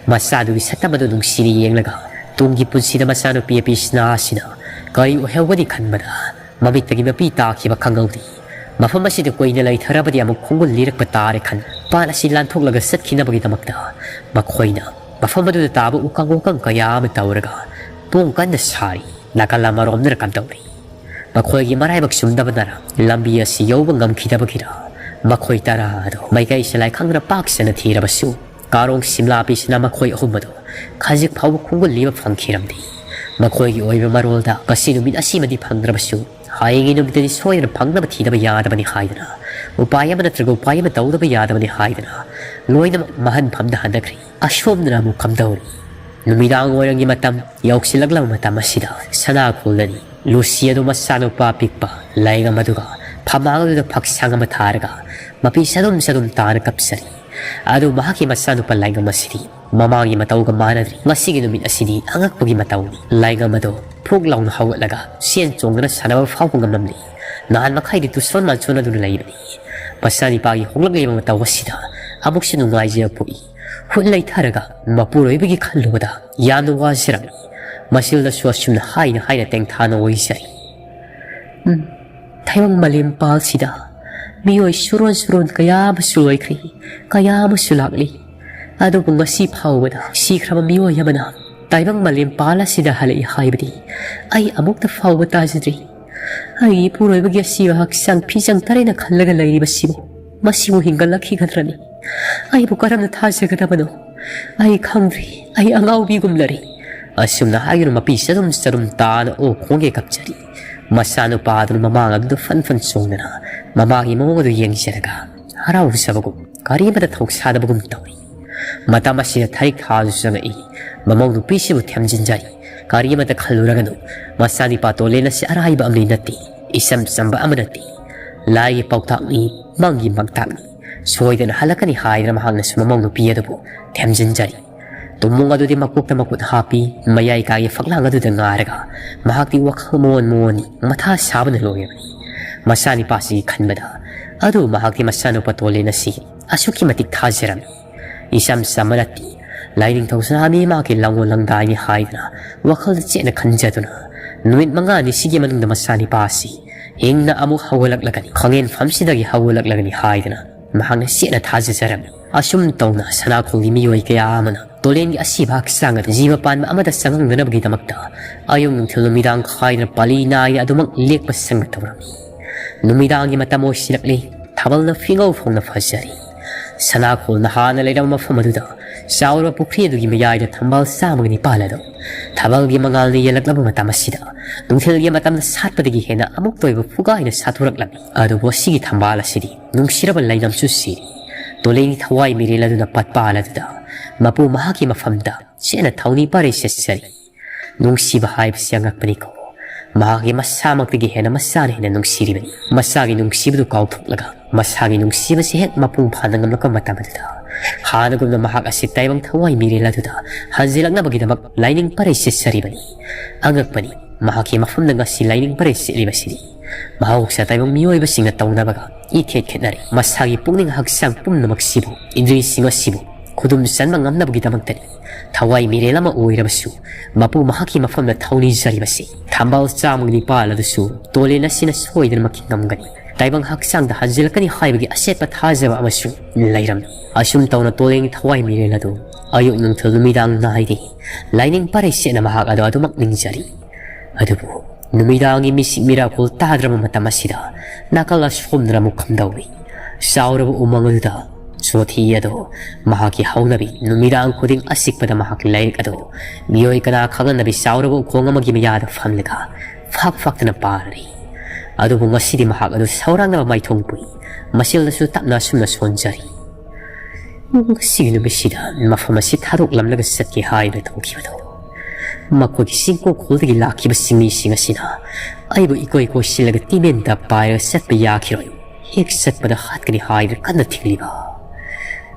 ꯃꯆꯥꯗꯨꯒꯤ ꯁꯛꯇꯝ ꯑꯗꯨ ꯅꯨꯡꯁꯤꯅ ꯌꯦꯡꯂꯒ, ꯇꯨꯡꯒꯤ ꯄꯨꯟꯁꯤꯗ ꯃꯆꯥꯅꯨꯄꯤ ꯑꯄꯤꯁꯤꯅꯥ ꯑꯁꯤꯅ ꯀꯔꯤ ꯑꯣꯏꯍꯧꯒꯅꯤ ꯈꯟꯕꯗ ꯃꯃꯤꯠꯇꯒꯤ ꯃꯄꯤ ꯇꯥꯈꯤꯕ ꯈꯪꯍꯧꯗꯦ꯫ ꯃꯐꯝ ꯑꯁꯤꯗ ꯀꯨꯏꯅ ꯂꯩꯊꯔꯕꯗꯤ ꯑꯃꯨꯛ ꯈꯣꯡꯒꯨꯜ ꯂꯤꯔꯛꯄ ꯇꯥꯔꯦ ꯈꯟ, ꯄꯥꯠ ꯑꯁꯤ ꯂꯥꯟꯊꯣꯛꯂꯒ ꯆꯠꯈꯤꯅꯕꯒꯤꯗꯃꯛꯇ ꯃꯈꯣꯏꯅ ꯃꯐꯝ ꯑꯗꯨꯗ ꯇꯥꯕ ꯎꯀꯪ ꯋꯥꯀꯪ ꯀꯌꯥ ꯑꯃ ꯇꯧꯔꯒ ꯄꯣꯡ ꯀꯟꯅ ꯁꯥꯔꯤ꯫ ꯅꯥꯀꯜ ꯑꯃꯔꯣꯝꯗꯅ ꯀꯝꯗꯧꯔꯤ? ꯃꯈꯣꯏꯒꯤ ꯃꯔꯥꯏꯕꯛ ꯆꯨꯝꯗꯕꯅꯔ ꯂꯝꯕꯤ ꯑꯁꯤ ꯌꯧꯕ ꯉꯝꯈꯤꯗꯕꯒꯤꯔ, ꯃꯈꯣꯏ ꯇꯔꯥ ꯑꯗꯨ ꯃꯥꯏꯀꯩ ꯁꯂꯥꯏ ꯈꯪꯗꯅ ꯄꯥꯛ ꯁꯟꯅ ꯊꯤꯔꯕꯁꯨ, ꯀꯥꯔꯣꯡ ꯁꯤꯝꯂꯥ ꯄꯤꯁꯤꯅ ꯃꯈꯣꯏ ꯑꯍꯨꯝ ꯑꯗꯨ ꯈꯖꯤꯛ ꯐꯥꯎꯕ ꯈꯣꯡꯒꯨꯜ ꯂꯤꯕ ꯐꯪꯈꯤꯔꯝꯗꯦ꯫ ꯃꯈꯣꯏꯒꯤ ꯑꯣꯏꯕ ꯃꯔꯣꯜꯗ ꯉꯁꯤ ꯅꯨꯃꯤꯠ ꯑꯁꯤꯃꯗꯤ ꯐꯪꯗ꯭ꯔꯕꯁꯨ, ꯍꯌꯦꯡꯒꯤ ꯅꯨꯃꯤꯠꯇꯗꯤ ꯁꯣꯏꯗꯅ ꯐꯪꯅꯕ ꯊꯤꯗꯕ ꯌꯥꯗꯕꯅꯤ ꯍꯥꯏꯗꯅ, ꯎꯄꯥꯏ ꯑꯃ ꯅꯠꯇ꯭ꯔꯒ ꯎꯄꯥꯏ ꯑꯃ ꯇꯧꯗꯕ ꯌꯥꯗꯕꯅꯤ ꯍꯥꯏꯗꯅ, ꯂꯣꯏꯅꯃꯛ ꯃꯍꯟꯐꯝꯗ ꯍꯟꯊꯈ꯭ꯔꯦ꯫ ꯑꯁꯣꯝꯗꯅ ꯑꯃꯨꯛ ꯀꯝꯗꯧꯔꯤ? ꯅꯨꯃꯤꯗꯥꯡ ꯋꯥꯏꯔꯝꯒꯤ ꯃꯇꯝ ꯌꯧꯁꯤꯜꯂꯛꯂꯕ ꯃꯇꯝ ꯑꯁꯤꯗ ꯁꯅꯥ ꯈꯨꯜꯂꯅꯤ꯫ ꯂꯨꯁꯤ ꯑꯗꯨ ꯃꯆꯥꯅꯨꯄꯥ ꯑꯄꯤꯛꯄ ꯂꯥꯏꯉꯝ ꯑꯗꯨꯒ ꯐꯝꯃꯥꯡ ꯑꯗꯨꯗ ꯐꯛꯁꯥꯡ ꯑꯃ ꯊꯥꯔꯒ ꯃꯄꯤ ꯆꯗꯨꯝ ꯆꯗꯨꯝ ꯇꯥꯅ ꯀꯞꯆꯔꯤ꯫ ꯑꯗꯨ ꯃꯍꯥꯛꯀꯤ ꯃꯆꯥꯅꯨꯄꯥ ꯂꯥꯏꯉꯝ ꯑꯁꯤꯗꯤ ꯃꯃꯥꯡꯒꯤ ꯃꯇꯧꯒ ꯃꯥꯟꯅꯗ꯭ꯔꯤ꯫ ꯉꯁꯤꯒꯤ ꯅꯨꯃꯤꯠ ꯑꯁꯤꯗꯤ ꯑꯉꯛꯄꯒꯤ ꯃꯇꯧꯅꯤ꯫ ꯂꯥꯏꯉꯝ ꯑꯗꯨ ꯐꯨꯛ ꯂꯥꯎꯅ ꯍꯧꯒꯠꯂꯒ ꯆꯦꯟ ꯆꯣꯡꯗꯨꯅ ꯁꯥꯟꯅꯕ ꯐꯥꯎꯕ ꯉꯝꯂꯝꯂꯤ꯫ ꯅꯍꯥꯟ ꯃꯈꯩꯗꯤ ꯇꯨꯁꯣꯟ ꯃꯥꯟꯁꯣꯟꯗꯨꯅ ꯂꯩꯕꯅꯤ꯫ ꯃꯆꯥꯅꯤꯄꯥꯒꯤ ꯍꯣꯡꯂꯛꯂꯤꯕ ꯃꯇꯧ ꯑꯁꯤꯗ ꯑꯃꯨꯛꯁꯨ ꯅꯨꯡꯉꯥꯏꯖꯕ ꯄꯣꯛꯏ꯫ ꯍꯨꯠ ꯂꯩꯊꯔꯒ ꯃꯄꯨꯔꯣꯏꯕꯒꯤ ꯈꯜꯂꯨꯕꯗ ꯌꯥꯝꯅ ꯋꯥꯖꯔꯝꯃꯤ꯫ ꯃꯁꯤꯜꯗꯁꯨ ꯑꯁꯨꯝꯅ ꯍꯥꯏꯅ ꯍꯥꯏꯅ ꯇꯦꯡꯊꯥꯅ ꯑꯣꯏꯖꯔꯤ꯫ ꯎꯝ, ꯇꯥꯏꯕꯪ ꯃꯥꯂꯦꯝ ꯄꯥꯜꯁꯤꯗ ꯃꯤꯑꯣꯏ ꯁꯨꯔꯣꯟ ꯁꯨꯔꯣꯟ ꯀꯌꯥ ꯑꯃꯁꯨ ꯂꯣꯏꯈ꯭ꯔꯦ, ꯀꯌꯥ ꯑꯃꯁꯨ ꯂꯥꯛꯂꯤ꯫ ꯑꯗꯨꯕꯨ ꯉꯁꯤ ꯐꯥꯎꯕꯗ ꯁꯤꯈ꯭ꯔꯕ ꯃꯤꯑꯣꯏ ꯑꯃꯅ ꯇꯥꯏꯕꯪ ꯃꯥꯂꯦꯝ ꯄꯥꯜ ꯑꯁꯤꯗ ꯍꯜꯂꯛꯏ ꯍꯥꯏꯕꯗꯤ ꯑꯩ ꯑꯃꯨꯛꯇ ꯐꯥꯎꯕ ꯇꯥꯖꯗ꯭ꯔꯤ꯫ ꯑꯩꯒꯤ ꯏꯄꯨꯔꯣꯏꯕꯒꯤ ꯑꯁꯤꯕ ꯍꯛꯆꯥꯡ ꯐꯤꯖꯪ ꯇꯔꯦꯠꯅ ꯈꯜꯂꯒ ꯂꯩꯔꯤꯕꯁꯤꯕꯨ, ꯃꯁꯤꯕꯨ ꯍꯤꯡꯒꯠꯂꯛꯈꯤꯒꯗ꯭ꯔꯅꯤ? ꯑꯩꯕꯨ ꯀꯔꯝꯅ ꯊꯥꯖꯒꯗꯕꯅꯣ? ꯑꯩ ꯈꯪꯗ꯭ꯔꯤ, ꯑꯩ ꯑꯉꯥꯎꯕꯤꯒꯨꯝꯂꯔꯦ꯫ ꯑꯁꯨꯝꯅ ꯍꯥꯏꯗꯨꯅ ꯃꯄꯤ ꯆꯗꯨꯝ ꯆꯗꯨꯝ ꯇꯥꯅ ꯑꯣꯛ ꯈꯣꯡꯒꯦ ꯀꯞꯆꯔꯤ꯫ ꯃꯆꯥꯅꯨꯄꯥ ꯑꯗꯨꯅ ꯃꯃꯥꯡ ꯑꯗꯨꯗ ꯐꯟ ꯐꯟ ꯆꯣꯡꯗꯅ ꯃꯃꯥꯒꯤ ꯃꯑꯣꯡ ꯑꯗꯨ ꯌꯦꯡꯖꯔꯒ ꯍꯔꯥꯎꯖꯕꯒꯨꯝ, ꯀꯔꯤꯃꯇ ꯊꯧꯁꯥꯗꯕꯒꯨꯝ ꯇꯧꯔꯤ꯫ ꯃꯇꯝ ꯑꯁꯤꯗ ꯊꯔꯤꯛ ꯊꯥꯁꯨ ꯆꯪꯉꯛꯏ꯫ ꯃꯃꯧ ꯅꯨꯄꯤꯁꯤꯕꯨ ꯊꯦꯝꯖꯤꯟꯖꯔꯤ꯫ ꯀꯔꯤꯃꯇ ꯈꯜꯂꯨꯔꯒꯅꯨ꯫ ꯃꯆꯥꯅꯤꯄꯥ ꯇꯣꯂꯦꯟ ꯑꯁꯤ ꯑꯔꯥꯏꯕ ꯑꯃꯗꯤ ꯅꯠꯇꯦ꯫ ꯏꯆꯝ ꯆꯝꯕ ꯑꯃ ꯅꯠꯇꯦ꯫ ꯂꯥꯏꯒꯤ ꯄꯥꯎꯇꯥꯛꯅꯤ, ꯃꯪꯒꯤ ꯃꯪꯇꯥꯛꯅꯤ, ꯁꯣꯏꯗꯅ ꯍꯜꯂꯛꯀꯅꯤ ꯍꯥꯏꯗꯅ ꯃꯍꯥꯛꯅꯁꯨ ꯃꯃꯧ ꯅꯨꯄꯤ ꯑꯗꯨꯕꯨ ꯊꯦꯝꯖꯤꯟꯖꯔꯤ꯫ ꯇꯨꯝꯃꯨꯡ ꯑꯗꯨꯗꯤ ꯃꯀꯣꯛꯇ ꯃꯈꯨꯠ ꯍꯥꯞꯄꯤ, ꯃꯌꯥꯏ ꯀꯥꯒꯤ ꯐꯛꯂꯥꯡ ꯑꯗꯨꯗ ꯉꯥꯔꯒ ꯃꯍꯥꯛꯇꯤ ꯋꯥꯈꯜ ꯃꯣꯟ ꯃꯣꯟꯅꯤ, ꯃꯊꯥ ꯁꯥꯕꯅ ꯂꯣꯏꯔꯕꯅꯤ꯫ ꯃꯆꯥꯅꯤꯄꯥꯁꯤꯒꯤ ꯈꯟꯕꯗ ꯑꯗꯨ ꯃꯍꯥꯛꯇꯤ ꯃꯆꯥꯅꯨꯄꯥ ꯇꯣꯂꯦꯟ ꯑꯁꯤ ꯑꯁꯨꯛꯀꯤ ꯃꯇꯤꯛ ꯊꯥꯖꯔꯝꯃꯤ꯫ ꯏꯆꯝ ꯆꯝꯕ ꯅꯠꯇꯦ, ꯂꯥꯏꯅꯤꯡꯊꯧ ꯁꯅꯥꯃꯍꯤ ꯃꯍꯥꯛꯀꯤ ꯂꯥꯡꯑꯣꯜ ꯂꯥꯡꯗꯥꯏꯅꯤ ꯍꯥꯏꯗꯅ ꯋꯥꯈꯜꯗ ꯆꯦꯠꯅ ꯈꯟꯖꯗꯨꯅ ꯅꯨꯃꯤꯠ ꯃꯉꯥꯅꯤ ꯁꯤꯒꯤ ꯃꯅꯨꯡꯗ ꯃꯆꯥꯅꯤꯄꯥ ꯑꯁꯤ ꯍꯤꯡꯅ ꯑꯃꯨꯛ ꯍꯧꯒꯠꯂꯛꯂꯒꯅꯤ, ꯈꯪꯍꯦꯟꯐꯝꯁꯤꯗꯒꯤ ꯍꯧꯒꯠꯂꯛꯂꯒꯅꯤ ꯍꯥꯏꯗꯅ ꯃꯍꯥꯛꯅ ꯆꯦꯠꯅ ꯊꯥꯖꯖꯔꯝꯃꯤ꯫ ꯑꯁꯨꯝ ꯇꯧꯅ ꯁꯅꯥꯈꯣꯡꯒꯤ ꯃꯤꯑꯣꯏ ꯀꯌꯥ ꯑꯃꯅ ꯇꯣꯂꯦꯟꯒꯤ ꯑꯁꯤꯕ ꯍꯛꯆꯥꯡ ꯑꯗꯨ ꯖꯤꯕ ꯄꯥꯟꯕ ꯑꯃꯗ ꯆꯪꯍꯟꯗꯅꯕꯒꯤꯗꯃꯛꯇ ꯑꯌꯨꯛ ꯅꯨꯡꯊꯤꯜ ꯅꯨꯃꯤꯗꯥꯡ ꯈꯥꯏꯗꯅ ꯄꯥꯂꯤ ꯅꯥꯏꯅ ꯑꯗꯨꯃꯛ ꯂꯦꯛꯄ ꯁꯪꯒ ꯇꯧꯔꯝꯃꯤ꯫ ꯅꯨꯃꯤꯗꯥꯡꯒꯤ ꯃꯇꯝ ꯑꯣꯏꯁꯤꯜꯂꯛꯂꯦ꯫ ꯊꯥꯕꯜꯅ ꯐꯤꯉꯧ ꯐꯣꯡꯅ ꯐꯖꯔꯤ꯫ ꯁꯅꯥꯈꯣꯜꯅ ꯍꯥꯟꯅ ꯂꯩꯔꯝꯕ ꯃꯐꯝ ꯑꯗꯨꯗ ꯆꯥꯎꯔꯕ ꯄꯨꯈ꯭ꯔꯤ ꯑꯗꯨꯒꯤ ꯃꯌꯥꯏꯗ ꯊꯝꯕꯥꯜ ꯆꯥꯝꯃꯒꯤ ꯅꯤꯄꯥꯜ ꯑꯗꯨ ꯊꯥꯕꯜꯒꯤ ꯃꯉꯥꯜꯅ ꯌꯦꯜꯂꯛꯂꯕ ꯃꯇꯝ ꯑꯁꯤꯗ ꯅꯨꯡꯊꯤꯜꯒꯤ ꯃꯇꯝꯗ ꯁꯥꯠꯄꯗꯒꯤ ꯍꯦꯟꯅ ꯑꯃꯨꯛꯇ ꯑꯣꯏꯕ ꯐꯨꯒꯥꯏꯅ ꯁꯥꯠꯊꯣꯔꯛꯂꯝꯃꯤ꯫ ꯑꯗꯨꯕꯨ ꯑꯁꯤꯒꯤ ꯊꯝꯕꯥꯜ ꯑꯁꯤꯗꯤ ꯅꯨꯡꯁꯤꯔꯕ ꯂꯩꯅꯝꯁꯨ ꯁꯤꯔꯤ꯫ ꯇꯣꯂꯦꯟꯒꯤ ꯊꯋꯥꯏ ꯃꯤꯔꯦꯜ ꯑꯗꯨꯅ ꯄꯠꯄꯥꯜ ꯑꯗꯨꯗ ꯃꯄꯨ ꯃꯍꯥꯛꯀꯤ ꯃꯐꯝꯗ ꯆꯦꯠꯅ ꯊꯧꯅꯤ ꯄꯔꯩ ꯆꯠꯆꯔꯤ꯫ ꯅꯨꯡꯁꯤꯕ ꯍꯥꯏꯕꯁꯤ ꯑꯉꯛꯄꯅꯤꯀꯣ꯫ ꯃꯍꯥꯛꯀꯤ ꯃꯁꯥꯃꯛꯇꯒꯤ ꯍꯦꯟꯅ ꯃꯆꯥꯅ ꯍꯦꯟꯅ ꯅꯨꯡꯁꯤꯔꯤꯕꯅꯤ꯫ ꯃꯆꯥꯒꯤ ꯅꯨꯡꯁꯤꯕꯗꯨ ꯀꯥꯎꯊꯣꯛꯂꯒ ꯃꯁꯥꯒꯤ ꯅꯨꯡꯁꯤꯕꯁꯤ ꯍꯦꯛ ꯃꯄꯨꯡ ꯐꯥꯅ ꯉꯝꯂꯛꯄ ꯃꯇꯝ ꯑꯗꯨꯗ ꯍꯥꯟꯅꯒꯨꯝꯅ ꯃꯍꯥꯛ ꯑꯁꯤ ꯇꯥꯏꯕꯪ ꯊꯋꯥꯏ ꯃꯤꯔꯦꯜ ꯑꯗꯨꯗ ꯍꯟꯖꯤꯜꯂꯛꯅꯕꯒꯤꯗꯃꯛ ꯂꯥꯏꯅꯤꯡ ꯄꯔꯩ ꯆꯠꯆꯔꯤꯕꯅꯤ꯫ ꯑꯉꯛꯄꯅꯤ, ꯃꯍꯥꯛꯀꯤ ꯃꯐꯝꯗ ꯉꯁꯤ ꯂꯥꯏꯅꯤꯡ ꯄꯔꯩ ꯆꯠꯂꯤꯕꯁꯤꯗꯤ꯫ ꯃꯍꯧꯁꯥ ꯇꯥꯏꯕꯪ ꯃꯤꯑꯣꯏꯕꯁꯤꯡꯅ ꯇꯧꯅꯕꯒ ꯏꯈꯦꯠ ꯈꯦꯠꯅꯔꯦ꯫ ꯃꯁꯥꯒꯤ ꯄꯨꯛꯅꯤꯡ ꯍꯛꯆꯥꯡ ꯄꯨꯝꯅꯃꯛꯁꯤꯕꯨ, ꯏꯟꯗ꯭ꯔꯤꯁꯤꯡ ꯑꯁꯤꯕꯨ ꯈꯨꯗꯨꯝ ꯆꯟꯕ ꯉꯝꯅꯕꯒꯤꯗꯃꯛꯇꯅꯤ꯫ ꯊꯋꯥꯏ ꯃꯤꯔꯦꯜ ꯑꯃ ꯑꯣꯏꯔꯕꯁꯨ ꯃꯄꯨ ꯃꯍꯥꯛꯀꯤ ꯃꯐꯝꯗ ꯊꯧꯅꯤꯖꯔꯤꯕꯁꯤ꯫ ꯊꯝꯕꯥꯜ ꯆꯥꯝꯃꯒꯤ ꯅꯤꯄꯥꯜ ꯑꯗꯨꯁꯨ ꯇꯣꯂꯦꯟ ꯑꯁꯤꯅ ꯁꯣꯏꯗꯅꯃꯛꯀꯤ ꯉꯝꯒꯅꯤ꯫ ꯇꯥꯏꯕꯪ ꯍꯛꯆꯥꯡꯗ ꯍꯟꯖꯤꯜꯂꯛꯀꯅꯤ ꯍꯥꯏꯕꯒꯤ ꯑꯆꯦꯠꯄ ꯊꯥꯖꯕ ꯑꯃꯁꯨ ꯂꯩꯔꯝꯃꯤ꯫ ꯑꯁꯨꯝ ꯇꯧꯅ ꯇꯣꯂꯦꯟꯒꯤ ꯊꯋꯥꯏ ꯃꯤꯔꯦꯜ ꯑꯗꯨ ꯑꯌꯨꯛ ꯅꯨꯡꯊꯤꯜ ꯅꯨꯃꯤꯗꯥꯡ ꯅꯥꯏꯗꯦ꯫ ꯂꯥꯏꯅꯤꯡ ꯄꯔꯩ ꯆꯦꯠꯅ ꯃꯍꯥꯛ ꯑꯗꯨ ꯑꯗꯨꯃꯛ ꯅꯤꯡꯖꯔꯤ꯫ ꯑꯗꯨꯕꯨ ꯅꯨꯃꯤꯗꯥꯡꯒꯤ ꯃꯤꯁꯤꯛ ꯃꯤꯔꯥꯀꯨꯜ ꯇꯥꯗ꯭ꯔꯕ ꯃꯇꯝ ꯑꯁꯤꯗ ꯅꯥꯀꯜ ꯑꯁꯣꯝꯗꯅ ꯑꯃꯨꯛ ꯀꯝꯗꯧꯏ꯫ ꯆꯥꯎꯔꯕ ꯎꯃꯪ ꯑꯗꯨꯗ ꯆꯣꯊꯤ ꯑꯗꯣ ꯃꯍꯥꯛꯀꯤ ꯍꯧꯅꯕꯤ ꯅꯨꯃꯤꯗꯥꯡ ꯈꯨꯗꯤꯡ ꯑꯆꯤꯛꯄꯗ ꯃꯍꯥꯛꯀꯤ ꯂꯥꯏꯔꯤꯛ ꯑꯗꯣ ꯃꯤꯑꯣꯏ ꯀꯅꯥ ꯈꯪꯍꯟꯗꯕꯤ ꯆꯥꯎꯔꯕ ꯎꯈꯣꯡ ꯑꯃꯒꯤ ꯃꯌꯥꯗ ꯐꯝꯂꯒ ꯐꯥꯛ ꯐꯥꯛꯇꯅ ꯄꯥꯔꯔꯤ꯫ ꯑꯗꯨꯕꯨ ꯉꯁꯤꯗꯤ ꯃꯍꯥꯛ ꯑꯗꯨ ꯁꯧꯔꯥꯡꯅꯕ ꯃꯥꯏꯊꯣꯡ ꯄꯨꯏ꯫ ꯃꯆꯤꯜꯗꯁꯨ ꯇꯞꯅ ꯑꯁꯨꯝꯅ ꯁꯣꯟꯖꯔꯤ꯫ ꯉꯁꯤꯒꯤ ꯅꯨꯃꯤꯠꯁꯤꯗ ꯃꯐꯝ ꯑꯁꯤ ꯊꯥꯗꯣꯛꯂꯝꯂꯒ ꯆꯠꯀꯦ ꯍꯥꯏꯅ ꯇꯧꯈꯤꯕꯗꯣ ꯃꯈꯣꯏꯒꯤ ꯆꯤꯡꯀꯣꯛ ꯈꯨꯜꯗꯒꯤ ꯂꯥꯛꯈꯤꯕ ꯆꯤꯡꯃꯤꯁꯤꯡ ꯑꯁꯤꯅ ꯑꯩꯕꯨ ꯏꯀꯣꯏ ꯀꯣꯏꯁꯤꯜꯂꯒ ꯇꯤꯃꯦꯟꯗ ꯄꯥꯏꯔꯒ ꯆꯠꯄ ꯌꯥꯈꯤꯔꯣꯏ, ꯍꯦꯛ ꯆꯠꯄꯗ ꯍꯥꯠꯀꯅꯤ ꯍꯥꯏꯗꯨꯅ ꯀꯟꯅ ꯊꯤꯡꯂꯤꯕ꯫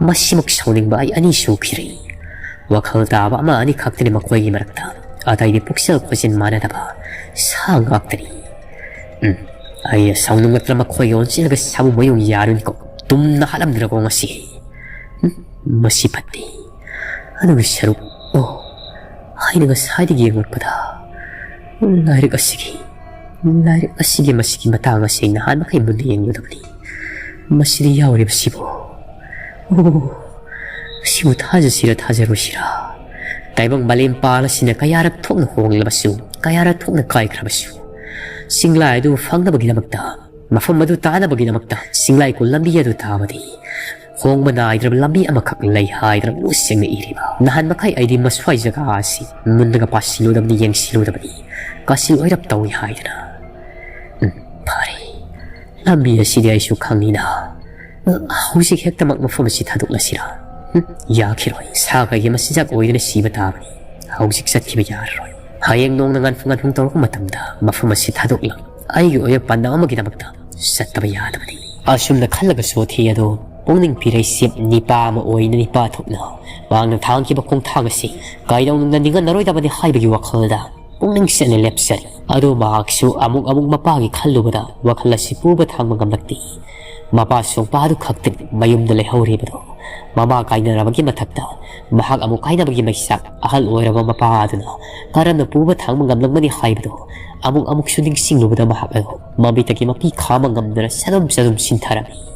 ꯃꯁꯤꯃꯛ ꯁꯥꯎꯅꯤꯡꯕ ꯑꯩ ꯑꯅꯤ ꯁꯨꯈꯤꯔꯦ꯫ ꯋꯥꯈꯜ ꯇꯥꯕ ꯑꯃ ꯑꯅꯤ ꯈꯛꯇꯅꯤ ꯃꯈꯣꯏꯒꯤ ꯃꯔꯛꯇ, ꯑꯇꯩꯗꯤ ꯄꯨꯛꯆꯦꯜ ꯈꯣꯏꯖꯤꯟ ꯃꯥꯟꯅꯗꯕ ꯁꯥ ꯉꯥꯛꯇꯅꯤ꯫ ꯎꯝ, ꯑꯩꯅ ꯁꯥꯎꯅꯤꯡꯂꯛꯇꯅ ꯃꯈꯣꯏꯒ ꯑꯣꯟꯁꯤꯜꯂꯒ ꯁꯥꯃꯨ ꯃꯌꯨꯡ ꯌꯥꯔꯨꯅꯤꯀꯣ, ꯇꯨꯝꯅ ꯍꯥꯠꯂꯝꯗ꯭ꯔꯀꯣ ꯉꯁꯤ꯫ ꯎꯝ, ꯃꯁꯤ ꯐꯠꯇꯦ꯫ ꯑꯗꯨꯒꯤ ꯁꯔꯨꯛ, ꯑꯣ, ꯑꯩꯅ ꯉꯁꯥꯏꯗꯒꯤ ꯌꯦꯡꯂꯛꯄꯗ, ꯂꯥꯏꯔꯤꯛ ꯑꯁꯤꯒꯤ, ꯂꯥꯏꯔꯤꯛ ꯑꯁꯤꯒꯤ ꯃꯁꯤꯒꯤ ꯃꯇꯥꯡ ꯑꯁꯤ ꯑꯩ ꯅꯍꯥꯟ ꯃꯈꯩ ꯃꯨꯟꯅ ꯌꯦꯡꯂꯨꯗꯕꯅꯤ꯫ ꯃꯁꯤꯗ ꯌꯥꯎꯔꯤꯕꯁꯤꯕꯨ, ꯑꯣ, ꯁꯤꯕꯨ ꯊꯥꯖꯁꯤꯔ ꯊꯥꯖꯔꯣꯏꯁꯤꯔ? ꯇꯥꯏꯕꯪ ꯃꯥꯂꯦꯝ ꯄꯥꯜ ꯑꯁꯤꯅ ꯀꯌꯥꯔꯛ ꯊꯣꯛꯅ ꯍꯣꯡꯂꯕꯁꯨ, ꯀꯌꯥꯔꯛ ꯊꯣꯛꯅ ꯀꯥꯏꯈ꯭ꯔꯕꯁꯨ, ꯆꯤꯡꯂꯥꯏ ꯑꯗꯨ ꯐꯪꯅꯕꯒꯤꯗꯃꯛꯇ, ꯃꯐꯝ ꯑꯗꯨ ꯇꯥꯅꯕꯒꯤꯗꯃꯛꯇ ꯆꯤꯡꯂꯥꯏꯀꯣꯜ ꯂꯝꯕꯤ ꯑꯗꯨ ꯇꯥꯕꯗꯤ ꯍꯣꯡꯕ ꯅꯥꯏꯗ꯭ꯔꯕ ꯂꯝꯕꯤ ꯑꯃꯈꯛ ꯂꯩ ꯍꯥꯏꯗꯅ ꯂꯣꯠ ꯁꯦꯡꯅ ꯏꯔꯤꯕ꯫ ꯅꯍꯥꯟ ꯃꯈꯩ ꯑꯩꯗꯤ ꯃꯁ꯭ꯋꯥꯏ ꯖꯒꯥ ꯑꯁꯤ ꯃꯨꯟꯅꯒ ꯄꯥꯁꯤꯜꯂꯨꯗꯕꯅꯤ, ꯌꯦꯡꯁꯤꯜꯂꯨꯗꯕꯅꯤ, ꯀꯥꯁꯤꯜ ꯑꯣꯏꯔꯞ ꯇꯧꯏ ꯍꯥꯏꯗꯅ꯫ ꯎꯝ, ꯐꯔꯦ꯫ ꯂꯝꯕꯤ ꯑꯁꯤꯗꯤ ꯑꯩꯁꯨ ꯈꯪꯏꯅ꯫ ꯍꯧꯖꯤꯛ ꯍꯦꯛꯇꯃꯛ ꯃꯐꯝ ꯑꯁꯤ ꯊꯥꯗꯣꯛꯂꯁꯤꯔꯥ? ꯍꯨꯝ, ꯌꯥꯈꯤꯔꯣꯏ꯫ ꯁꯥ ꯀꯩꯒꯤ ꯃꯆꯤꯟꯖꯥꯛ ꯑꯣꯏꯗꯨꯅ ꯁꯤꯕ ꯇꯥꯕꯅꯤ꯫ ꯍꯧꯖꯤꯛ ꯆꯠꯈꯤꯕ ꯌꯥꯔꯔꯣꯏ꯫ ꯍꯌꯦꯡ ꯅꯣꯡꯅ ꯉꯟꯐꯨ ꯉꯟꯐꯨ ꯇꯧꯔꯛꯄ ꯃꯇꯝꯗ ꯃꯐꯝ ꯑꯁꯤ ꯊꯥꯗꯣꯛꯂꯒ ꯑꯩꯒꯤ ꯑꯣꯏꯕ ꯄꯥꯟꯗꯝ ꯑꯃꯒꯤꯗꯃꯛꯇ ꯆꯠꯇꯕ ꯌꯥꯗꯕꯅꯤ꯫ ꯑꯁꯨꯝꯅ ꯈꯜꯂꯒ ꯁꯣꯊꯤ ꯑꯗꯣ ꯄꯨꯛꯅꯤꯡ ꯄꯤꯔꯩꯁꯤ ꯅꯤꯄꯥ ꯑꯃ ꯑꯣꯏꯅ ꯅꯤꯄꯥ ꯊꯣꯛꯅ ꯃꯍꯥꯛꯅ ꯊꯥꯡꯈꯤꯕ ꯈꯣꯡꯊꯥꯡ ꯑꯁꯤ ꯀꯩꯗꯧꯅꯨꯡꯗ ꯅꯤꯡꯍꯟꯅꯔꯣꯏꯗꯕꯅꯤ ꯍꯥꯏꯕꯒꯤ ꯋꯥꯈꯜꯗ ꯄꯨꯛꯅꯤꯡ ꯆꯦꯠꯅ ꯂꯦꯞꯆꯔꯤ꯫ ꯑꯗꯨ ꯃꯍꯥꯛꯁꯨ ꯑꯃꯨꯛ ꯑꯃꯨꯛ ꯃꯄꯥꯒꯤ ꯈꯜꯂꯨꯕꯗ ꯋꯥꯈꯜ ꯑꯁꯤ ꯄꯨꯕ ꯊꯥꯡꯕ ꯉꯝꯂꯛꯇꯦ꯫ ꯃꯄꯥ ꯁꯣꯛꯄ ꯑꯗꯨ ꯈꯛꯇꯅꯤ ꯃꯌꯨꯝꯗ ꯂꯩꯍꯧꯔꯤꯕꯗꯣ꯫ ꯃꯃꯥ ꯀꯥꯏꯅꯔꯕꯒꯤ ꯃꯊꯛꯇ ꯃꯍꯥꯛ ꯑꯃꯨꯛ ꯀꯥꯏꯅꯕꯒꯤ ꯃꯩꯆꯥꯛ ꯑꯍꯜ ꯑꯣꯏꯔꯕ ꯃꯄꯥ ꯑꯗꯨꯅ ꯀꯔꯝꯅ ꯄꯨꯕ ꯊꯥꯡꯕ ꯉꯝꯂꯝꯒꯅꯤ ꯍꯥꯏꯕꯗꯨ ꯑꯃꯨꯛ ꯑꯃꯨꯛꯁꯨ ꯅꯤꯡꯁꯤꯡꯂꯨꯕꯗ ꯃꯍꯥꯛ ꯑꯗꯨ ꯃꯃꯤꯠꯇꯒꯤ ꯃꯄꯤ ꯈꯥꯝꯕ ꯉꯝꯗꯅ ꯆꯗꯨꯝ ꯆꯗꯨꯝ ꯁꯤꯟꯊꯔꯝꯃꯤ꯫